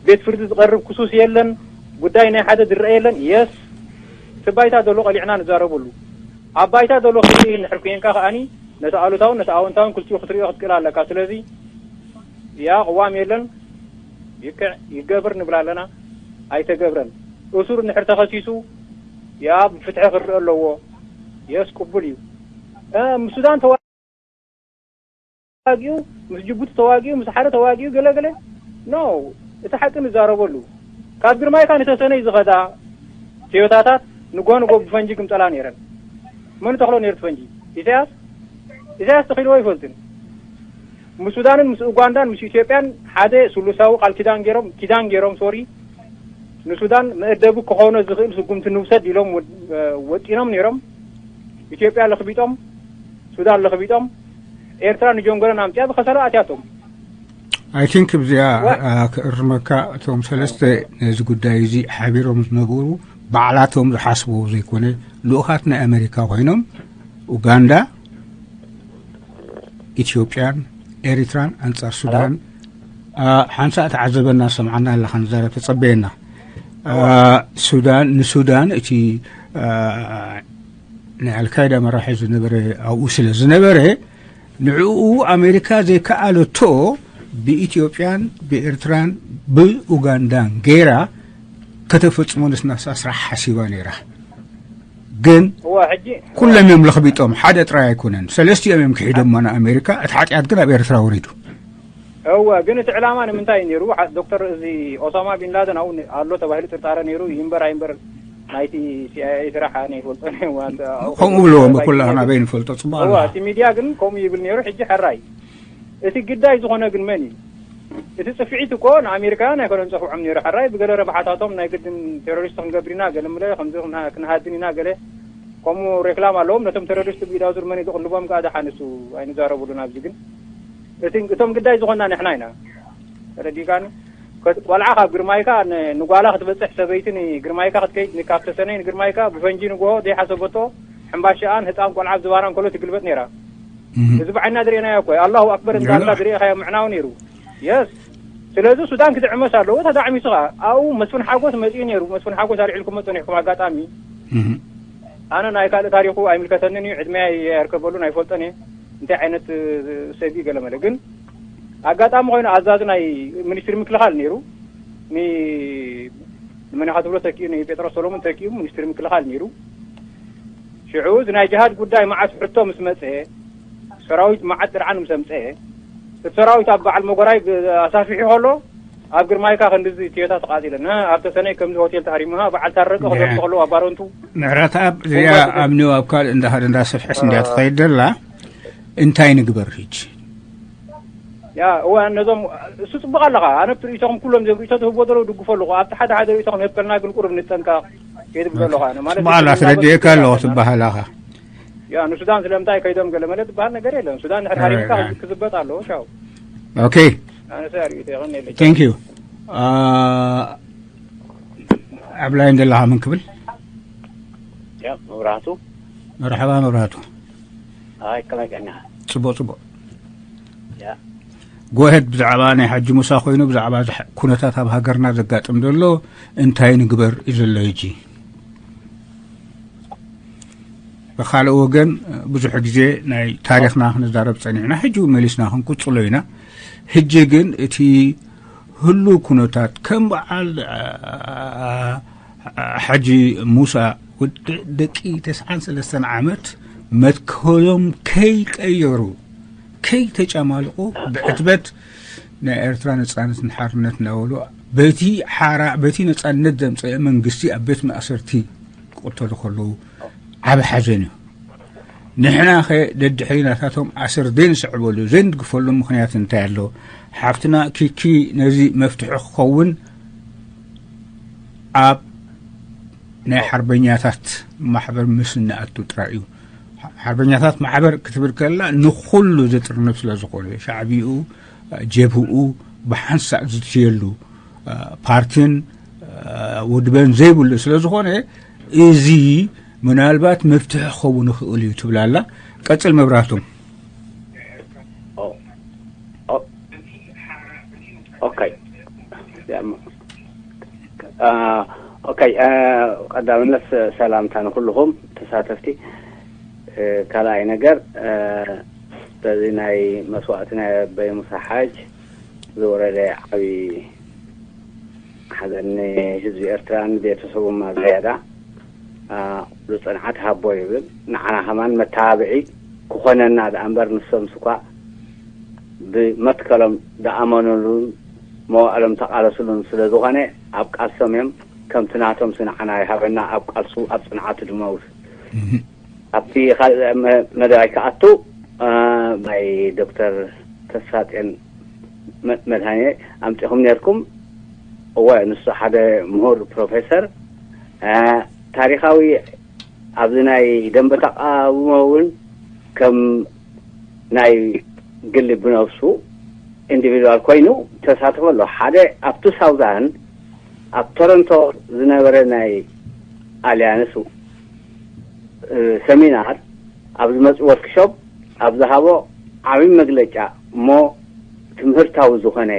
ቤት ፍርዲ ዝቐርብ ክሱስ የለን። ጉዳይ ናይ ሓደ ዝረአ የለን። የስ እቲ ባይታ ዘሎ ቀሊዕና ንዛረበሉ። ኣብ ባይታ ዘሎ ክትርኢ እንድሕር ኮይንካ ከኣኒ ነቲ ኣሉታውን ነቲ ኣወንታውን ክልቲኡ ክትርእዮ ክትክእል ኣለካ። ስለዚ ያ ቅዋም የለን ይክዕ ይገብር ንብል ኣለና። ኣይተገብረን። እሱር እንድሕር ተኸሲሱ ያ ብፍትሒ ክርእ ኣለዎ። የስ ቅቡል እዩ። ምስ ሱዳን ተዋጊኡ፣ ምስ ጅቡቲ ተዋጊኡ፣ ምስ ሓደ ተዋጊኡ ገለ ገለ ኖ። እቲ ሓቂ ንዛረበሉ። ካብ ግርማይካ ንተሰነይ ዝኸዳ ቶዮታታት ንጎ ንጎ ብፈንጂ ግምጠላ ነይረን። መን ተኽሎ ነይሩ እቲ ፈንጂ? ኢሳያስ? ኢሳያስ ተኺልዎ ኣይፈልጥን። ምስ ሱዳንን ምስ ኡጋንዳን ምስ ኢትዮጵያን ሓደ ስሉሳዊ ቃል ኪዳን ገይሮም ኪዳን ገይሮም ሶሪ ንሱዳን መእደቡ ክኾኖ ዝኽእል ስጉምቲ ንውሰድ ኢሎም ወጢኖም ነይሮም። ኢትዮጵያ ለኽቢጦም፣ ሱዳን ለኽቢጦም፣ ኤርትራ ንጆንጎረን ኣምፅያ ብኸሰላ ኣትያቶም። I think ብዚኣ ክእርመካ እቶም ሰለስተ ነዚ ጉዳይ እዚ ሓቢሮም ዝነበሩ ባዕላቶም ዝሓስብዎ ዘይኮነ ልኡኻት ናይ ኣሜሪካ ኮይኖም ኡጋንዳ ኢትዮጵያን ኤሪትራን ኣንጻር ሱዳን ሓንሳእ ተዓዘበና ሰምዓና ኣለኻ ንዛረብ ተጸበየና። ሱዳን ንሱዳን እቲ ናይ ኣልካይዳ መራሒ ዝነበረ ኣብኡ ስለ ዝነበረ ንዕኡ ኣሜሪካ ዘይከኣለቶ ብኢትዮጵያን ብኤርትራን ብኡጋንዳን ገይራ ከተፈጽሞ ንስናሳ ስራሕ ሓሲባ ነይራ። ግን እዋ ሕጂ ኩሎም እዮም ለኽቢጦም፣ ሓደ ጥራይ ኣይኮነን። ሰለስቲኦም እዮም ክሒዶማ ንኣሜሪካ፣ እቲ ሓጢኣት ግን ኣብ ኤርትራ ወሪዱ። እወ፣ ግን እቲ ዕላማ ንምንታይ እዩ ነይሩ? ሓ- ዶክተር እዚ ኦሳማ ቢን ላደን ኣብኡ ነ- ኣሎ ተባሂሉ ጥርጣረ ነይሩ። ይንበር ኣይንበር ናይቲ ሲኣይኤ ስራሕ ኣነ ይፈልጦ ነይሩ። ዋንታ- ከምኡ ብለዎም ኩላህና ኣበይ ንፈልጦ ጽቡቕ እወ፣ ኣለና። እቲ ሚድያ ግን ከምኡ ይብል ነይሩ። ሕጂ ሕራይ እቲ ግዳይ ዝኾነ ግን መን እዩ? እቲ ጽፍዒት እኮ ንኣሜሪካውያን ኣይኮነን ጸፍዖም ነይሩ። ሕራይ ብገለ ረብሓታቶም ናይ ግድን ቴሮሪስት ክንገብር ኢና ገለ ምለ ከምዚ ክና- ክንሃድን ኢና ገለ ከምኡ ሬክላም ኣለዎም። ነቶም ቴሮሪስት ብኢዳዙር መን እዩ ዝቕልቦም ከኣ ደሓን እሱ ኣይንዛረብሉን ኣብዚ ግን እቲ እቶም ግዳይ ዝኾንና ንሕና ኢና። ተረዲእካኒ? ከ- ቆልዓ ካብ ግርማይካ ን- ንጓላ ክትበጽሕ ሰበይቲ ንግርማይካ ክትከይድ ንካብ ተሰነይ ንግርማይካ ብፈንጂ ንግሆ ዘይሓሰበቶ ሕምባሻኣን ህፃን ቆልዓ ኣብ ዝባና እንከሎ ትግልበጥ ነይራ። እዚ ብዓይና ዝርእናዮ እኮ ኣላሁ ኣክበር እንዳልካ ዝርእኻዮ ምዕናው ነይሩ። የስ ስለዚ ሱዳን ክትዕመስ ኣለዎ ተዳዕሚሱ ኸዓ ኣብኡ መስፍን ሓጎስ መፅኡ ነይሩ። መስፍን ሓጎስ ኣልዒልኩም መፀ ነይርኩም ኣጋጣሚ ኣነ ናይ ካልእ ታሪኹ ኣይምልከተንን እዩ። ዕድመይ ኣየርከበሉን ኣይፈልጦን እየ እንታይ ዓይነት ሰብ እዩ ገለመለ ግን ኣጋጣሚ ኮይኑ ኣዛዚ ናይ ሚኒስትሪ ምክልኻል ነይሩ። ንመን ኢኻ ትብሎ ተኪኡ ንጴጥሮስ ሰሎሞን ተኪኡ ሚኒስትሪ ምክልኻል ነይሩ። ሽዑ እዚ ናይ ጅሃድ ጉዳይ መዓት ሕቶ ምስ መፀ ሰራዊት መዓት ጥርዓን ምስ ኣምፀ እቲ ሰራዊት ኣብ በዓል መጎራይ ኣሳፊሑ ከሎ ኣብ ግርማይካ ክንድዚ ትዮታ ተቃፂለን ኣብ ተሰነይ ከምዚ ሆቴል ተሃሪሙሃ በዓል ታረቀ ክደርሱ ከለዉ ኣባረንቱ ምሕረተኣብ እዚኣ ኣብ ኒው ኣብ ካልእ እንዳሃደ እንዳሰፍሐስ እንዲያ ትኸይድ ደላ እንታይ ንግበር ሕጂ? ያ እዋ ነዞም እሱ ፅቡቅ ኣለኻ። ኣነ ብትርኢቶኹም ኩሎም ዘም ርእቶ ትህቦ ዘለዉ ድግፎ ኣለኹ። ኣብቲ ሓደ ሓደ ርእቶ ክንህብ ከልና ግን ቁሩብ ንጠንቀቕ። የድብል ኣለኹ ኣነ ማለት ጽቡቅ ኣላ ትረድኤካ ኣለኹ ትበሃል ኣኻ። ያ ንሱዳን ስለምንታይ ከይዶም ገለ መለ ዝበሃል ነገር የለን። ሱዳን ድሕር ሃሪምካ ክዝበጥ ኣለዎ። ቻው። ኦኬ ኣነ ሰ ርእቶ ይኸን የለ thank you ኣብ ላይን ዘለኻ ምን ክብል ያ መብራህቱ መርሓባ መብራህቱ ኣይ ከመይ ቀና ጽቡቅ ጽቡቅ ያ ጎሄድ ብዛዕባ ናይ ሓጂ ሙሳ ኮይኑ ብዛዕባ እዚ ኩነታት ኣብ ሃገርና ዘጋጥም ዘሎ እንታይ ንግበር እዩ ዘሎ ሕጂ? ብኻልእ ወገን ብዙሕ ግዜ ናይ ታሪኽና ክንዛረብ ጸኒሕና፣ ሕጂ እውን መሊስና ክንቅጽሎ ኢና። ሕጂ ግን እቲ ህሉ ኩነታት ከም በዓል ሓጂ ሙሳ ወዲ ደቂ ተስዓን ሰለስተን ዓመት መትከሎም ከይቀየሩ፣ ከይተጨማልቑ፣ ብዕትበት ናይ ኤርትራ ነጻነትን ሓርነት እናበሉ በቲ ሓራ በቲ ነጻነት ዘምጸአ መንግስቲ ኣብ ቤት ማእሰርቲ ክቕተሉ ከለዉ ዓቢ ሓዘን እዩ። ንሕናኸ ደድሕሪ ናታቶም ኣሰር ዘይንስዕበሉ ዘይንድግፈሉ ምኽንያት እንታይ ኣሎ? ሓፍትና ኪኪ ነዚ መፍትሒ ክኸውን ኣብ ናይ ሓርበኛታት ማሕበር ምስ እንኣቱ ጥራይ እዩ። ሓርበኛታት ማሕበር ክትብል ከላ ንኹሉ ዝጥርንፍ ስለ ዝኾነ፣ ሻዕቢኡ፣ ጀብህኡ ብሓንሳእ ዝትየሉ ፓርቲን ውድበን ዘይብሉ ስለ ዝኾነ፣ እዚ ምናልባት መፍትሒ ክኸውን ይኽእል እዩ ትብል ኣላ። ቀጽል መብራህቶም። ኦኬ። ኦኬ። ቀዳምነት ሰላምታ ንኩልኹም ተሳተፍቲ። ካልኣይ ነገር፣ በዚ ናይ መስዋእቲ ናይ ኣበይ ሙሳ ሓጅ ዝወረደ ዓብዪ ሓዘን ንህዝቢ ኤርትራ ንቤተሰቡን ማዘያዳ ዝጽንዓት ሃቦ ይብል። ንዓና ከማን መተባብዒ ክኾነና ደኣ እምበር፣ ንሶም ስኳ ብመትከሎም ደኣመኑሉን መዋእሎም ተቓለሱሉን ስለ ዝኾነ፣ ኣብ ቃልሶም እዮም። ከምቲ ናቶም ንዓና ይሃበና፣ ኣብ ቃልሱ ኣብ ጽንዓቱ ድማ ውስ ኣብቲ ካልእ መደባይ ክኣቱ፣ ናይ ዶክተር ተስፋጽዮን መድሃኔ ኣምጺኹም ነርኩም። እወ፣ ንሱ ሓደ ምሁር ፕሮፌሰር ታሪኻዊ ኣብዚ ናይ ደንበ ተቃውሞ እውን ከም ናይ ግሊ ብነብሱ ኢንዲቪድዋል ኮይኑ ተሳትፎ ኣሎ። ሓደ ኣብቲ ሳውዛን ኣብ ቶሮንቶ ዝነበረ ናይ ኣልያንስ ሰሚናር ኣብ ዝመጽእ ወርክሾፕ ኣብ ዝሃቦ ዓብዪ መግለጫ እሞ ትምህርታዊ ዝኾነ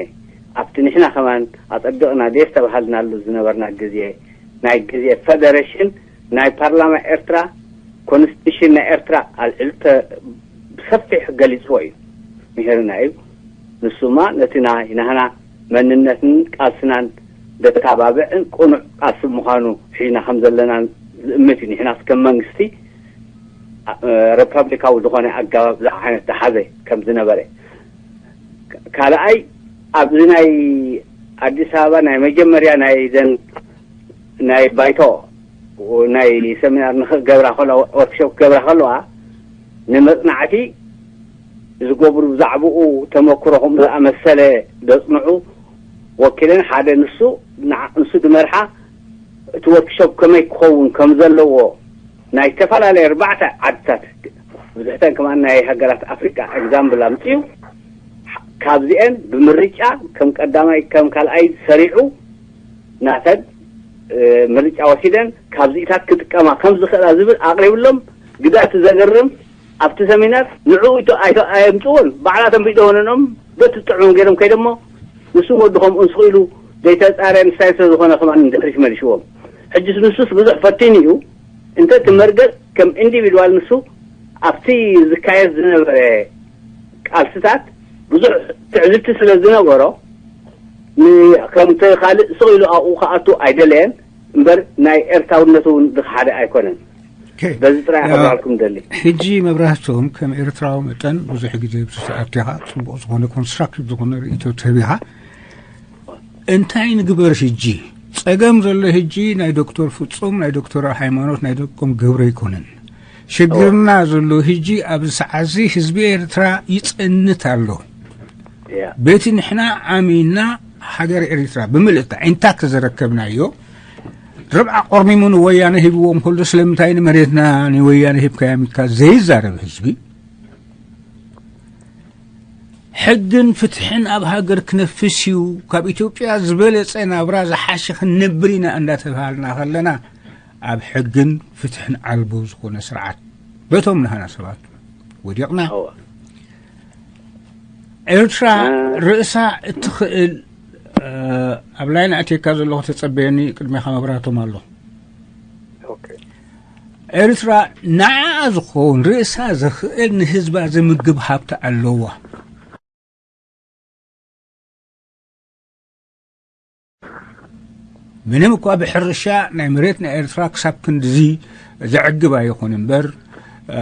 ኣብቲ ንሕና ከማን ኣጸቢቕና ደስ ተባሃልናሉ ዝነበርና ግዜ ናይ ግዜ ፈደረሽን ናይ ፓርላማ ኤርትራ ኮንስቲቱሽን ናይ ኤርትራ ኣልዕሉ ብሰፊሕ ገሊጽዎ እዩ። ምሄርና እዩ። ንሱማ ነቲ ናይ ናህና መንነትን ቃልስናን ደተባብዕን ቅኑዕ ቃልሲ ምዃኑ ሒና ከም ዘለና ዝእምት እዩ። ንሕናስ ከም መንግስቲ ሪፐብሊካዊ ዝኾነ ኣገባብ ዝዓይነት ዝሓዘ ከም ዝነበረ። ካልኣይ ኣብዚ ናይ ኣዲስ ኣበባ ናይ መጀመርያ ናይ ዘን ናይ ባይቶ ናይ ሰሚናር ንክገብራ ከለዋ ወርክሾፕ ክገብራ ከለዋ ንመፅናዕቲ ዝገብሩ ብዛዕባኡ ተመክሮ ከምኡ ዝኣመሰለ ዘፅንዑ ወኪለን ሓደ ንሱ ንሱ ዝመርሓ እቲ ወርክሾፕ ከመይ ክኸውን ከም ዘለዎ ናይ ዝተፈላለየ ኣርባዕተ ዓድታት ብዙሕተን ከማን ናይ ሃገራት ኣፍሪቃ ኤግዛምብል ኣምፅኡ ካብዚኤን ብምርጫ ከም ቀዳማይ ከም ካልኣይ ሰሪዑ ናተን ምርጫ ወሲደን ካብዚኢታት ክጥቀማ ከም ዝኽእላ ዝብል ኣቕሪብሎም ግዳ እቲ ዘገርም ኣብቲ ሰሚናር ንዕኡ ኣይቶ ኣየምፅዎን ባዕላቶም ቢዶ ሆነኖም በቲ ጥዑም ገይሮም ከይደሞ ንሱ ወዲ ከምኡ ንስኽኢሉ ዘይተፃረየ ንሳይ ስለ ዝኾነ ከማን ንድሕሪት መልሽዎም ሕጅስ ንሱስ ብዙሕ ፈቲኑ እዩ እንተ እቲ መርገፅ ከም ኢንዲቪድዋል ንሱ ኣብቲ ዝካየድ ዝነበረ ቃልስታት ብዙሕ ትዕዝብቲ ስለ ዝነበሮ ከምቲ ካልእ ስቕ ኢሉ ኣብኡ ክኣቱ ኣይደለየን እምበር ናይ ኤርትራውነቱ እውን ዝክሓደ ኣይኮነን። በዚ ጥራይ ኣበራልኩም ደሊ። ሕጂ መብራህቶም ከም ኤርትራዊ መጠን ብዙሕ ግዜ ብዝሰኣቱ ኢኻ ጽቡቕ ዝኾነ ኮንስትራክቲቭ ዝኾነ ርእይቶ ትህብ ኢኻ። እንታይ ንግበር ሕጂ? ጸገም ዘሎ ሕጂ ናይ ዶክተር ፍጹም ናይ ዶክተር ሃይማኖት ናይ ደቆም ገብረ ኣይኮነን። ሽግርና ዘሎ ሕጂ ኣብዚ ሰዓትዚ ህዝቢ ኤርትራ ይጸንት ኣሎ። በቲ ንሕና ዓሚና ሃገር ኤርትራ ብምልእታ ኢንታክት ዘረከብናዮ ርብዓ ቆርሚሙ ንወያነ ሂብዎም ከሎ ስለምንታይ ንመሬትና ንወያነ ሂብካያ ሚካ ዘይዛረብ ህዝቢ ሕግን ፍትሕን ኣብ ሃገር ክነፍስ እዩ ካብ ኢትዮጵያ ዝበለጸ ናብራ ዝሓሸ ክንነብር ኢና እንዳተባሃልና ከለና ኣብ ሕግን ፍትሕን ዓልቦ ዝኾነ ስርዓት በቶም ናህና ሰባት ወዲቕና ኤርትራ እ- ርእሳ እትኽእል፣ እ፣ ኣብ ላይን ኣትየካ ዘለኹ ተጸበየኒ፣ ቅድሜኻ መብራህቶም ኣሎ። ኦኬ። ኤርትራ ንዓኣ ዝኸውን ርእሳ ዘኽእል ንህዝባ ዝምግብ ሃብቲ ኣለዋ። ምንም እኳ ብሕርሻ ናይ መሬት ናይ ኤርትራ ክሳብ ክንድዚ ዘዕግብ ኣይኹን እምበር፣ እ፣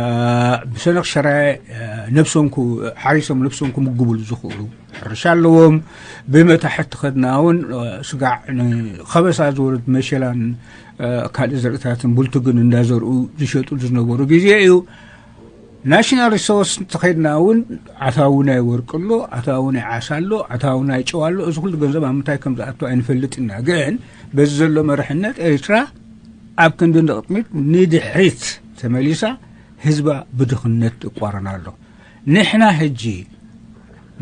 ብሰነኽ ሸራይ፣ እ፣ ነብሶም ኩ-፣ ሓሪሶም ነብሶም ክምግቡሉ ዝኽእሉ ሕርሻ ኣለዎም። ብመታሕት ተኸድና እውን፣ እ፣ ስጋዕ ንኸበሳ ዝወርድ መሸላን፣ እ፣ ካልእ ዘርእታትን ቡልትግን እንዳዘርኡ ዝሸጡሉ ዝነበሩ ግዜ እዩ። ናሽናል ሪሶርስ እንተኸድና እውን ኣታዊ ናይ ወርቂ ኣሎ፣ ኣታዊ ናይ ዓሳ ኣሎ፣ ኣታዊ ናይ ጨው ኣሎ። እዚ ኩሉ ገንዘብ ኣብ ምንታይ ከም ዝኣቱ ኣይንፈልጥ ኢና። ግን በዚ ዘሎ መርሕነት ኤርትራ ኣብ ክንዲ ንቕድሚት ንድሕሪት ተመሊሳ ህዝባ ብድኽነት ይቋረን ኣሎ። ንሕና ሕጂ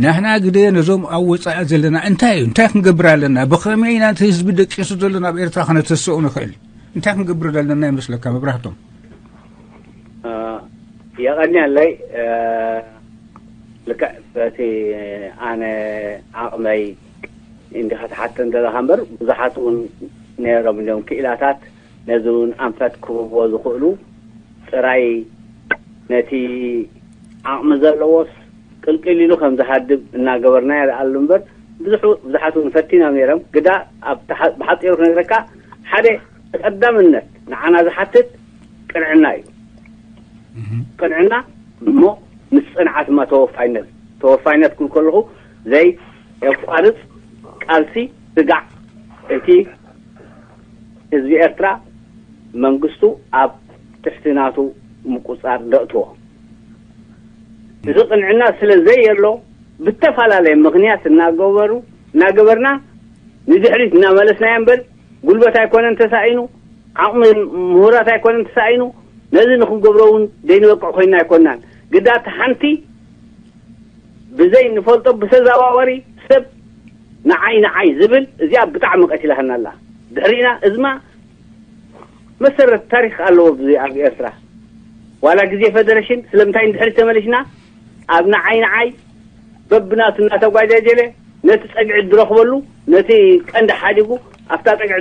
ናህና ግደ ነዞም ኣብ ወጻኢ ዘለና እንታይ እዩ? እንታይ ክንገብር ኣለና? ብኸመይ ኢና ነቲ ህዝቢ ደቂሱ ዘሎ ናብ ኤርትራ ክነተስኦ ንኽእል? እንታይ ክንገብር ዘለና ይመስለካ መብራህቶም? የቐንየለይ። ልክዕ በቲ ኣነ ዓቕመይ እንዲኻ ትሓተን ዘለኻ እምበር፣ ብዙሓት እውን ነይሮም እዮም ክኢላታት ነዚ እውን ኣንፈት ክህብዎ ዝኽእሉ። ጥራይ ነቲ ዓቕሚ ዘለዎስ ቅልቅል ኢሉ ከም ዝሃድም እናገበርና ይረኣሉ እምበር፣ ብዙሑ ብዙሓት እውን ፈቲኖም ነይሮም። ግዳ ኣብ ተሓ- ብሓፂሩ ክነግረካ፣ ሓደ ቀዳምነት ንዓና ዝሓትት ቅንዕና እዩ። ቅንዕና እሞ ምስ ፅንዓት ድማ ተወፋይነት። ተወፋይነት ክብል ከለኹ ዘይ የቋርፅ ቃልሲ ስጋዕ እቲ ህዝቢ ኤርትራ መንግስቱ ኣብ ትሕቲ ናቱ ምቁፃር ደእትዎ። እዚ ቅንዕና ስለ ዘየሎ ብተፈላለየ ምኽንያት እናገበሩ እናገበርና ንድሕሪት እናመለስናዮ እምበር ጉልበት ኣይኮነን ተሳኢኑ፣ ዓቕሚ ምሁራት ኣይኮነን ተሳኢኑ። ነዚ ንክንገብሮ እውን ዘይንበቅዕ ኮይንና ኣይኮንናን። ግዳ እቲ ሓንቲ ብዘይ ንፈልጦ ብተዘዋወሪ ሰብ ንዓይ ንዓይ ዝብል እዚኣ ብጣዕሚ ቀቲላትና ኣላ። ድሕሪና እዝማ መሰረት ታሪክ ኣለዎ ብዚ ኣብ ኤርትራ ዋላ ግዜ ፈደረሽን ስለምንታይ ንድሕሪት ተመሊስና ኣብ ንዓይ ንዓይ በብናቱ እናተጓጃጀለ ነቲ ጸግዒ ዝረኽበሉ ነቲ ቀንዲ ሓዲጉ ኣብታ ጸግዒ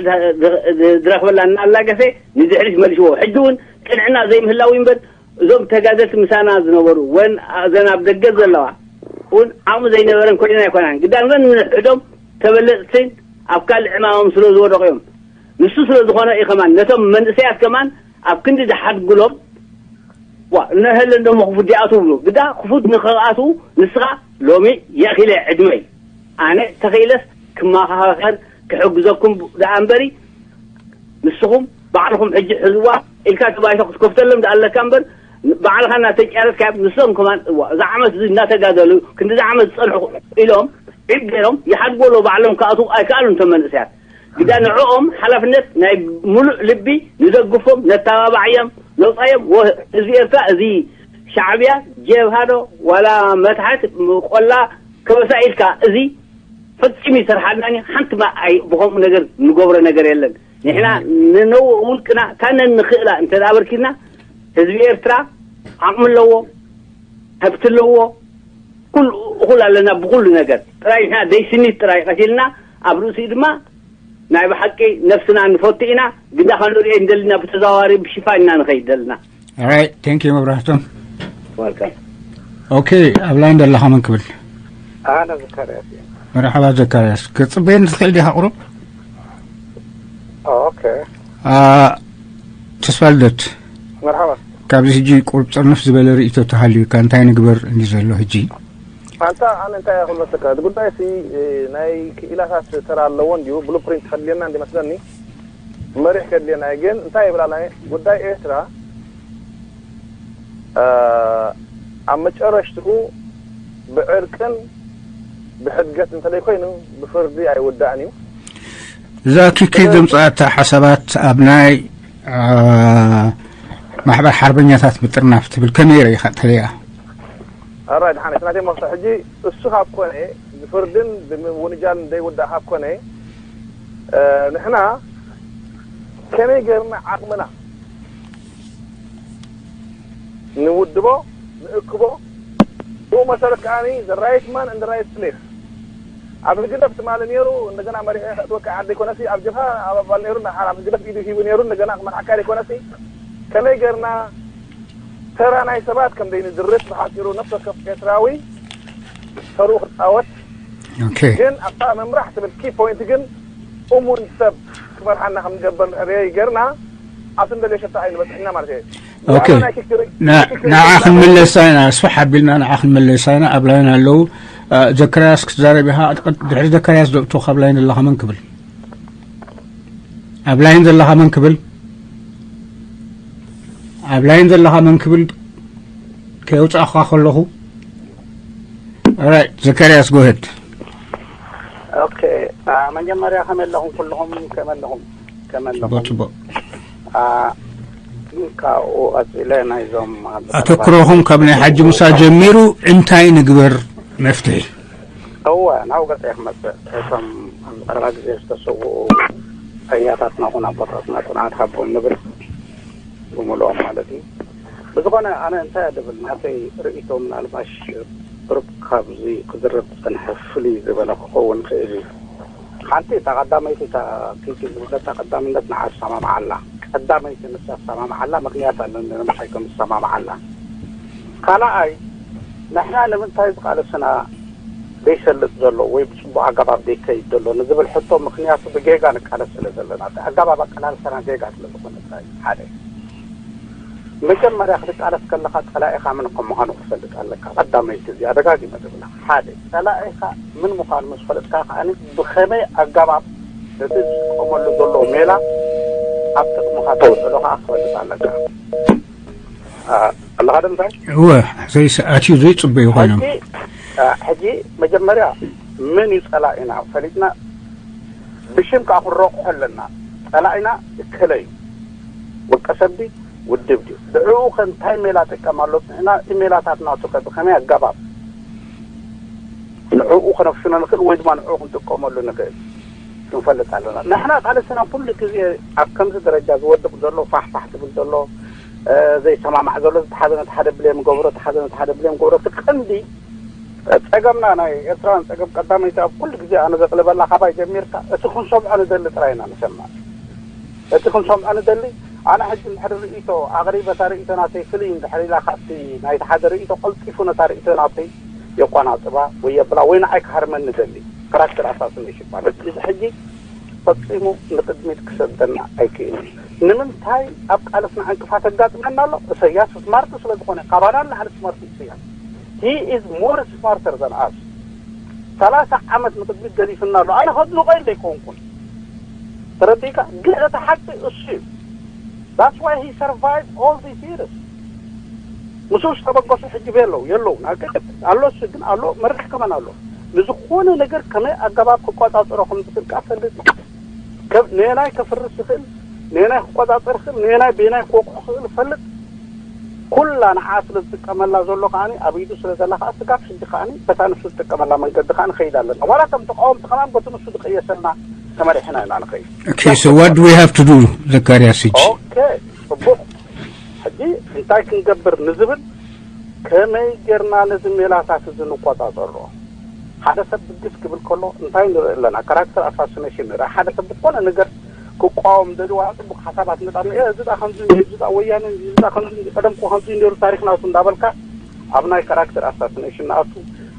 ዝረኽበላ እናላገፈ ንድሕሪት መሊስዎ። ሕጂ እውን ቅንዕና ዘይምህላው እምበር እዞም ተጋደልቲ ምሳና ዝነበሩ ወን እዘን ኣብ ደገ ዘለዋ እውን ዓቕሚ ዘይነበረን ኮይነን ኣይኮናን። ግዳን ነንሕዶም ተበለጽትን ኣብ ካልእ ዕማሞም ስለ ዝወደቑ እዮም። ንሱ ስለ ዝኾነ እዩ ከማን ነቶም መንእሰያት ከማን ኣብ ክንዲ ዝሓድጉሎም ዋ እነሀለ እንደሞ ክፉት ዲኣ ትብሉ ግዳ ክፉት ንኸኣቱ ንስኻ ሎሚ የኺለ ዕድመይ ኣነ ተኽኢለስ ክመኻኸር ክሕግዘኩም ደኣ እምበሪ ንስኹም ባዕልኹም ሕጂ ሕዝዋ ኢልካ እቲ ባይቶ ክትከፍተሎም ደኣ ኣለካ እምበር ባዕልኻ እናተጫረትካ ንሶም ከማን እዋ እዚ ዓመት እዚ እናተጋደሉ ክንዲ እዚ ዓመት ዝፀንሑ ኢሎም ዒብ ገይሮም ይሓድጎ ኣለዉ ባዕሎም ክኣትዉ ኣይከኣሉን እቶም መንእሰያት ግዳ ንዕኦም ሓላፍነት ናይ ሙሉእ ልቢ ንደግፎም ነተባባዕዮም ነውፃዮም ህዝቢ ኤርትራ እዚ ሻዕብያ ጀብሃዶ ዋላ መትሓት ቆላ ከበሳ ኢልካ እዚ ፈጺሙ ይሰርሓልናን እዩ ሓንቲ ማ ኣይ ብኸምኡ ነገር ንገብሮ ነገር የለን ንሕና ንነው ውልቅና እታ ነንኽእላ እንተ ኣበርኪትና ህዝቢ ኤርትራ ዓቕሚ ኣለዎ ሃብቲ ኣለዎ ኩሉ እኹል ኣለና ብኩሉ ነገር ጥራይ ንሕና ደይ ስኒት ጥራይ ቀቲልና ኣብ ርእሲኡ ድማ ናይ ብሓቂ ነብስና ንፈቱ ኢና ግዳ ከንርእዮ እንደልና ብተዘዋዋሪ ብሽፋን ኢና ንኸይድ ዘለና Alright, thank you መብራህቶም። Welcome. Okay, ኣብ ላይን ዘለኻ መን ክብል? ኣነ ዘካርያስ እየ። መርሓባ ዘካርያስ። ክጽበየኒ ትኽእል ዲኻ ቁሩብ? ኦኬ። አ፣ ተስፋ ልደት። መርሓባ። ካብዚ ሕጂ ቁሩብ ጥርንፍ ዝበለ ርእይቶ ተሃልዩካ እንታይ ንግበር እንዲ ዘሎ ሕጂ? ኣንታ ኣነ እንታይ እየ ክመስለካ እቲ ጉዳይ ሲ ናይ ክኢላታት ተራ ኣለዎ እንዲዩ ብሉፕሪንት ከድልየና እንዲ መስለኒ መሪሕ ከድልየና እዩ ግን እንታይ ይብላና ጉዳይ ኤርትራ ኣብ መጨረሽትኡ ብዕርቅን ብሕድገት እንተለይ ኮይኑ ብፍርዲ ኣይውዳእን እዩ እዛ ኪኪ ዘምፅኣታ ሓሳባት ኣብ ናይ ማሕበር ሓርበኛታት ምጥርናፍ ትብል ከመይ ረኢኻ ተለያ ኣራይ ድሓን እቲ ናተይ መክቶ ሕጂ እሱ ካብ ኮነ ብፍርድን ብምውንጃልን ዘይውዳእ ካብ ኮነ ንሕና ከመይ ገርና ዓቕምና ንውድቦ ንእክቦ ብኡ መሰረት ከዓኒ the right man and the right place ኣብ ህግደፍ ትማሊ ነይሩ። እንደገና መሪሑ ከእትወካ ዓዲ ኣይኮነሲ ኣብ ጀብሃ ኣብ ኣባል ነይሩ። ንሓር ኣብ ህግደፍ ኢዱ ሂቡ ነይሩ። እንደገና ክመርሓካ ኣይኮነሲ ከመይ ገርና ተራ ናይ ሰባት ከም ዘይንድርስ ብሓፂሩ ነፍሲ ወከፍ ኤርትራዊ ተርኡ ክፃወት። ኦኬ። ግን ኣብታ ምምራሕ ትብል ኪ ፖይንት ግን እሙን ሰብ ክመርሓና ከም ንገበር ንሕርየ ይገርና ኣብቲ ንደልዮ ሸታ ኣይንበፅሕ ኢና ማለት እየ። ኦኬ። ዋና ናይ ኪክሪ- ና- ኪክሪ- ንዓ ክንምለሳ ኢና፣ ኣስፍሕ ኣቢልና ንዓ ክንመለሳ ኢና። ኣብ ላይን ኣለዉ። አ፣ ዘካርያስ ክትዛረብ ኢኻ። ድሕሪ ዘካርያስ ዘእቱ ካብ ላይን ዘለኻ መን ክብል? ኣብ ላይን ዘለኻ መን ክብል? ኣብ ላይን ዘለኻ መን ክብል? ከየውፃእኻ ከለኹ። ኦራይት፣ ዘካርያስ፣ ጎሄድ። ኦኬ፣ አ፣ መጀመርያ ከመይ ኣለኹም ኩልኹም? ከመይ ኣለኹም? ከመይ ኣለኹም? ጽቡቅ፣ ጽቡቅ። አ፣ ካብኡ ቀጺለ ናይዞም ኣብ ኣተኩሮኹም ካብ ናይ ሓጂ ሙሳ ጀሚሩ እንታይ ንግበር መፍትሒ? እወ፣ ናብ ገጸ ክመጽእ። እቶም ኣብ ቀረባ ግዜ ዝተሰውኡ ኣያታትና ኹን ኣቦታትና ጽንዓት ሃቦም ንብል ብምልኦም ማለት እዩ። ብዝኾነ ኣነ እንታይ እየ ድብል፣ ናተይ ርእይቶ ምናልባሽ ርብ ካብዚ ክዝረብ ዝጸንሐ ፍልይ ዝበለ ክኸውን ይኽእል እዩ። ሓንቲ እታ ቀዳመይቲ እታ ኪኪ ዝብለታ ቀዳምነት ንዓ ዝሰማምዓላ። ቀዳመይቲ ንሳ ዝሰማምዓላ ምኽንያት ኣለኒ ንምንታይ ከም ዝሰማምዓላ። ካልኣይ ንሕና ንምንታይ ዝቃለስና ዘይሰልጥ ዘሎ ወይ ብጽቡቕ ኣገባብ ዘይከይድ ዘሎ ንዝብል ሕቶ ምኽንያቱ ብጌጋ ንቃለስ ስለ ዘለና። እቲ ኣገባብ ኣቀላልሳና ጌጋ ስለ ዝኾነ ጥራይ ሓደ። መጀመርያ ክትቃለስ ከለኻ ጸላኢኻ ምን ከም ምዃኑ ክትፈልጥ ኣለካ። ቀዳመይቲ እዚኣ ደጋጊመ ዝብላ። ሓደ፣ ጸላኢኻ ምን ምዃኑ ምስ ፈለጥካ ከኣ ብኸመይ ኣገባብ ነቲ ዝጥቀመሉ ዘሎ ሜላ ኣብ ጥቕምኻ ተውዕሎ ከኣ ክትፈልጥ ኣለካ። ኣ፣ ኣለኻ ዶ ምሳይ? እወ፣ ዘይሰኣትዩ ዘይጽበዩ ኮይኖም። ሕጂ፣ ኣ፣ ሕጂ መጀመርያ መን እዩ ጸላኢና ፈሊጥና ብሽም ከኣ ክንረቑሖ ኣለና። ጸላኢና እከለ እዩ። ውልቀ ሰብ ድዩ? ውድብ ድዩ? ንዕኡ ከ እንታይ ሜላ ጥቀም ኣሎ? ንሕና እቲ ሜላታት ናቱ ከ ብኸመይ ኣገባብ ንዕኡ ከነፍሽኖ ንኽእል ወይ ድማ ንዕኡ ክንጥቀመሉ ንኽእል ክንፈልጥ ኣለና። ንሕና ቃልስና ኩሉ ግዜ ኣብ ከምዚ ደረጃ ዝወድቕ ዘሎ፣ ፋሕፋሕ ዝብል ዘሎ፣ እ፣ ዘይሰማማዕ ዘሎ፣ እቲ ሓደ ነቲ ሓደ ብሌም ገብሮ፣ እቲ ሓደ ነቲ ሓደ ብሌም ገብሮ፣ እቲ ቀንዲ ጸገምና ናይ ኤርትራውያን ጸገም ቀዳመይቲ ኣብ ኩሉ ግዜ ኣነ ዘጥልበላ ካባይ ጀሚርካ እቲ ክንሰምዖ ንደሊ ጥራይ ኢና ንሰምዕ። እቲ ክንሰምዖ ንደሊ ኣነ ሕጂ እንድሕሪ ርእይቶ ኣቕሪበ እታ ርእይቶ ናተይ ፍልይ እንድሕር ኢላ ካብቲ ናይቲ ሓደ ርእይቶ ቀልጢፉ ነታ ርእይቶ ናተይ የቋናጽባ ወይ የብላ ወይ ንዓይ ክሃርመኒ ንደሊ ካራክተር ኣሳሲኔሽን ማለት እዩ። እዚ ሕጂ ፈጺሙ ንቕድሚት ክሰደና ኣይክእልን። ንምንታይ ኣብ ቃልስና ዕንቅፋት ኣጋጥመና ኣሎ? እሰያስ ስማርት ስለ ዝኾነ ካባና ንላዕሊ ስማርት እዩ እሰያስ። He is more smarter than us. ሰላሳ ዓመት ንቕድሚት ገዲፍና ኣሎ። ኣነ ከድንቆ እንደ ኣይኮንኩን ተረዲእካ፣ ግን እቲ ሓቂ እሱ እዩ። That's why he survived all these years. ምስኡ ዝተበገሱ ሕጂ የለው የለው ኣሎ እሱ ግን ኣሎ መርሕ ከመን ኣሎ። ንዝኾነ ነገር ከመይ ኣገባብ ክቆጻጸሮ ከም ዝኽእል ከኣ ፈልጥ እዩ። ከም ነናይ ከፍርስ ይኽእል፣ ነናይ ክቆጻጸር ይኽእል፣ ነናይ ቤናይ ክወቅዖ ክኽእል ፈልጥ። ኩላ ንዓ ስለ ዝጥቀመላ ዘሎ ከዓኒ ኣብ ኢዱ ስለ ዘላ ከኣ ስጋብ ሕጂ ከዓኒ በታ ንሱ ዝጥቀመላ መንገዲ ከኣ ንኸይድ ኣለና። ዋላ ከም ተቃወምቲ ከማን በቲ ንሱ ዝቀየሰልና ተመሪሕና ኢና ንኸይድ። Okay, so what do we have to do, ዘካርያስ? ሕጂ ኦኬ፣ ጽቡቕ። ሕጂ እንታይ ክንገብር ንዝብል ከመይ ጌርና ነዚ ሜላታት እዚ ንቆጻጸሮ? ሓደ ሰብ ብግስ ክብል ከሎ እንታይ ንርኢ ኣለና? ካራክተር ኣሳሲኔሽን ንርኢ። ሓደ ሰብ ዝኾነ ነገር ክቋወም ደሊ ዋላ ጽቡቕ ሓሳባት መጻ፣ "እ፣ እዚ ዳ ከምዚ እንዲ፣ እዚ ዳ ወያነ እንዲ፣ እዚ ዳ ከምዚ እንዲ፣ ቀደም እኮ ከምዚ እንዲ ነይሩ ታሪኽ ናቱ" እንዳበልካ ኣብ ናይ ካራክተር ኣሳሲኔሽን ንኣቱ፣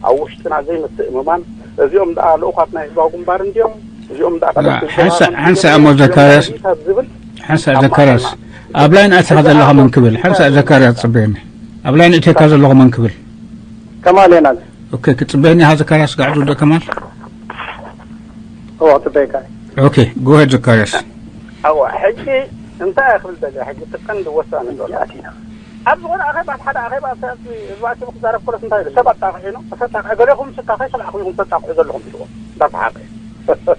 ኣብ ውሽጥና ዘይምትእምማን፣ እዚኦም ደኣ ልኡኻት ናይ ህዝባዊ ግንባር እንዲዮም፣ እዚኦም ደኣ ቀደም ሓንሳ- ሓንሳ እሞ ዘካርያስ፣ ሓንሳ ዘካርያስ፣ ኣብ ላይን ኣቲኻ ዘለኻ መን ክብል? ሓንሳ ዘካርያስ ጽበየኒ። ኣብ ላይን ኣቲኻ ዘለኹ መን ክብል? ከማል ኢና። ኦኬ፣ ክትጽበየኒ ኢኻ ዘካርያስ ጋዕዙ ወዲ ከማል? እዎ፣ ጽበየካ። ኦኬ፣ go ahead ዘካርያስ። እዋ፣ ሕጂ እንታይ እየ ክብል ደልየ? ሕጂ እቲ ቀንዲ ወሳኒ ዘሎ ኣቲና። ኣብ ዝኾነ ኣኼባ፣ ኣብ ሓደ ኣኼባ፣ ኣብ ሰልፊ ህዝቢ ኣኪቡ ክዛረብ ከሎስ እንታይ ኢሉ? ሰብ ኣጣቕዒ ነው። ሰብ ኣጣቕዒ፣ ገሌኹም ስካ ከይሰማዕኹም ኢኹም ተጣቕዑ ዘለኹም ኢልዎ። እንዳሰሓቐ።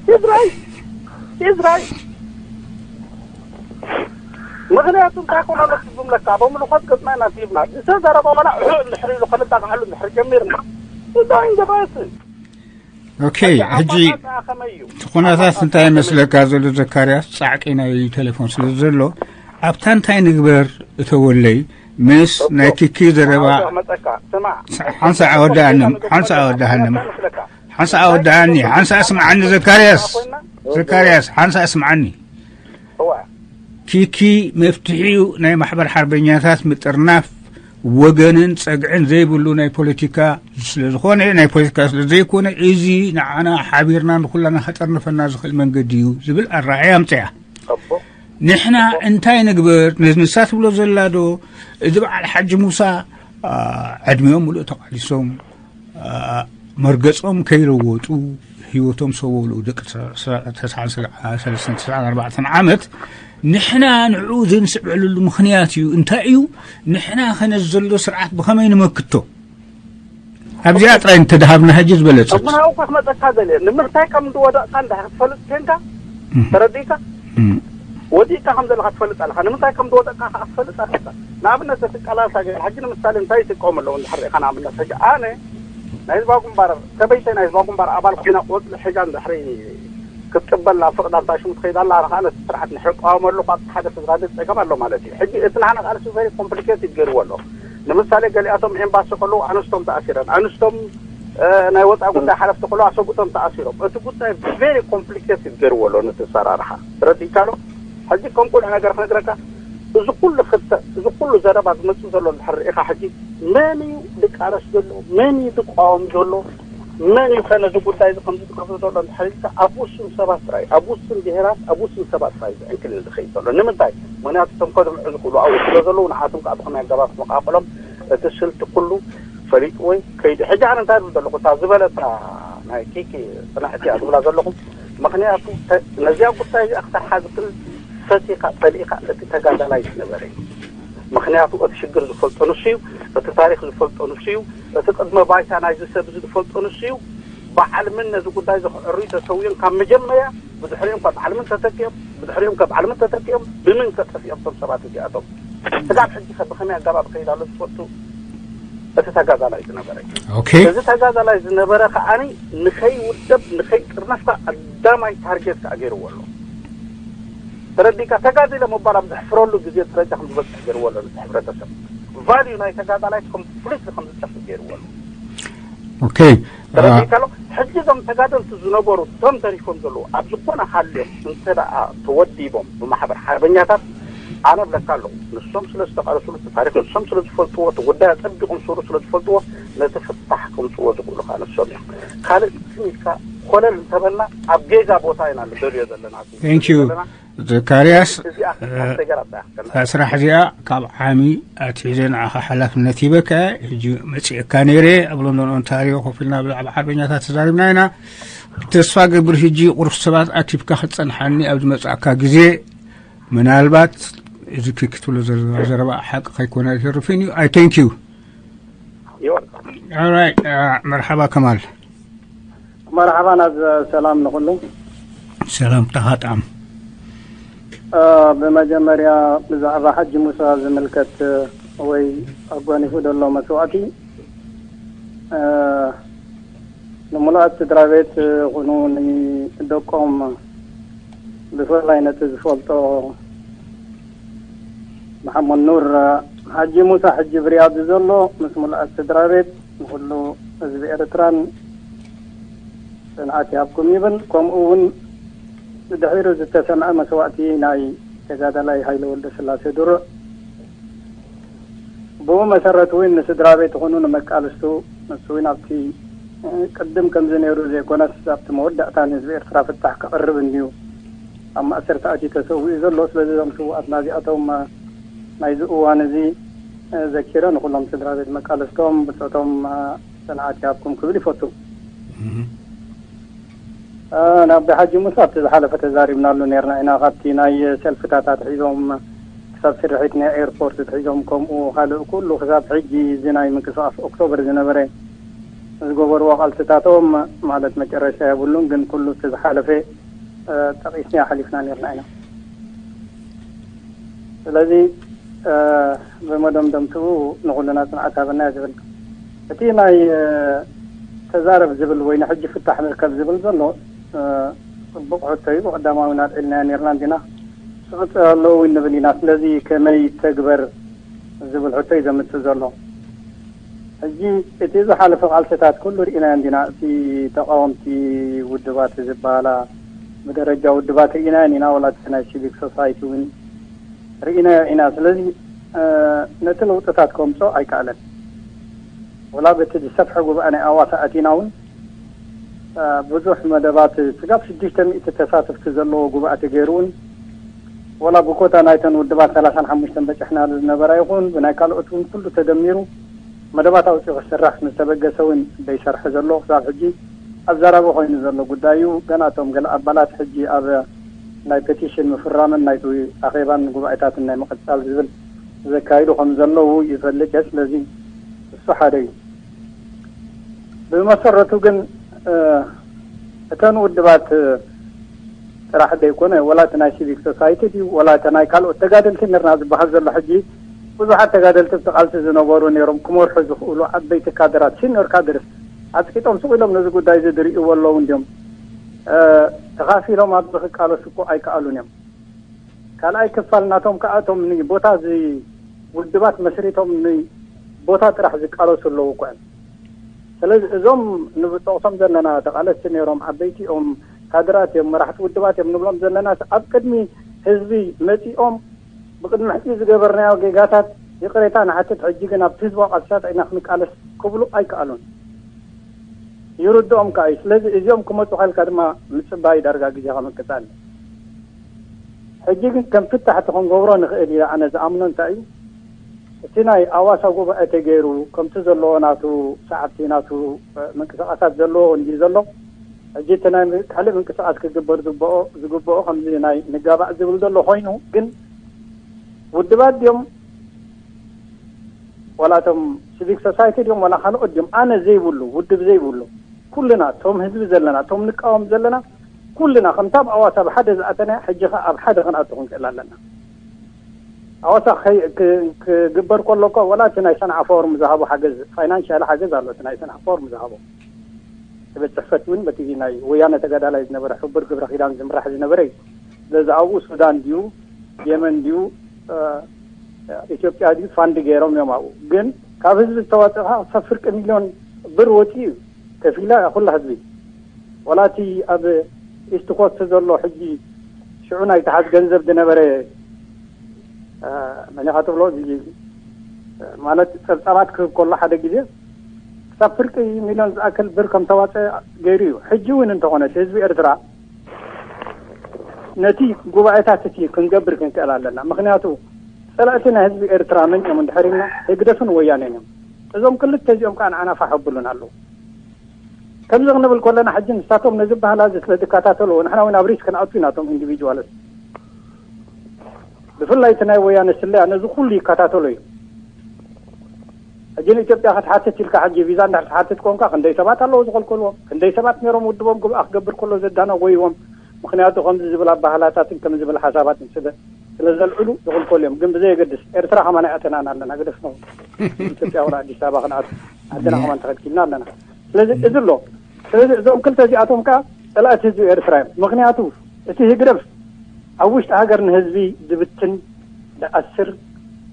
He's right. He's right. ምኽንያቱ እንታይ ኮነ ኣሎ ትብሉም ለካ፣ ብምልኾት ገጽና ኢና ትብና። ዝተዛረበ ዋላ ዕዕ እንድሕር ኢሉ ከነጣቕዓሉ እንድሕር ጀሚርና። እንታይ እንደባስ? ኦኬ፣ ሕጂ ኣማራጺ ከመይ እዩ? እቲ ኩነታት እንታይ ይመስለካ ዘሎ ዘካርያስ? ጻዕቂ ናይ ቴሌፎን ስለ ዘሎ ኣብታ እንታይ ንግበር እተወለይ ምስ ናይ ኪኪ ዘረባ ሓንሳ ኣወዳኣኒ፣ ሓንሳ ኣወዳኣኒ፣ ሓንሳ ኣወዳኣኒ፣ ሓንሳ ስምዓኒ ዘካርያስ፣ ዘካርያስ ሓንሳ ስምዓኒ። ኪኪ መፍትሒኡ ናይ ማሕበር ሓርበኛታት ምጥርናፍ ወገንን ጸግዕን ዘይብሉ ናይ ፖለቲካ ስለ ዝኾነ፣ ናይ ፖለቲካ ስለ ዘይኮነ፣ እዚ ንዓና ሓቢርና ንኹላና ከጠርንፈና ዝኽእል መንገዲ እዩ ዝብል ኣረኣእያ ኣምጽያ። ንሕና እንታይ ንግበር? ንሳ ትብሎ ዘላ ዶ እዚ በዓል ሓጂ ሙሳ፣ አ፣ ዕድሚኦም ሙሉእ ተቓሊሶም፣ አ፣ መርገጾም ከይለወጡ ህይወቶም ሰወሉ ደቂ ተስዓን ሰለስተን ተስዓን ኣርባዕተን ዓመት ንሕና ንዕኡ ዘይንስዕበሉ ምኽንያት እዩ። እንታይ እዩ? ንሕና ኸነ ዘሎ ስርዓት ብኸመይ ንመክቶ? ኣብዚኣ ጥራይ እንተድሃብና ሕጂ ዝበለጸት። ኣቡነ ሃውኮ ክመጸካ ዘለ ንምንታይ ከም ዝወደቕካ እንድሕር ክትፈልጥ ኬንካ፣ እም። ተረዲእካ? እም። ወዲቕካ ከም ዘለኻ ትፈልጥ ኣለኻ። ንምንታይ ከም ዝወደቕካ ከኣ ክትፈልጥ ኣለካ። ንኣብነት እቲ ቃላሳ ገይር ሕጂ ንምሳሌ እንታይ ይጥቀሙ ኣለዉ እንድሕር ርኢኻ፣ ንኣብነት ሕጂ ኣነ ናይ ህዝባዊ ግንባር፣ ሰበይተይ ናይ ህዝባዊ ግንባር ኣባል ኮይና ቆጽሊ ሒዛ እንድሕሪ ክትቅበል ናብ ፍቕዳ እንታይ ሽሙ ትኸይድ ኣላ፣ ኣነ ከኣ ነቲ ስርዓት ንሕቃወመሉ ካብ ሓደ ስድራ ቤት ጸገም ኣሎ ማለት እዩ። ሕጂ እቲ ንሕና ቃልሲ very complicated ገይርዎ ኣሎ። ንምሳሌ ገሊኣቶም ኤምባሲ ከለዉ ኣንስቶም ተኣሲረን፣ ኣንስቶም፣ እ፣ ናይ ወጻኢ ጉዳይ ሓለፍቲ ከለዉ ኣሰብኡቶም ተኣሲሮም። እቲ ጉዳይ very complicated ገይርዎ ኣሎ ነቲ ኣሰራርሓ። ተረዲእካ ዶ? ሕጂ ከም ቁኑዕ ነገር ክነግረካ፣ እዚ ኩሉ ክተ-፣ እዚ ኩሉ ዘረባ ዝመጽእ ዘሎ እንድሕር ርኢኻ ሕጂ መን እዩ ዝቃለስ ዘሎ? መን እዩ ዝቃወም ዘሎ? መን እዩ ከ ነዚ ጉዳይ እዚ ከምዚ ዝገብር ዘሎ እንድሕር ኢልካ፣ ኣብ ውሱን ሰባት ጥራይ፣ ኣብ ውሱን ብሄራት፣ ኣብ ውሱን ሰባት ጥራይ እዩ ዝዕንክልን ዝኸይድ ዘሎ። ንምንታይ? ምኽንያቱ እቶም ከድምዑ ዝኽእሉ ኣብኡ ስለ ዘለዉ፣ ንዓቶም ከኣ ብኸመይ ኣገባብ ክመቓቕሎም እቲ ስልቲ ኩሉ ፈሊጥዎ እዩ ከይዱ። ሕጂ ኣነ እንታይ ዝብል ዘለኹ፣ እታ ዝበለታ ናይ ኪኪ ጽንዕቲ እያ ዝብላ ዘለኹ። ምኽንያቱ ተ-፣ ነዚኣ ጉዳይ እዚኣ ክሰርሓ ዝኽእል ፈቲኻ ጸሊእኻ እቲ ተጋዳላይ ዝነበረ እዩ። ምኽንያቱ እቲ ሽግር ዝፈልጦ ንሱ እዩ፣ እቲ ታሪኽ ዝፈልጦ ንሱ እዩ፣ እቲ ቅድመ ባይታ ናይዚ ሰብ እዚ ዝፈልጦ ንሱ እዩ። በዓል ምን ነዚ ጉዳይ እዚ ክዕርዩ ተሰዊኦም ካብ መጀመርያ ብድሕሪኦም ካብ በዓል ምን ተተኪኦም፣ ብድሕሪኦም ካብ በዓል ምን ተተኪኦም፣ ብምን ከጠፊኦም እቶም ሰባት እዚኣቶም። ስጋብ ሕጂ ከ ብኸመይ ኣገባብ ከይድ ኣሎ ዝፈልጡ እቲ ተጋዳላይ ዝነበረ እዩ። ኦኬ። እዚ ተጋዳላይ ዝነበረ ከኣኒ ንኸይውደብ፣ ንኸይጥርነፍ ከኣ ቀዳማይ ታርጌት ከኣ ገይርዎ ኣሎ። ተረዲእካ? ተጋዲለ ምባል ኣብ ዘሕፍረሉ ግዜ ደረጃ ከም ዝበጽሕ ገይርዎ ኣሎ ነቲ ሕብረተሰብ። ቫልዩ ናይ ተጋዳላይ ኮምፕሊትሊ ከም ዝጠፍእ ገይርዎ ኣሎ። ኦኬ። ተረዲእካ ኣሎ? ሕጂ እዞም ተጋደልቲ ዝነበሩ እቶም ተሪፎም ዘለዉ ኣብ ዝኾነ ሃልዮም እንተ ደኣ ተወዲቦም ብማሕበር ሓርበኛታት፣ ኣነ እብለካ ኣለኹ፣ ንሶም ስለ ዝተቓለሱሉ እቲ ታሪኽ፣ ንሶም ስለ ዝፈልጥዎ፣ እቲ ጉዳይ ኣጸቢቖም ስሩ ስለ ዝፈልጥዎ፣ ነቲ ፍታሕ ከምጽዎ ዝኽእሉ ከኣ ንሶም እዮም። ካልእ ትም ኢልካ ኮለል እንተበልና ኣብ ጌጋ ቦታ ኢና ንደልዮ ዘለና። Thank you። ዘለና ዘካርያስ፣ እዚኣ እ፣ ሓንቲ ነገር ኣላ። እታ ስራሕ እዚኣ ካብ ዓሚ ኣትሒዘ ንዓኻ ሓላፍነት ሂበካ። ሕጂ መጺእካ ነይረ፣ ኣብ ሎንዶን ኦንታርዮ ኮፍ ኢልና ብዛዕባ ሓርበኛታት ተዛሪብና ኢና። ተስፋ ገብር፣ ሕጂ ቁሩብ ሰባት ኣኪብካ ክትጸንሓኒ ኣብ ዝመጽኣካ ግዜ፣ ምናልባት እዚ ክክትብሎ ዘለዋ ዘረባ ሓቂ ከይኮነ ኣይተርፍን እዩ። I thank you። ይወርቅ። All right፣ እ፣ መርሓባ ከማል። መርሓባ፣ ናብ ሰላም ንኹሉ። ሰላም ተኻጣም። እ፣ ብመጀመርያ ብዛዕባ ሓጂ ሙሳ ዝምልከት፣ እ፣ ወይ ኣጓኒፉ ዘሎ መስዋእቲ፣ እ፣ ንምሉኣት ስድራ ቤት፣ እ፣ ኹኑ ንደቆም፣ ብፍላይ ነቲ ዝፈልጦ መሓመድ ኑር፣ እ፣ ሓጂ ሙሳ ሕጂ ብርያድ ዘሎ ምስ ምሉኣት ስድራ ቤት፣ ንኹሉ ህዝቢ ኤርትራን ጽንዓት ይሃብኩም ይብል። ከምኡ እውን ብድሒሩ ዝተሰምዐ መስዋእቲ ናይ ተጋዳላይ ሃይለ ወልደስላሴ ድሩዕ፣ ብኡ መሰረት እውን ንስድራ ቤት ይኹኑ ንመቃልስቱ፣ ንሱ እውን ኣብቲ ቅድም ከምዚ ነይሩ ዘይኮነስ ኣብቲ መወዳእታ ንህዝቢ ኤርትራ ፍታሕ ክቕርብ እንድዩ ኣብ ማእሰርቲ ኣትዩ ተሰዊኡ ዘሎ። ስለዚ እዞም ስውኣትና እዚኣቶም ናይዚ እዋን እዚ ዘኪረ ንኹሎም ስድራ ቤት መቃልስቶም ብጾቶም ጽንዓት ይሃብኩም ክብል ይፈቱ። እህ። እ፣ ናብ ሓጂ ሙሳ ኣብቲ ዝሓለፈ ተዛሪብናሉ ነርና ኢና። ካብቲ ናይ ሰልፍታት ኣትሒዞም ክሳብ ስርሒት ናይ ኤርፖርት ኣትሒዞም ከምኡ ካልእ ኩሉ ክሳብ ሕጂ እዚ ናይ ምንቅስቓስ ኦክቶበር ዝነበረ ዝገበርዎ ቃልስታቶም ማለት መጨረሻ የብሉን፣ ግን ኩሉ እቲ ዝሓለፈ፣ እ፣ ጠቒስና ሓሊፍና ነርና ኢና። ስለዚ፣ እ፣ ብመደምደምትኡ ንኹልና ጽንዓት ሃበና እየ ዝብል። እቲ ናይ፣ እ፣ ተዛረብ ዝብል ወይ ንሕጂ ፍታሕ ንርከብ ዝብል ዘሎ፣ እ፣ ጽቡቕ ሕቶ እዩ። ብቐዳማዊ ኣልዒልናዮ ነርና እንዲና። ክቕጽል ኣለዎ እውን ንብል ኢና። ስለዚ ከመይ ይተግበር? ዝብል ሕቶ እዩ ዘምጽእ ዘሎ። ሕጂ እቲ ዝሓለፈ ቃልስታት ኩሉ ርኢናዮ እንዲና። እቲ ተቃወምቲ ውድባት ዝበሃላ ብደረጃ ውድባት ርኢናዮ ኢና፣ ወላ እቲ ናይ ሲቪክ ሶሳይቲ እውን ርኢናዮ ኢና። ስለዚ ነቲ ለውጥታት ከምጾ ኣይከኣለን። ወላ በቲ ዝሰፍሐ ጉባኤ ናይ ኣዋሳ ኣቲና እውን ብዙሕ መደባት ስጋብ ሽዱሽተ ሚእቲ ተሳተፍቲ ዘለዎ ጉባኤ ተገይሩ እውን፣ ወላ ብኮታ ናይተን ውድባት ሰላሳን ሓሙሽተን በፂሕናሉ ዝነበራ ይኹን ብናይ ካልኦት እውን ኩሉ ተደሚሩ መደባት ኣውፂኡ ክስራሕ ምስ ተበገሰ እውን ደይሰርሐ ዘሎ ክሳብ ሕጂ ኣዛራቢ ኮይኑ ዘሎ ጉዳይ እዩ። ገና እቶም ገለ ኣባላት ሕጂ ኣብ ናይ ፔቲሽን ምፍራምን ናይቲ ኣኼባን ጉባኤታትን ናይ ምቕፃል ዝብል ዘካይዱ ከም ዘለዉ ይፈልጥ እየ። ስለዚ እሱ ሓደ እዩ። ብመሰረቱ ግን እተን ውድባት ጥራሕ ዘይኮነ፣ ወላ እቲ ናይ ሲቪክ ሶሳይቲ ድዩ፣ ወላ እቲ ናይ ካልኦት ተጋደልቲ ነርና ዝበሃል ዘሎ ሕጂ ብዙሓት ተጋደልቲ ኣብቲ ቃልሲ ዝነበሩ ነይሮም፣ ክመርሑ ዝኽእሉ ዓበይቲ ካድራት፣ ሲኒዮር ካድርስ ዓፅቂጦም ስቕ ኢሎም ነዚ ጉዳይ እዚ ዝርእይዎ ኣለዉ እንዲዮም። ተኻፊሎም ኣብዚ ክቃለሱ እኮ ኣይከኣሉን እዮም። ካልኣይ ክፋል ናቶም ከኣቶም ንቦታ እዚ ውድባት መስሪቶም ንቦታ ጥራሕ ዝቃለሱ ኣለዉ እኮ እዮም። ስለዚ እዞም ንብጠቕሶም ዘለና ተቓለስቲ ነይሮም፣ ዓበይቲ እዮም፣ ካድራት እዮም፣ መራሕቲ ውድባት እዮም ንብሎም ዘለና ኣብ ቅድሚ ህዝቢ መፂኦም ብቅድሚ ሕጂ ዝገበርናዮ ጌጋታት ይቕሬታ ንሓትት፣ ሕጂ ግን ኣብቲ ህዝባዊ ቃልስታት ኢና ክንቃለስ ክብሉ ኣይከኣሉን። ይርድኦም ከኣ እዩ። ስለዚ እዚኦም ክመፁ ከልካ ድማ ምፅባይ ዳርጋ ግዜኻ ምቅፃል። ሕጂ ግን ከም ፍታሕቲ ክንገብሮ ንኽእል ኢና። ኣነ ዝኣምኖ እንታይ እዩ፣ እቲ ናይ ኣዋሳ ጉባኤ ተገይሩ ከምቲ ዘለዎ ናቱ ሰዓብቲ ናቱ ምንቅስቃሳት ዘለዎ እንዲ ዘሎ፣ ሕጂ እቲ ናይ ካልእ ምንቅስቃስ ክግበር ዝግበኦ ዝግበኦ ከምዚ ናይ ንጋባእ ዝብል ዘሎ ኮይኑ ግን ውድባት ድዮም ዋላ እቶም ሲቪክ ሶሳይቲ ድዮም ዋላ ካልኦት ድዮም ኣነ ዘይብሉ ውድብ ዘይብሉ ኩልና እቶም ህዝቢ ዘለና እቶም ንቃወም ዘለና ኩልና ከምታ ኣብ ኣዋሳ ብሓደ ዝኣተና ሕጂ ከ ኣብ ሓደ ክንኣቱ ክንክእል ኣለና። ኣዋሳ ክግበር ከሎ እኮ ዋላ እቲ ናይ ሰንዓ ፎርም ዝሃቦ ሓገዝ ፋይናንሻል ሓገዝ ኣሎ እቲ ናይ ሰንዓ ፎርም ዝሃቦ እቲ ቤት ፅሕፈት እውን በቲ ናይ ወያነ ተጋዳላይ ዝነበረ ሕቡር ግብረ ኪዳን ዝምራሕ ዝነበረ እዩ። ስለዚ ኣብኡ ሱዳን ድዩ የመን ድዩ ኢትዮጵያ ድዩ ፋንድ ገይሮም እዮም ኣብኡ። ግን ካብ ህዝቢ ዝተዋፅእ ከዓ ሰብ ፍርቂ ሚሊዮን ብር ወፂኡ እዩ ከፊላ ኩላ ህዝቢ። ዋላ እቲ ኣብ ኢስት ኮስት ዘሎ ሕጂ ሽዑ ናይ ተሓዝ ገንዘብ ዝነበረ መን ኢኻ ትብሎ ማለት ፀብፃባት ክህብ ከሎ ሓደ ግዜ ክሳብ ፍርቂ ሚሊዮን ዝኣክል ብር ከም ተዋፀ ገይሩ እዩ። ሕጂ እውን እንተኾነ እቲ ህዝቢ ኤርትራ ነቲ ጉባኤታት እቲ ክንገብር ክንክእል ኣለና። ምክንያቱ ፀላእቲ ናይ ህዝቢ ኤርትራ መን እዮም እንድሕር ኢልና ህግደፍን ወያኔን እዮም። እዞም ክልተ እዚኦም ከዓ ንዓና ፋሕ ኣብሉን ኣለዉ። ከምዚ ክንብል ከለና ሕጂ ንሳቶም ነዚ ባህላ እዚ ስለ ዝከታተልዎ ንሕና እውን ኣብ ሪስክ ክንኣቱ ኢና እቶም ኢንዲቪጁዋልስ። ብፍላይ እቲ ናይ ወያነ ስለያ ነዚ ኩሉ ይከታተሎ እዩ። ሕጂ ንኢትዮጵያ ክትሓትት ኢልካ ሕጂ ቪዛ እንድሕር ትሓትት ኮንካ ክንደይ ሰባት ኣለዉ ዝኸልከልዎም፣ ክንደይ ሰባት ነይሮም ውድቦም ግብኣ ክገብር ከሎ ዘዳናጎይዎም። ምክንያቱ ከምዚ ዝብል ኣባህላታትን ከም ዝብል ሓሳባትን ስለ ስለ ዘልዕሉ ዝኽልከሉ እዮም። ግን ብዘየገድስ ኤርትራ ከማና ኣተናና ኣለና። ግደፍ ነው ኢትዮጵያ ወላ ኣዲስ ኣበባ ክንኣቱ ዓድና ከማን ተኸልኪልና ኣለና። ስለዚ እዚ ኣሎ። ስለዚ እዞም ክልተ እዚኣቶም ከዓ ፀላእቲ ህዝቢ ኤርትራ እዮም። ምክንያቱ እቲ ህግደፍ ኣብ ውሽጢ ሃገር ንህዝቢ ዝብትን ዝኣስር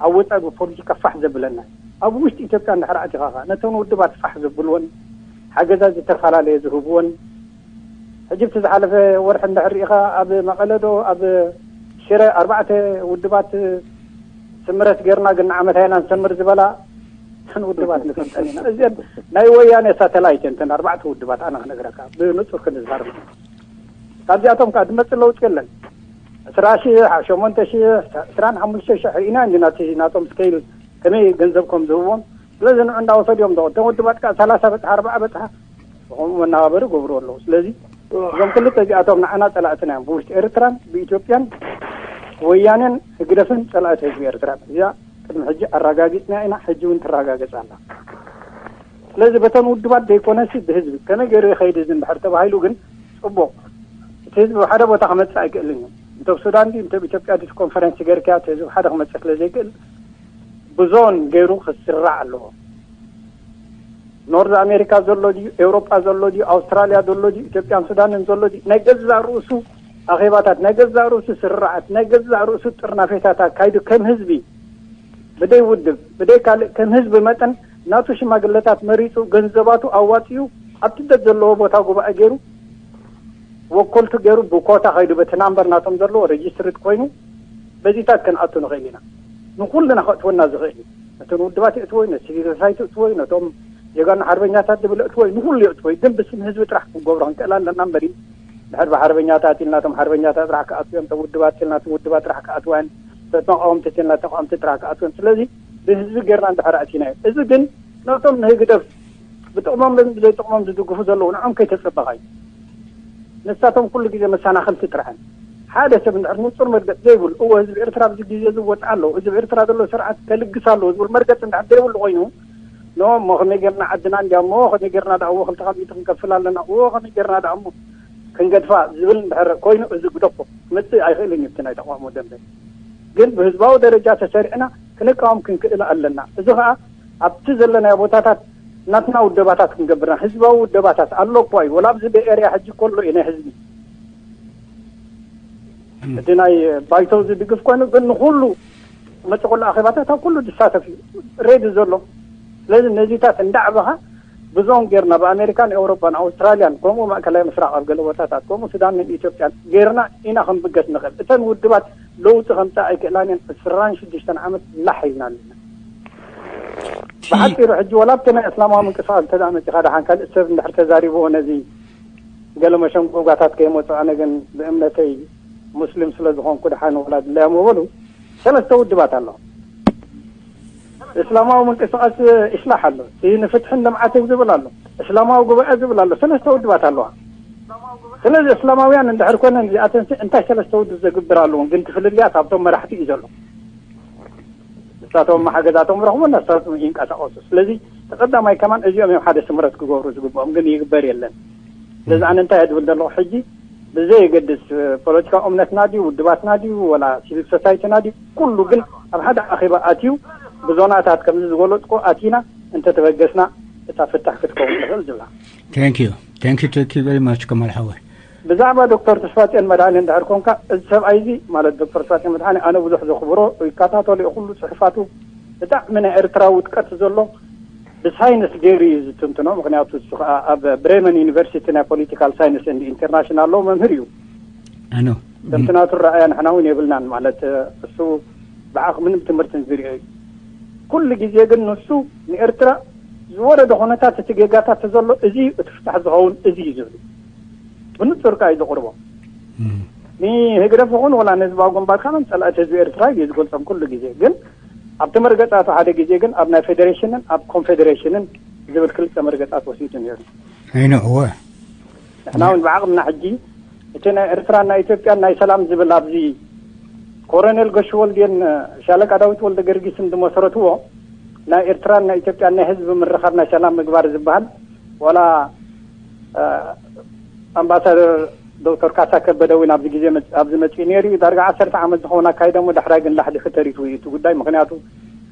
ኣብ ወፃኢ ብፖለቲካ ፋሕ ዘብለና ኣብ ውሽጢ ኢትዮጵያ እንድሕር ኣቲኻ ከዓ ነተን ውድባት ፋሕ ዘብልወን ሓገዛት ዝተፈላለየ ዝህብወን ሕጂ እቲ ዝሓለፈ ወርሒ እንድሕር ርኢኻ ኣብ መቐለ ዶ ኣብ ሽረ ኣርባዕተ ውድባት ስምረት ጌርና ግን ንዓመት ኣይና ንሰምር ዝበላ እተን ውድባት ንፈልጠን ኢና። እዚአን ናይ ወያነ ሳተላይት እየን እተን ኣርባዕተ ውድባት ኣነ ክነግረካ ብንፁር ክንዛረብ። ካብዚኣቶም ከዓ ዝመፅእ ለውጢ የለን። ዕስራ ሺሕ፣ ሸሞንተ ሺሕ፣ ዕስራን ሓሙሽተ ሺሕ ርኢና እንዲና እቲ ናቶም ስኬይል ከመይ ገንዘብ ከም ዝህብዎም። ስለዚ ንዑ እንዳወሰዱ እዮም። እቶም ውድባት ከዓ ሰላሳ በፅሓ ኣርባዓ በፅሓ ብኸምኡ መናባበሪ ገብሩ ኣለዉ። ስለዚ እዞም ክልተ እዚኣቶም ንዓና ፀላእትና እዮም። ብውሽጢ ኤርትራን ብኢትዮጵያን ወያኔን ህግደፍን ፀላእቲ ህዝቢ ኤርትራ እዮም። እዚኣ ቅድሚ ሕጂ ኣረጋጊፅና ኢና፣ ሕጂ እውን ትረጋገፅ ኣላ። ስለዚ በተን ውድባት ዘይኮነሲ ብህዝቢ ከመይ ገይሩ ይኸይድ እዚ እንድሕር ተባሂሉ ግን ፅቡቕ። እቲ ህዝቢ ኣብ ሓደ ቦታ ክመፅእ ኣይክእልን እዩ። እንተ ኣብ ሱዳን ድዩ እንተ ኣብ ኢትዮጵያ ድዩ ኮንፈረንስ ገይርካዮ እቲ ህዝቢ ሓደ ክመፅእ ስለ ዘይክእል ብዞን ገይሩ ክስራዕ ኣለዎ። ኖርዝ ኣሜሪካ ዘሎ ድዩ ኤውሮጳ ዘሎ ድዩ ኣውስትራልያ ዘሎ ድዩ ኢትዮጵያን ሱዳንን ዘሎ ድዩ ናይ ገዛእ ርእሱ ኣኼባታት ናይ ገዛእ ርእሱ ስርዓት ናይ ገዛእ ርእሱ ጥርናፌታት ኣካይዱ ከም ህዝቢ ብደይ ውድብ ብደይ ካልእ ከም ህዝቢ መጠን ናቱ ሽማግለታት መሪጹ ገንዘባቱ ኣዋጺኡ ኣብ ስደት ዘለዎ ቦታ ጉባኤ ገይሩ ወኮልቱ ገይሩ ብኮታ ከይዱ በቲ ናምበር ናቶም ዘለዎ ሬጅስትርድ ኮይኑ በዚታት ከንኣቱ ንኽእል ኢና። ንኹልና ከእትወና ዝኽእል እዩ። ነተን ውድባት የእትዎ እዩ፣ ነቲ ሲቪል ሶሳይቲ የእትዎ እዩ፣ ነቶም ጀጋኑ ሓርበኛታት ዝብል የእትዎ እዩ፣ ንኹሉ የእትዎ እዩ። ግን ብስም ህዝቢ ጥራሕ ክንገብሮ ክንክእል ኣለና እምበር እዩ። ድሕር ብሓርበኛታት ኢልና እቶም ሓርበኛታት ጥራሕ ክኣትውዮም፣ እቶም ውድባት ኢልና እቶም ውድባት ጥራሕ ክኣትውያን፣ ተቃወምቲ ኢልና ተቃወምቲ ጥራሕ ክኣትውዮም። ስለዚ ብህዝቢ ጌርና እንድሕር ኣእቲናዮ። እዚ ግን ነቶም ንህግደፍ ብጥቕሞም ብዘይጥቕሞም ዝድግፉ ዘለዉ ንዖም ከይተጸበኻዩ። ንሳቶም ኩሉ ግዜ መሰናኽልቲ ጥራሕን ሓደ ሰብ እንድሕር ንጹር መርገጽ ዘይብሉ፣ እወ ህዝቢ ኤርትራ ኣብዚ ግዜ ዝወጽእ ኣለዎ፣ ህዝቢ ኤርትራ ዘሎ ስርዓት ከልግስ ኣለዎ ዝብል መርገጽ እንድሕር ዘይብሉ ኮይኑ፣ ኖ እሞ ከመይ ጌርና ዓድና እንዲያ እሞ ከመይ ጌርና ደኣ እዎ ክልተ ካብ ሚእቲ ክንከፍል ኣለና፣ እዎ ከመይ ጌርና ደኣ እሞ ክንገድፋ ዝብል እንድሕር ኮይኑ፣ እዚ ግደፎ ክመጽእ ኣይኽእልን እዩ። እቲ ናይ ተቃውሞ ደንበ ግን ብህዝባዊ ደረጃ ተሰሪዕና ክንቃወም ክንክእል ኣለና። እዚ ኸኣ ኣብቲ ዘለናዮ ቦታታት ናትና ውደባታት ክንገብርና ህዝባዊ ውደባታት ኣሎ እኳ እዩ። ወላ ኣብዚ በኤርያ ሕጂ ከሎ እዩ ናይ ህዝቢ እቲ ናይ ባይቶ ዝድግፍ ኮይኑ ግን ንኩሉ መጽ ኩሉ ኣኼባታት ኣብ ኩሉ ዝሳተፍ እዩ ሬዲ ዘሎ። ስለዚ ነዚታት እንዳዕበኻ ብዞን ጌርና ብኣሜሪካን ኤውሮጳን ኣውስትራልያን ከምኡ ማእከላይ ምስራቕ ኣብ ገለ ቦታታት ከምኡ ሱዳንን ኢትዮጵያን ጌርና ኢና ክንብገስ ንኽእል። እተን ውድባት ለውጢ ከምጻእ ኣይክእላን እየን። ዕስራን ሽዱሽተን ዓመት ላሕ ሒዝና ኣለና። ብሓጺሩ ሕጂ ወላ ኣብቲ ናይ እስላማዊ ምንቅስቃስ እንተ ደኣ መጺኻ ደሓን ካልእ ሰብ እንድሕር ተዛሪብዎ ነዚ ገለ መሸንጎጋታት ከይመጹ ኣነ ግን ብእምነተይ ሙስሊም ስለ ዝኾንኩ ደሓን ወላ ድላዮም በሉ ሰለስተ ውድባት ኣሎ። እስላማዊ ምንቅስቃስ ኢስላሕ ኣሎ፣ እቲ ንፍትሕን ልምዓትን ዝብል ኣሎ፣ እስላማዊ ጉባኤ ዝብል ኣሎ። ሰለስተ ውድባት ኣለዋ። ስለዚ እስላማውያን እንድሕር ኮነን እዚኣተን እንታይ ሰለስተ ውድብ ዘግብር ኣለዎም? ግን እቲ ፍልልያት ኣብቶም መራሕቲ እዩ ዘሎ። ንሳቶም ሓገዛቶም ረኽቡ፣ ንሳቶም ይንቀሳቐሱ። ስለዚ ተቐዳማይ ከማን እዚኦም እዮም ሓደ ስምረት ክገብሩ ዝግብኦም፣ ግን ይግበር የለን። ስለዚ ኣነ እንታይ እየ ዝብል ዘለኹ ሕጂ ብዘየገድስ ፖለቲካዊ እምነትና ድዩ ውድባትና ድዩ ወላ ሲቪል ሶሳይቲና ድዩ ኩሉ ግን ኣብ ሓደ ኣኼባ ኣትዩ ብዞናታት ከምዚ ዝገለፅኮ ኣቲና እንተተበገስና እታ ፍታሕ ክትከውን ትኽእል ዝብላ። Thank you. Thank you, thank you very much, ከማል ሓወይ። ብዛዕባ ዶክተር ተስፋፅዮን መድሃኒ እንድሕር ኮንካ እዚ ሰብኣይ እዚ ማለት ዶክተር ተስፋፅዮን መድሃኒ ኣነ ብዙሕ ዘኽብሮ ይከታተሎ ኩሉ ፅሑፋቱ ብጣዕሚ ናይ ኤርትራ ውድቀት ዘሎ ብሳይንስ ገይሩ እዩ ዝትንትኖ። ምክንያቱ እሱ ከዓ ኣብ ብሬመን ዩኒቨርሲቲ ናይ ፖለቲካል ሳይንስ እንድ ኢንተርናሽናል ሎ መምህር እዩ። ኣኖ ከምቲ ናቱ ረኣያ ንሕና እውን የብልናን ማለት እሱ ብዓኽ ምንም ትምህርትን ዝሪኦ እዩ። ኩሉ ግዜ ግን ንሱ ንኤርትራ ዝወረደ ኩነታት እቲ ጌጋታት ዘሎ እዚ እዩ፣ እቲ ፍታሕ ዝኸውን እዚ እዩ ዝብል እዩ። ብንጹር ከኣ እዩ ዘቕርቦ። ንህግደፍ ይኹን ወላ ንህዝባዊ ግንባር ከኣ ከም ጸላእቲ ህዝቢ ኤርትራ እዩ ዝገልጾም ኩሉ ግዜ። ግን ኣብቲ መርገጻቱ ሓደ ግዜ ግን ኣብ ናይ ፌደሬሽንን ኣብ ኮንፌደሬሽንን ዝብል ክልተ መርገጻት ወሲዱ ነይሩ። ኣይኖ እወ። ንሕና እውን ብዓቕምና ሕጂ እቲ ናይ ኤርትራን ናይ ኢትዮጵያን ናይ ሰላም ዝብል ኣብዚ ኮሎኔል ገሹ ወልዴን ሻለቃ ዳዊት ወልደ ገርጊስን ዝመሰረትዎ ናይ ኤርትራን ናይ ኢትዮጵያን ናይ ህዝቢ ምርኻብ ናይ ሰላም ምግባር ዝበሃል ዋላ ኣምባሳደር ዶክተር ካሳ ከበደ እውን ኣብዚ ግዜ ኣብዚ መፅኡ ነይሩ እዩ። ዳርጋ ዓሰርተ ዓመት ዝኸውን ኣካይደ እሞ ዳሕራይ ግን ላሕሊሑ ተሪፉ እዩ እቲ ጉዳይ። ምክንያቱ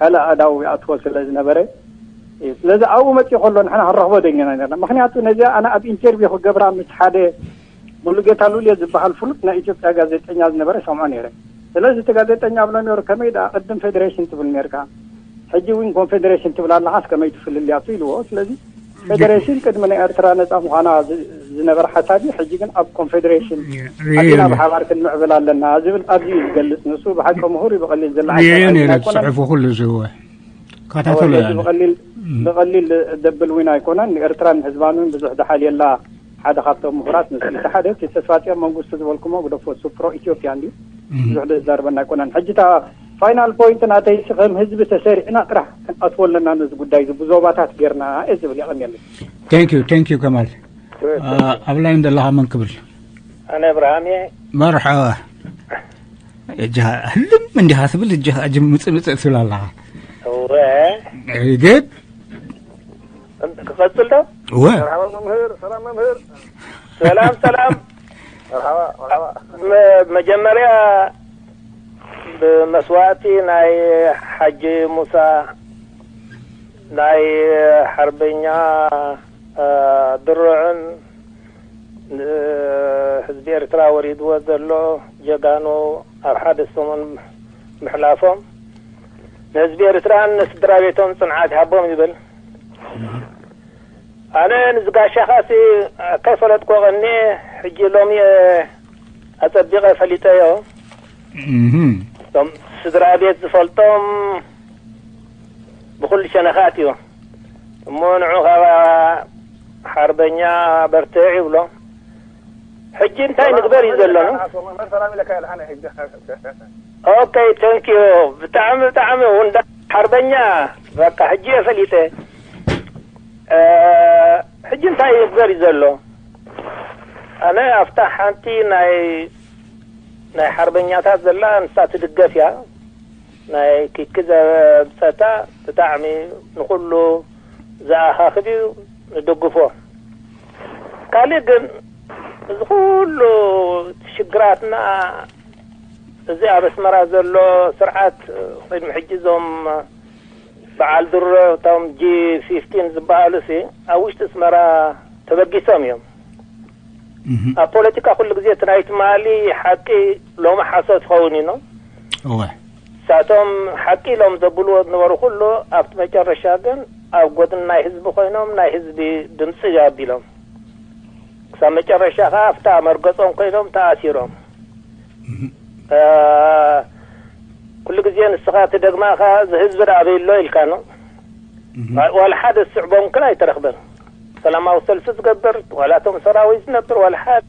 ካልእ ኣእዳው ይኣትዎ ስለ ዝነበረ እዩ። ስለዚ ኣብኡ መፅኡ ከሎ ንሕና ክንረኽቦ ደሊና ነርና። ምክንያቱ ነዚኣ ኣነ ኣብ ኢንተርቪው ክገብራ ምስ ሓደ ሙሉጌታ ሉልየ ዝበሃል ፍሉጥ ናይ ኢትዮጵያ ጋዜጠኛ ዝነበረ ይሰምዖ ነይረ። ስለዚ እቲ ጋዜጠኛ እብሎ ነይሩ ከመይ ደኣ ቅድም ፌደሬሽን ትብል ነርካ ሕጂ እውን ኮንፌደሬሽን ትብል ኣለኻስ ከመይ ትፍልልያቱ ኢልዎ። ስለዚ ፌደሬሽን ቅድሚ ናይ ኤርትራ ነፃ ምዃና ዝነበረ ሓሳብ እዩ። ሕጂ ግን ኣብ ኮንፌደሬሽን ኣቲና ብሓባር ክንምዕብል ኣለና ዝብል ኣብዚ እዩ ዝገልፅ። ንሱ ብሓቂ ምሁር እዩ። ብቐሊል ዝለዓል ሪኦ ነይረ። ዝፅሑፉ ኩሉ ዝወ ካታተሎ ያለ ብቐሊል ደብል እውን ኣይኮነን። ንኤርትራን ህዝባን እውን ብዙሕ ደሓል የላ። ሓደ ካብቶም ምሁራት ንሱ እቲ ሓደ እቲ ተስፋፅዮን መንግስቱ ዝበልኩሞ ግደፎ፣ እሱ ፕሮ ኢትዮጵያ እንድዩ። ብዙሕ ዝዛርበና ኣይኮነን። ሕጂ እታ ፋይናል ፖይንት ናተይ፣ ከም ህዝቢ ተሰሪዕና ጥራሕ ክንኣትዎ ኣለና ነዚ ጉዳይ እዚ ብዞባታት ጌርና እየ ዝብል። የቐንየለይ። Thank you, thank you ከማል። ኣብ ላይን ዘለኻ መን ክብል? ኣነ ኣብርሃም እየ። መርሓባ። እጃ ህልም እንዲኻ ትብል እጃ ምፅእ ምፅእ ትብል ኣለኻ። እወ። ግድ ክቐጽል ዶ? እወ። መርሓባ መምህር፣ ሰላም መምህር። ሰላም ሰላም። መርሓባ መርሓባ። መጀመርያ ብመስዋእቲ ናይ ሓጂ ሙሳ ናይ ሓርበኛ ድሩዕን ንህዝቢ ኤርትራ ወሪድዎ ዘሎ ጀጋኑ ኣብ ሓደ ሰሙን ምሕላፎም ንህዝቢ ኤርትራን ንስድራ ቤቶም ጽንዓት ይሃቦም ይብል። ኣነ ንዝጋሻኻሲ ከይፈለጥኮ ቀኒ፣ ሕጂ ሎሚ እየ ኣጸቢቐ ፈሊጠዮ። እቶም ስድራ ቤት ዝፈልጦም ብኹሉ ሸነኻት እዩ። እሞ ንዑ ኻባ ሓርበኛ በርትዕ ይብሎ። ሕጂ እንታይ ንግበር እዩ ዘሎ? ኦኬ፣ ተንክ ዩ። ብጣዕሚ፣ ብጣዕሚ ውንዳ ሓርበኛ። በቃ ሕጂ እየ ፈሊጠ። እ፣ ሕጂ እንታይ ይግበር እዩ ዘሎ? ኣነ ኣብታ ሓንቲ ናይ፣ ናይ ሓርበኛታት ዘላ ንሳ ትድገፍ እያ። ናይ ኪኪ ዘምጸታ ብጣዕሚ ንኹሉ ዝኣኻኽብ እዩ፣ ንድግፎ። ካልእ ግን እዚ ኩሉ ሽግራትና፣ እዚ ኣብ ኣስመራ ዘሎ ስርዓት፣ ቅድሚ ሕጂ እዞም በዓል ድሮ፣ እቶም ጂ ፊፍቲን ዝበሃሉ ሲ ኣብ ውሽጢ ኣስመራ ተበጊሶም እዮም። ኣብ ፖለቲካ ኩሉ ግዜ እቲ ናይ ትማሊ ሓቂ ሎሚ ሓሶት ይኸውን እዩ። እወ። ንሳቶም ሓቂ ኢሎም ዘብልዎ ዝነበሩ ኩሉ ኣብቲ መጨረሻ ግን ኣብ ጎድኒ ናይ ህዝቢ ኮይኖም ናይ ህዝቢ ድምፂ ኣቢሎም ክሳብ መጨረሻ ከዓ ኣብታ መርገጾም ኮይኖም ተኣሲሮም። እ፣ ኩሉ ግዜ ንስኻ ትደግማ ኸዓ እዚ ህዝቢ ደኣ ኣበይ ኣሎ ኢልካ ነው። ዋላ ሓደ ዝስዕቦም ግን ኣይተረኽበን። ሰላማዊ ሰልፊ ዝገብር፣ ዋላ እቶም ሰራዊት ዝነብር፣ ዋላ ሓደ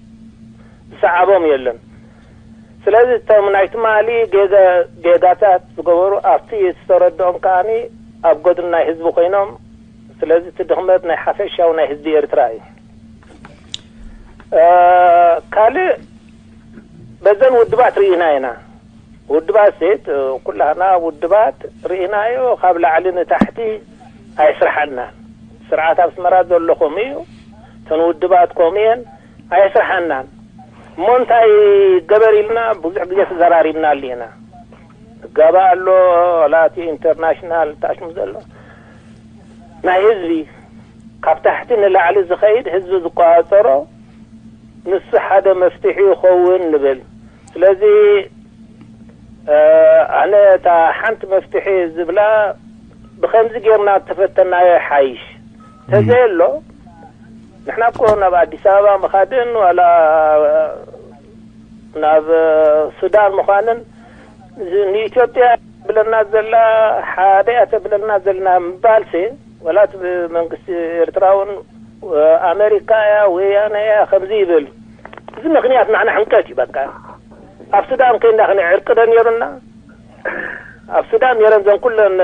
ዝሰዓቦም የለን። ስለዚ እቶም ናይ ትማሊ ጌጋ-፣ ጌጋታት ዝገበሩ ኣብቲ ዝተረድኦም ከዓኒ ኣብ ጎድኒ ናይ ህዝቢ ኮይኖም፣ ስለዚ እቲ ድኽመት ናይ ሓፈሻዊ ናይ ህዝቢ ኤርትራ እዩ። እ፣ ካልእ በዘን ውድባት ርኢና ኢና። ውድባት ሴት፣ እ፣ ኩላህና ውድባት ርኢናዮ፣ ካብ ላዕሊ ንታሕቲ ኣይስርሓናን። ስርዓት ኣብ ኣስመራ ዘሎ ከምኡ እዩ፣ እተን ውድባት ከምኡ እየን፣ ኣይስርሓናን። እሞ እንታይ ገበር ኢልና ብዙሕ ግዜ ተዘራሪብናሉ ኢና። ጋባ ኣሎ፣ ዋላ እቲ ኢንተርናሽናል ታሽሙ ዘሎ ናይ ህዝቢ ካብ ታሕቲ ንላዕሊ ዝኸይድ ህዝቢ ዝቆጻጸሮ ንሱ ሓደ መፍትሒ ይኸውን ንብል። ስለዚ፣ እ፣ ኣነ እታ ሓንቲ መፍትሒ ዝብላ ብኸምዚ ጌርና ተፈተናዮ ይሓይሽ። ተዘየሎ ንሕና እኮ ናብ ኣዲስ ኣበባ ምኻድን ዋላ ናብ ሱዳን ምዃንን ንኢትዮጵያ ብለና ዘላ ሓደ እያ ተብለና ዘለና ምባልሲ፣ ወላ እቲ መንግስቲ ኤርትራ እውን ኣሜሪካ እያ፣ ወያነ እያ ከምዚ ይብል። እዚ ምኽንያት ንዓና ሕንቀት እዩ። በቃ ኣብ ሱዳን ከይንዳ ከነ ዕርቂ ዶ ነይሩና? ኣብ ሱዳን ነይረን ዘን ኩለን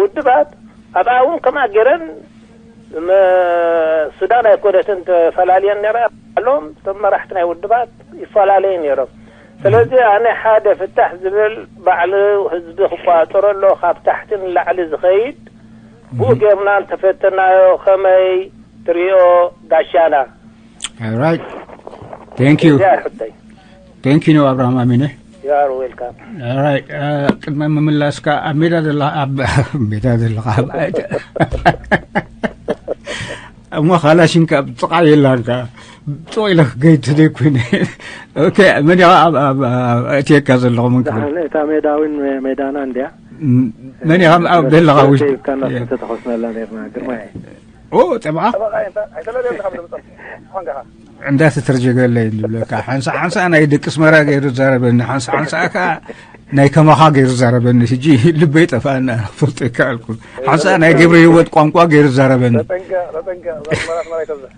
ውድባት ኣብኣ እውን ከምኣ ገይረን ም-፣ ሱዳን ኣይኮነትን ተፈላልየን ነይራ። ባዕሎም እቶም መራሕቲ ናይ ውድባት ይፈላለዩ ነይሮም። ስለዚ ኣነ ሓደ ፍታሕ ዝብል ባዕሉ ህዝቢ ክቋጸሮ ኣሎ፣ ካብ ታሕቲ ንላዕሊ ዝኸይድ ብኡ ጌርና እንተፈተናዮ ከመይ ትሪኦ ጋሻና? Alright. Thank you. እዚኣ ሕቶይ። Thank you ነው ኣብርሃም ኣሚነ። You are welcome. Alright. እ፣ ቅድሚ ምምላስካ ኣብ ሜዳ ዘለኻ፣ ኣብ ሜዳ ዘለኻ፣ ኣብ እሞ ካላሽንካ ኣብ ጥቓ የላንካ። ጥቕ ኢለ ክገይድ ተደይ ኮይነ። ኦኬ፣ መን ኢኻ ኣብ፣ ኣብ፣ ኣብ፣ እትየካ ዘለኹ? ምን ክብል? ደሓን፣ እታ ሜዳ እውን ሜዳና እንድያ። ም-፣ መን ኢኻ ኣብ ዘለኻ ውሽጢ? ሂብካና የ- ተተኾስናላ ነርና፣ ግርማይ። ኦ፣ ጠብዓ? ጠበቓ እንታይ? ኣይተለለየልካ ብድምፅም። ኾንካ። እንዳ ተተርጀገለይ ዝብለካ። ሓንሳ፣ ሓንሳ ናይ ደቂ ኣስመራ ገይሩ ዛረበኒ፣ ሓንሳ፣ ሓንሳ ከኣ ናይ ከማኻ ገይሩ ዛረበኒ። ሕጂ ልበይ ጠፋና፣ ፈልጦ ይከኣልኩ። ሓንሳ ናይ ገብረ ህይወት ቋንቋ ገይሩ ዛረበኒ። ተጠንቀ-፣ ተጠንቀ-፣ ኣስመራ፣ ኣስመራ ይተብዝሕ።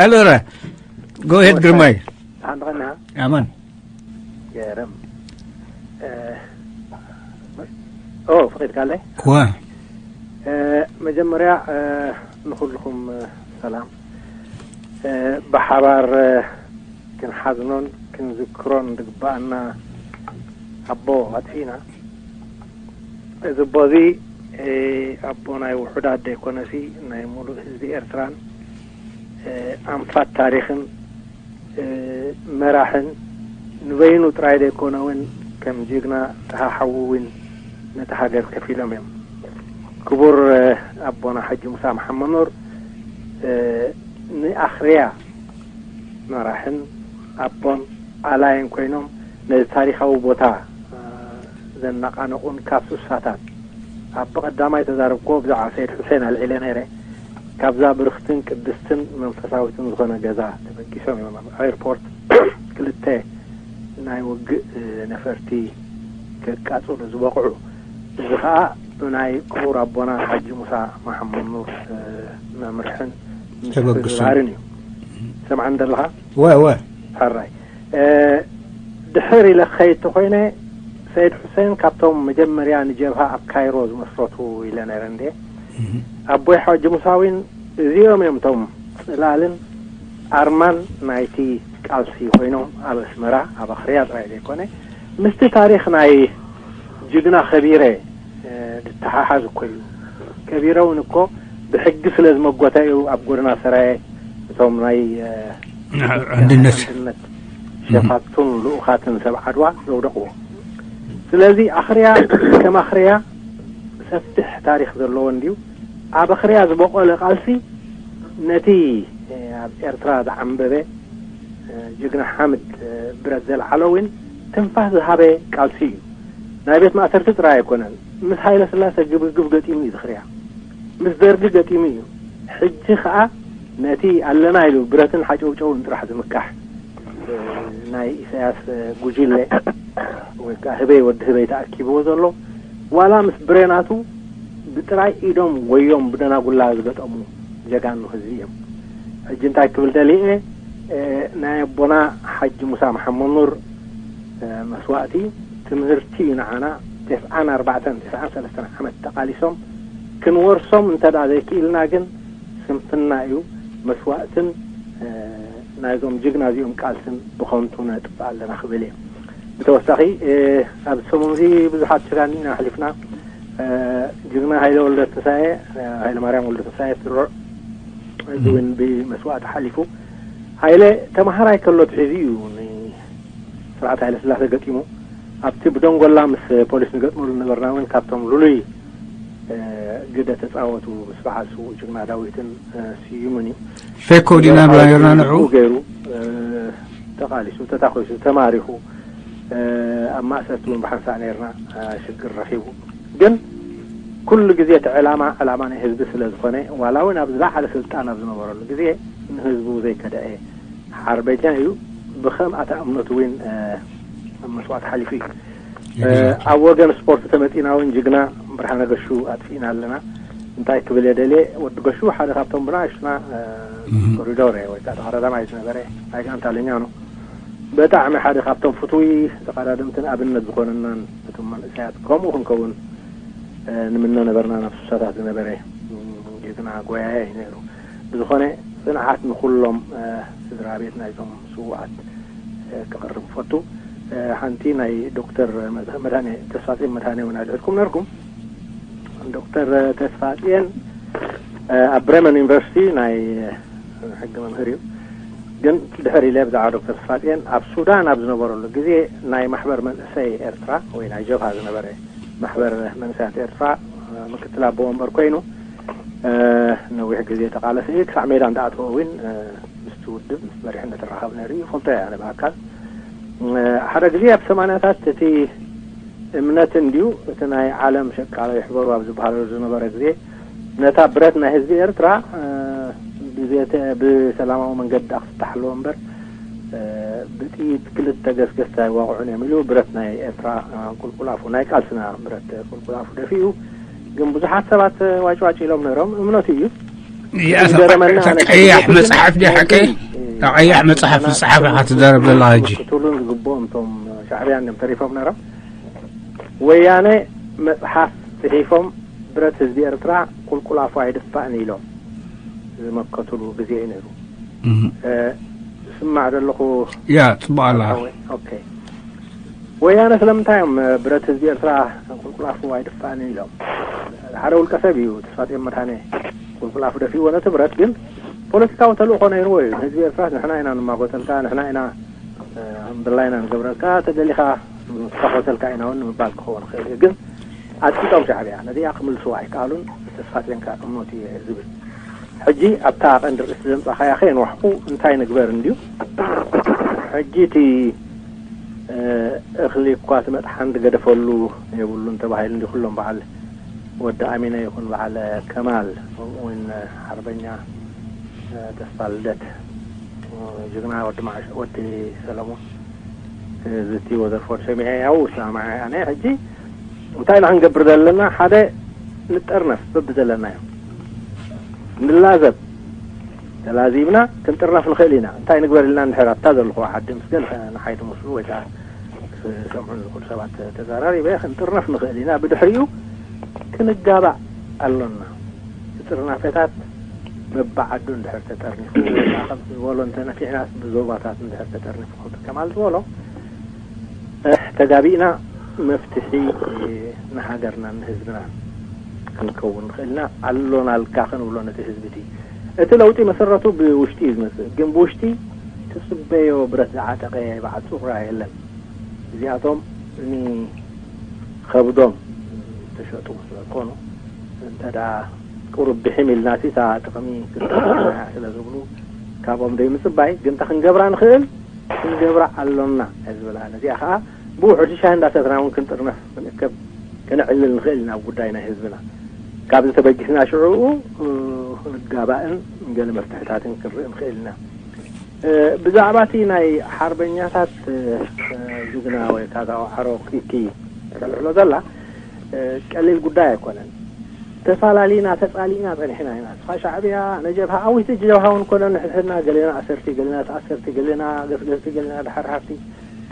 ኣሎረ፣ go ahead ግርማይ። ሓንተ ቐና። ኣማን። ገረም። እ፣ ኦ፣ ፈቒድካለይ? እወ። እ፣ መጀመርያ፣ እ፣ ንኹልኹም፣ እ፣ ሰላም። እ፣ ብሓባር፣ እ፣ ክንሓዝኖን ክንዝክሮን ዝግባኣና ኣቦ ኣጥፊእና። እዚ ኣቦ እዚ፣ እ፣ ኣቦ ናይ ውሑዳት ዘይኮነሲ ናይ ሙሉእ ህዝቢ ኤርትራን፣ እ፣ ኣንፋት ታሪኽን፣ እ፣ መራሕን ንበይኑ ጥራይ ዘይኮነ እውን ከም ጅግና ተሓሓዉ እውን ነቲ ሃገር ከፊሎም እዮም። ክቡር፣ እ፣ ኣቦና ሓጂ ሙሳ መሓመድኑር፣ እ፣ ንኣኽርያ መራሕን ኣቦን ኣላይን ኮይኖም ነዚ ታሪኻዊ ቦታ፣ እ፣ ዘናቓነቑን ካብ ሱሳታት ኣብ ብቐዳማይ ተዛረብክዎ ብዛዕባ ሰይድ ሑሴን ኣልዒለ ነይረ። ካብዛ ብርኽትን ቅድስትን መንፈሳዊትን ዝኾነ ገዛ ተበጊሶም እዮም ኣብ ኤርፖርት ክልተ ናይ ውግእ ነፈርቲ ከቃጽሉ ዝበቕዑ። እዚ ኸኣ ብናይ ክቡር ኣቦና ሓጂ ሙሳ መሓመድ ኑር መምርሕን ተበግሶም። ዝዝሃርን እዩ። ሰምዓን ዘለኻ? ወ ወ ሕራይ ድሕር ኢለ ክኸይድ ተኾይነ፣ ሰይድ ሑሴን ካብቶም መጀመርያ ንጀብሃ ኣብ ካይሮ ዝመስረቱ ኢለ ነይረ እንዴ። ኣቦይ ሓጂ ሙሳዊን እዚኦም እዮም እቶም ጽላልን ኣርማን ናይቲ ቃልሲ ኮይኖም ኣብ ኣስመራ ኣብ ኣኽርያ ጥራይ ዘይኮነ ምስቲ ታሪኽ ናይ ጅግና ከቢረ ዝተሓሓዝ እኮ እዩ። ከቢረ እውን እኮ ብሕጊ ስለ ዝመጎተ እዩ ኣብ ጎደና ሰራየ እቶም ናይ ኣንድነት ሸፋቱን ልኡኻትን ሰብ ዓድዋ ዘውደቕዎ። ስለዚ ኣኽርያ ከም ኣኽርያ ሰፊሕ ታሪኽ ዘለዎ እንድዩ። ኣብ ኣኽርያ ዝበቆለ ቃልሲ ነቲ ኣብ ኤርትራ ዝዓንበበ ጅግና ሓምድ ብረት ዘልዓሎ እውን ትንፋስ ዝሃበ ቃልሲ እዩ። ናይ ቤት ማእሰርቲ ጥራይ ኣይኮነን። ምስ ሃይለ ስላሰ ግብግብ ገጢሙ እዩ ዝኽርያ። ምስ ደርጊ ገጢሙ እዩ። ሕጂ ኸኣ ነቲ ኣለና ኢሉ ብረትን ሓጨውጨውን ጥራሕ ዝምካሕ ናይ ኢሳያስ ጉጅለ ወይ ከዓ ህበይ ወዲ ህበይ ተኣኪብዎ ዘሎ ዋላ ምስ ብሬናቱ ብጥራይ ኢዶም ወዮም ብደናጉላ ዝገጠሙ ጀጋኑ ህዝቢ እዮም። ሕጂ እንታይ ክብል ደልየ ናይ ኣቦና ሓጂ ሙሳ መሓመድ ኑር መስዋእቲ ትምህርቲ እዩ ንዓና። ተስዓን ኣርባዕተን ተስዓን ሰለስተን ዓመት ተቓሊሶም ክንወርሶም እንተ ደኣ ዘይክኢልና ግን ስንፍና እዩ። መስዋእትን ናይዞም ጅግና እዚኦም ቃልስን ብኸንቱ ነጥፍእ ኣለና ክብል እየ። ብተወሳኺ ኣብዚ ሰሙን እዚ ብዙሓት ጀጋኑ ኢና ኣሕሊፍና። ጅግና ሃይለ ወልደ ትንሳኤ፣ ሃይለ ማርያም ወልደ ትንሳኤ ስሩዕ እዚ እውን ብመስዋእቲ ሓሊፉ። ሃይለ ተማሃራይ ከሎ ትሒዙ እዩ ንስርዓት ሃይለ ስላሴ ገጢሙ። ኣብቲ ብደንጎላ ምስ ፖሊስ ንገጥመሉ ነበርና እውን ካብቶም ልሉይ ግደ ተፃወቱ ምስ በዓል ስዉእ ጅግና ዳዊትን ስዩምን እዩ። ፌኮ ዲና ብላ ነርና ንዑ ገይሩ ተቓሊሱ፣ ተታኺሱ፣ ተማሪኹ ኣብ ማእሰርቲ እውን ብሓንሳእ ነርና ሽግር ረኺቡ። ግን ኩሉ ግዜ እቲ ዕላማ ዕላማ ናይ ህዝቢ ስለ ዝኾነ ዋላ እውን ኣብ ዝለዓለ ስልጣን ኣብ ዝነበረሉ ግዜ ንህዝቡ ዘይከደዐ ሓርበኛ እዩ። ብኸም ኣታ እምነቱ እውን መስዋእቲ ሓሊፉ እዩ። ኣብ ወገን ስፖርት ተመፂና እውን ጅግና ብርሃነ ገሹ ኣጥፊእና ኣለና። እንታይ ክብል የደልየ ወዲ ገሹ ሓደ ካብቶም ብናእሽቱና ኮሪዶር ወይ ከዓ ተቐዳዳማይ ዝነበረ ናይ ጋንታ ለኛ ነው። ብጣዕሚ ሓደ ካብቶም ፍትዊ ተቐዳደምትን ኣብነት ዝኾነናን እቶም መንእሰያት ከምኡ ክንከውን ንምነ ነበርና። ናብ ሱሳታት ዝነበረ ጅግና ጎያየ እዩ ነይሩ። ብዝኾነ ጽንዓት ንኹሎም ስድራ ቤት ናይዞም ስዉዓት ከቕርብ ፈቱ። ሓንቲ ናይ ዶክተር መድሃኔ ተስፋጽዮን መድሃኔ እውን ኣድሕድኩም ነርኩም። ዶክተር ተስፋጽዮን ኣብ ብሬመን ዩኒቨርሲቲ ናይ ሕጊ መምህር እዩ። ግን ድሕር ኢለ ብዛዕባ ዶክተር ተስፋጽዮን ኣብ ሱዳን ኣብ ዝነበረሉ ግዜ ናይ ማሕበር መንእሰይ ኤርትራ ወይ ናይ ጀብሃ ዝነበረ ማሕበር መንእሰያት ኤርትራ ምክትል ኣቦ ወንበር ኮይኑ ነዊሕ ግዜ ተቃለሰ እዩ። ክሳዕ ሜዳ እንዳኣተወ እውን ምስቲ ውድብ ምስ መሪሕነት ራኸብ ነይሩ እዩ። ፈልጦ እየ ኣነ ብኣካል። ሓደ ግዜ ኣብ ሰማንያታት እቲ እምነት እንድዩ እቲ ናይ ዓለም ሸቃሎ ይሕበሩ ኣብ ዝበሃለሉ ዝነበረ ግዜ ነታ ብረት ናይ ህዝቢ ኤርትራ ብዘተ ብሰላማዊ መንገዲ ክትፍታሕ ኣለዎ እምበር ብጥይት ክልተ ገስገስታ ይዋቕዑን እዮም ኢሉ ብረት ናይ ኤርትራ ቁልቁል ኣፉ ናይ ቃልስና ብረት ቁልቁል ኣፉ ደፊኡ። ግን ብዙሓት ሰባት ዋጭዋጭ ኢሎም ነይሮም። እምነቱ እዩ። ቀያሕ መጽሓፍ ዲ ሓቀ ቀያሕ መጽሓፍ ዝጸሓፈ ኢኻ ትዛረብ ዘለኻ ሕጂ። ክትብሉን ዝግብኦም እቶም ሻዕብያ እዮም ተሪፎም ነይሮም። ወያነ መጽሓፍ ጽሒፎም ብረት ህዝቢ ኤርትራ ቁልቁል ኣፉ ኣይድፋእን ኢሎም ዝመከትሉ ግዜ እዩ ነይሩ። ዝስማዕ ዘለኹ ያ ጽቡቕ ኣለኻ። ኦኬ። ወያነ ስለምንታይ እዮም ብረት ህዝቢ ኤርትራ ቁልቁል ኣፉ ኣይድፋእን ኢሎም? ሓደ ውልቀ ሰብ እዩ ተስፋጽዮን መድሃኔ ቁልቁል ኣፉ ደፊእዎ ነቲ ብረት። ግን ፖለቲካዊ ተልእኾ ነይርዎ እዩ። ህዝቢ ኤርትራ ንሕና ኢና ንማጎተልካ፣ ንሕና ኢና እምብላ ኢና ንገብረልካ፣ ተደሊኻ ንታኾተልካ ኢና እውን ንምባል ክኸውን ይኽእል እዩ። ግን ኣጽቂጦም ሻዕብያ ነዚኣ ክምልስዋ ኣይከኣሉን። ተስፋጽዮን ከኣ እምነቱ እየ ዝብል ሕጂ ኣብታ ቀንዲ ርእሲ ዘምጻኻያ ከየንዋሕኩ እንታይ ንግበር እንድዩ ሕጂ እቲ እኽሊ እኳ እቲ መጥሓን ዝገደፈሉ የብሉን ተባሂሉ እንዲ ኩሎም በዓል ወዲ ኣሚነ ይኹን በዓል ከማል ወይ ሓርበኛ ተስፋ ልደት ጅግና ወዲ ማዕሽ ወዲ ሰለሞን ዝትይዎ ዘርፎ ሰሚዐ ያው ሰማዐ ኣነ ሕጂ እንታይ ኢና ክንገብር ዘለና ሓደ ንጠርነፍ በብዘለናዮ ንላዘብ ተላዚብና ክንጥርነፍ ንኽእል ኢና እንታይ ንግበር ኢልና እንድሕር ኣብታ ዘለኹ ዓዲ ምስ ገለ ንሓይ ትመስሉ ወይ ከዓ ክሰምዑ ዝኽእሉ ሰባት ተዘራሪበ ክንጥርነፍ ንኽእል ኢና ብድሕሪኡ ክንጋባእ ኣሎና እቲ ጥርናፈታት በብዓዱ እንድሕር ተጠርኒፉ ወይ ከዓ ከምቲ ዝበሎ እንተነፊዕናስ ብዞባታት እንድሕር ተጠርኒፉ ከምቲ ከማል ዝበሎ ተጋቢእና መፍትሒ ንሃገርናን ንህዝብናን ክንከውን ንኽእልና ኣሎናልካ ክንብሎ ነቲ ህዝቢ እቲ እቲ ለውጢ መሰረቱ ብውሽጢ እዩ ዝመፅእ ግን ብውሽጢ ትፅበዮ ብረት ዝዓጠቐ በዓል ፅቑራ የለን እዚኣቶም ንኸብዶም ተሸጡ ስለኮኑ እንተ ቁሩብ ብሕም ኢልና ሲ እታ ጥቕሚ ስለ ዝብሉ ካብኦም ደይ ምፅባይ ግን ክንገብራ ንኽእል ክንገብራ ኣሎና እየ ዝብል ኣነ እዚኣ ከዓ ብውሕዱ ሻሂ እንዳሰትና እውን ክንጥርነፍ ክንእከብ ከነዕልል ንኽእል ኢና ኣብ ጉዳይ ናይ ህዝብና ካብዚ ተበጊስና ሽዑኡ ክንጋባእን ገለ መፍትሕታትን ክንርኢ ንኽእል ኢና ብዛዕባ እቲ ናይ ሓርበኛታት ዝግና ወይ ካዛ ዋዕሮ ኪኪ ተልዕሎ ዘላ ቀሊል ጉዳይ ኣይኮነን ተፋላሊና ተፃሊእና ፀኒሕና ኢና ንስኻ ሻዕብያ ነጀብሃ ኣዊት ጀብሃ እውን ኮነ ንሕድሕድና ገሌና ኣሰርቲ ገሌና ተኣሰርቲ ገሌና ገስገስቲ ገሌና ድሓርሓርቲ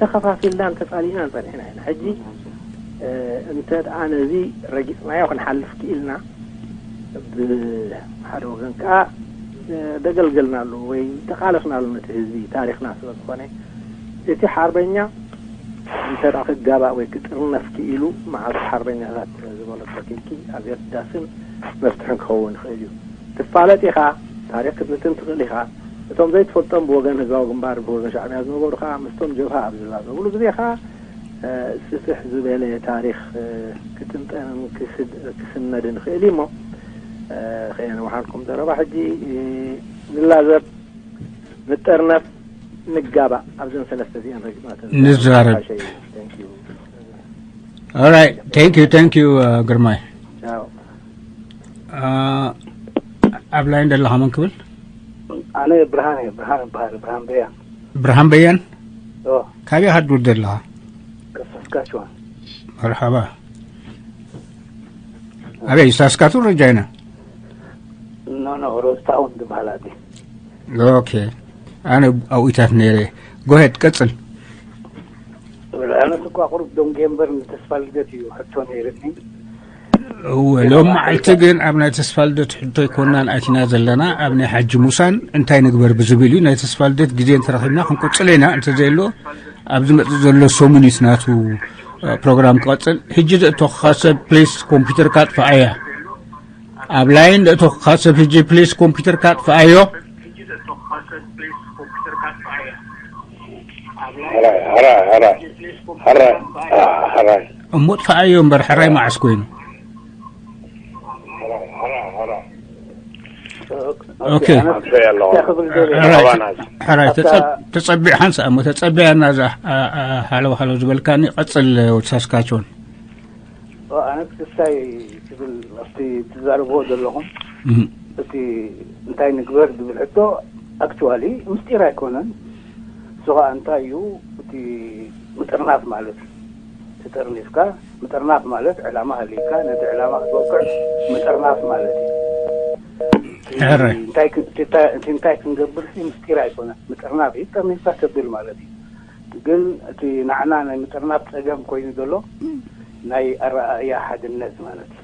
ተኸፋፊልናን ተፃሊእናን ፀኒሕና ኢና ሕጂ እንተ ደኣ ነዚ ረጊፅናዮ ክንሓልፍ ክኢልና ብሓደ ወገን ከዓ ደገልገልናሉ ወይ ተቃለስናሉ ነቲ ህዝቢ ታሪክና ስለ ዝኾነ እቲ ሓርበኛ እንተ ደኣ ክጋባእ ወይ ክጥርነፍ ክኢሉ መዓልቲ ሓርበኛታት ዝበሎ ተኪልኪ ኣገዳስን መፍትሕን ክኸውን ይኽእል እዩ ትፋለጥ ኢኻ ታሪክ ክትንትን ትኽእል ኢኻ እቶም ዘይትፈልጦም ብወገን ህዝባዊ ግንባር ብወገን ሻዕብያ ዝነበሩ ከዓ ምስቶም ጀብሃ ኣብ ዝላዘብሉ ግዜ ከዓ ስፍሕ ዝበለ ታሪኽ ክጥንጠንን ክስነድን ይኽእል እዩ እሞ ከየንውሓልኩም ዘረባ ሕጂ ንላዘብ ንጠርነፍ ንጋባእ ኣብዘን ሰለስተ እዚአን ረጊፅናተን ንዛረብ Alright, thank you, thank you, uh, ግርማይ። ኣብ ላይን ደለኻ መን ክብል? ኣነ ብርሃን እየ፣ ብርሃን እበሃል፣ ብርሃን በያን። ብርሃን በያን? ኦ፣ ካበይ ኢኻ ትድውል ዘለኻ? ካብ ሳስካችዋን። መርሓባ። ኣበይ ሳስካቱን ረጃይና? ኖ ኖ፣ ሮዝታውን ዝበሃል ኣዲ። ኦኬ። ኣነ ኣብኡታት ነይረ። ጎሄድ ቀጽል። ኣነስ እኳ ቁሩብ ደንጉየ እምበር ንተስፋ ልደት እዩ ሕቶ ነይርኒ። እወ ሎም መዓልቲ ግን ኣብ ናይ ተስፋ ልደት ሕቶ ኣይኮናን ኣቲና ዘለና ኣብ ናይ ሓጂ ሙሳን እንታይ ንግበር ብዝብል እዩ ናይ ተስፋ ልደት ግዜ እንተረኺብና ክንቆፅሎ ኢና እንተዘየሎ ኣብ ዝመፅእ ዘሎ ሰሙን እዩ ናቱ ፕሮግራም ክቐፅል ሕጂ ዘእተኹኻ ሰብ ፕሊስ ኮምፒውተርካ ኣጥፍኣያ ኣብ ላይን ዘእተኹኻ ሰብ ሕጂ ፕሊስ ኮምፒውተርካ ኣጥፍኣዮ እሞ ጥፍኣዮ እምበር ሕራይ መዓስ ኮይኑ ሕራይ ተፀቢዕካን ሰኣሞ ተፀቢያና እዛ ሃለው ሃለው ዝበልካኒ ቀፅል ወዲ ሳስካቸውን ኣነ ክስታይ ትብል ኣብቲ ትዛረብዎ ዘለኹም እቲ እንታይ ንግበር ዝብል ሕቶ ኣክቹዋሊ ምስጢር ኣይኮነን። እሱ ከዓ እንታይ እዩ እቲ ምጥርናፍ ማለት ተጠርኒፍካ ምጥርናፍ ማለት ዕላማ ሃልይካ ነቲ ዕላማ ክትወቅዕ ምጥርናፍ ማለት እዩ። እንታይ ክንገብር ምስጢር ኣይኮነን። ምጥርናፍ እዩ ጠርኒፍካ ተብል ማለት እዩ። ግን እቲ ንዓና ናይ ምጥርናፍ ፀገም ኮይኑ ዘሎ ናይ ኣረኣእያ ሓድነት ማለት እዩ።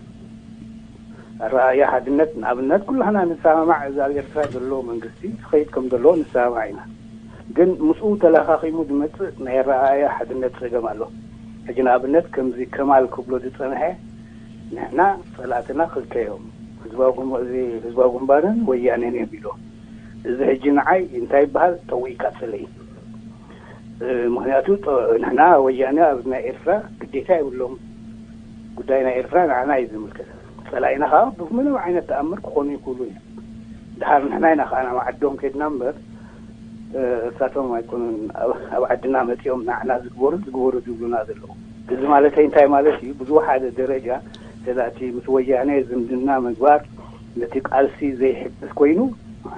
ኣረኣእያ ሓድነት ንኣብነት ኩላህና ንሰማማዕ እዚ ኣብ ኤርትራ ዘሎ መንግስቲ ክኸይድ ከም ዘለዎ ንሰማማዕ ኢና። ግን ምስኡ ተለኻኺሙ ዝመፅእ ናይ ኣረኣእያ ሓድነት ፀገም ኣሎ። ሕጂ ንኣብነት ከምዚ ከማል ክብሎ ዝፀንሐ ንሕና ፀላእትና ክልተ እዮም፣ ህዝባዊ ግንባርን ወያኔን እዮም ኢሉ። እዚ ሕጂ ንዓይ እንታይ ይበሃል ጠዊካ ፅልኢ። ምክንያቱ ንሕና ወያነ ኣብ ናይ ኤርትራ ግዴታ የብሎም። ጉዳይ ናይ ኤርትራ ንዓና እዩ ዝምልከት። ፀላኢና ከዓ ብምንም ዓይነት ተኣምር ክኾኑ ይክእሉ እዮም። ድሓር ንሕና ኢና ከዓ ናብ ዓዶም ከድና እምበር እሳቶም ኣይኮኑን ኣብ ዓድና መፂኦም ንዓና ዝግበሩ ዝግበሩ ዝብሉና ዘለዉ። እዚ ማለተይ እንታይ ማለት እዩ? ብዙ ሓደ ደረጃ ተዛእቲ ምስ ወያነ ዝምድና ምግባር ነቲ ቃልሲ ዘይሕግዝ ኮይኑ፣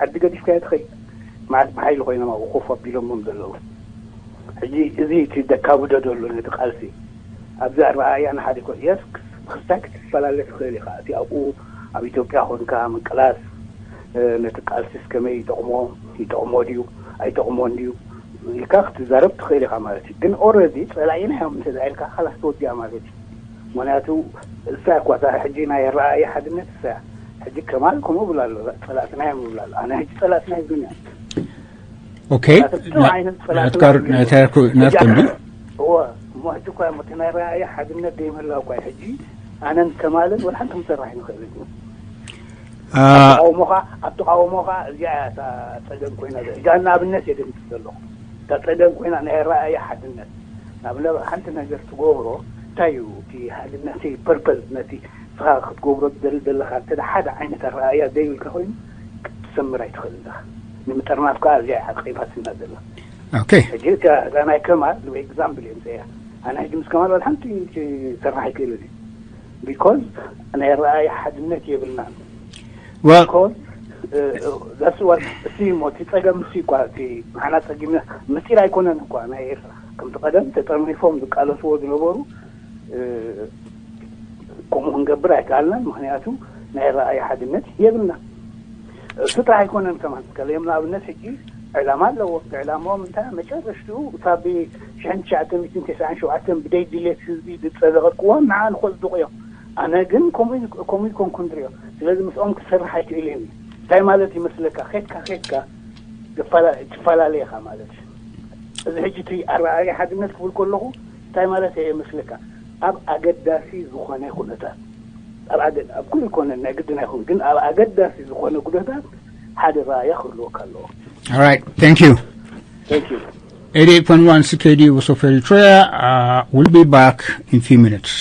ዓዲ ገዲፍካ ትኸይድ። መዓት ብሓይሊ ኮይኖም ኣብኡ ኮፍ ኣቢሎሞም ዘለዉ። ሕጂ እዚ እቲ ደካብዶ ዘሎ ነቲ ቃልሲ ኣብዚ ኣረኣእያ ንሓደ ኮ የስ ክስታይ ክትፈላለ ትኽእል ኢኻ። እቲ ኣብኡ ኣብ ኢትዮጵያ ኮንካ ምቅላስ ነቲ ቃልሲስ ከመይ ይጠቕሞ ይጠቕሞ ድዩ ኣይጠቕሞን ድዩ ኢልካ ክትዛረብ ትኽእል ኢኻ ማለት እዩ። ግን ኦረዲ ጸላኢና እዮም እንተ ኢልካ ካላስ ተወዲኣ ማለት እዩ። ምክንያቱ እሳ እኳ እታ ሕጂ ናይ ኣረኣእያ ሓድነት እሳ ሕጂ ከማል ከምኡ ብላ ኣሎ። ጸላእትና እዮም ብላ ኣሎ። ኣነ ሕጂ ጸላእትና ይብሉን እዮም። ኦኬ። ናትካር ናትካር ናትኩም ድዩ? እዎ። እሞ ሕጂ እኳ እሞ እቲ ናይ ኣረኣእያ ሓድነት ዘይምህላው እኳ እዩ። ሕጂ ኣነን ከማልን ወላ ሓንቲ ክንሰርሕ ይንኽእል እዩ። ተቃውሞኻ ኣብ ተቃውሞኻ እዚኣ እያ እታ ጸገም ኮይና ዘ እጃ ንኣብነት የደምስ ዘለኹ እታ ጸገም ኮይና ናይ ኣረኣእያ ሓድነት ናብ ለ ሓንቲ ነገር ትገብሮ እንታይ እዩ እቲ ሓድነት ፐርፐዝ ነቲ ስኻ ክትገብሮ ትደሊ ዘለኻ እንተ ሓደ ዓይነት ኣረኣእያ ዘይብልካ ኮይኑ ክትሰምር ኣይትኽእል ኣለኻ። ንምጥርናፍ ከዓ እዚኣ እያ ዓቂባትና ዘላ። ኦኬ። ሕጂ እዛ ናይ ከማል ኤግዛምፕል እዮም ዘያ ኣነ ሕጂ ምስ ከማል ወላ ሓንቲ ክሰርሕ ኣይክእልን እዩ። ቢኮዝ ናይ ኣረኣእያ ሓድነት የብልናን። Well, ቢኮዝ that's what እሲ ሞ እቲ ጸገም እሲ እኳ እቲ ንዓና ጸጊምና ምስጢር ኣይኮነን እኳ ናይ ኤርትራ ከምቲ ቀደም ተጠርኒፎም ዝቃለስዎ ዝነበሩ ከምኡ ክንገብር ኣይከኣልናን። ምክንያቱ ናይ ረኣይ ሓድነት የብልና። እሱ ጥራሕ ኣይኮነን ከማን ከለዮም ንኣብነት ሕጂ ዕላማ ኣለዎም። ዕላማኦም እንታይ መጨረሽትኡ ካብ ሽሕን ትሽዓተ ሚእትን ተስዓን ሸውዓተን ብደይ ድሌት ህዝቢ ዝፀደቐ ቅዋም ንዓ ንኸፅድቑ እዮም። ኣነ ግን ከምኡ ኣይኮንኩን ዝሪኦ። ስለዚ ምስኦም ክሰርሕ ኣይክእልን እዩ። እንታይ ማለት ይመስለካ? ኬድካ ኬድካ ትፈላለ ኢኻ ማለት እዩ። እዚ ሕጂ እቲ ኣረኣእያ ሓድነት ክብል ከለኹ እንታይ ማለት እየ ይመስለካ? ኣብ ኣገዳሲ ዝኾነ ኩነታት ኣብ ኣገ ኣብ ኩሉ ይኮነ ናይ ግድን ኣይኹን ግን ኣብ ኣገዳሲ ዝኾነ ኩነታት ሓደ ረኣያ ክህልወካ ኣለዎ። All right, thank you. Thank you. eighty-eight point one C K D U Voice of Eritrea. Uh, we'll be back in few minutes.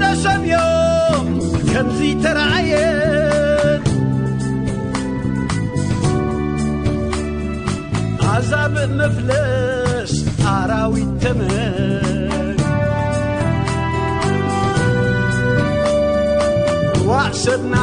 ተሰምዮም ከምዚ ተረኣየን ኣዛብእ መፍለስ ኣራዊት ተመን ዋዕ ሰብና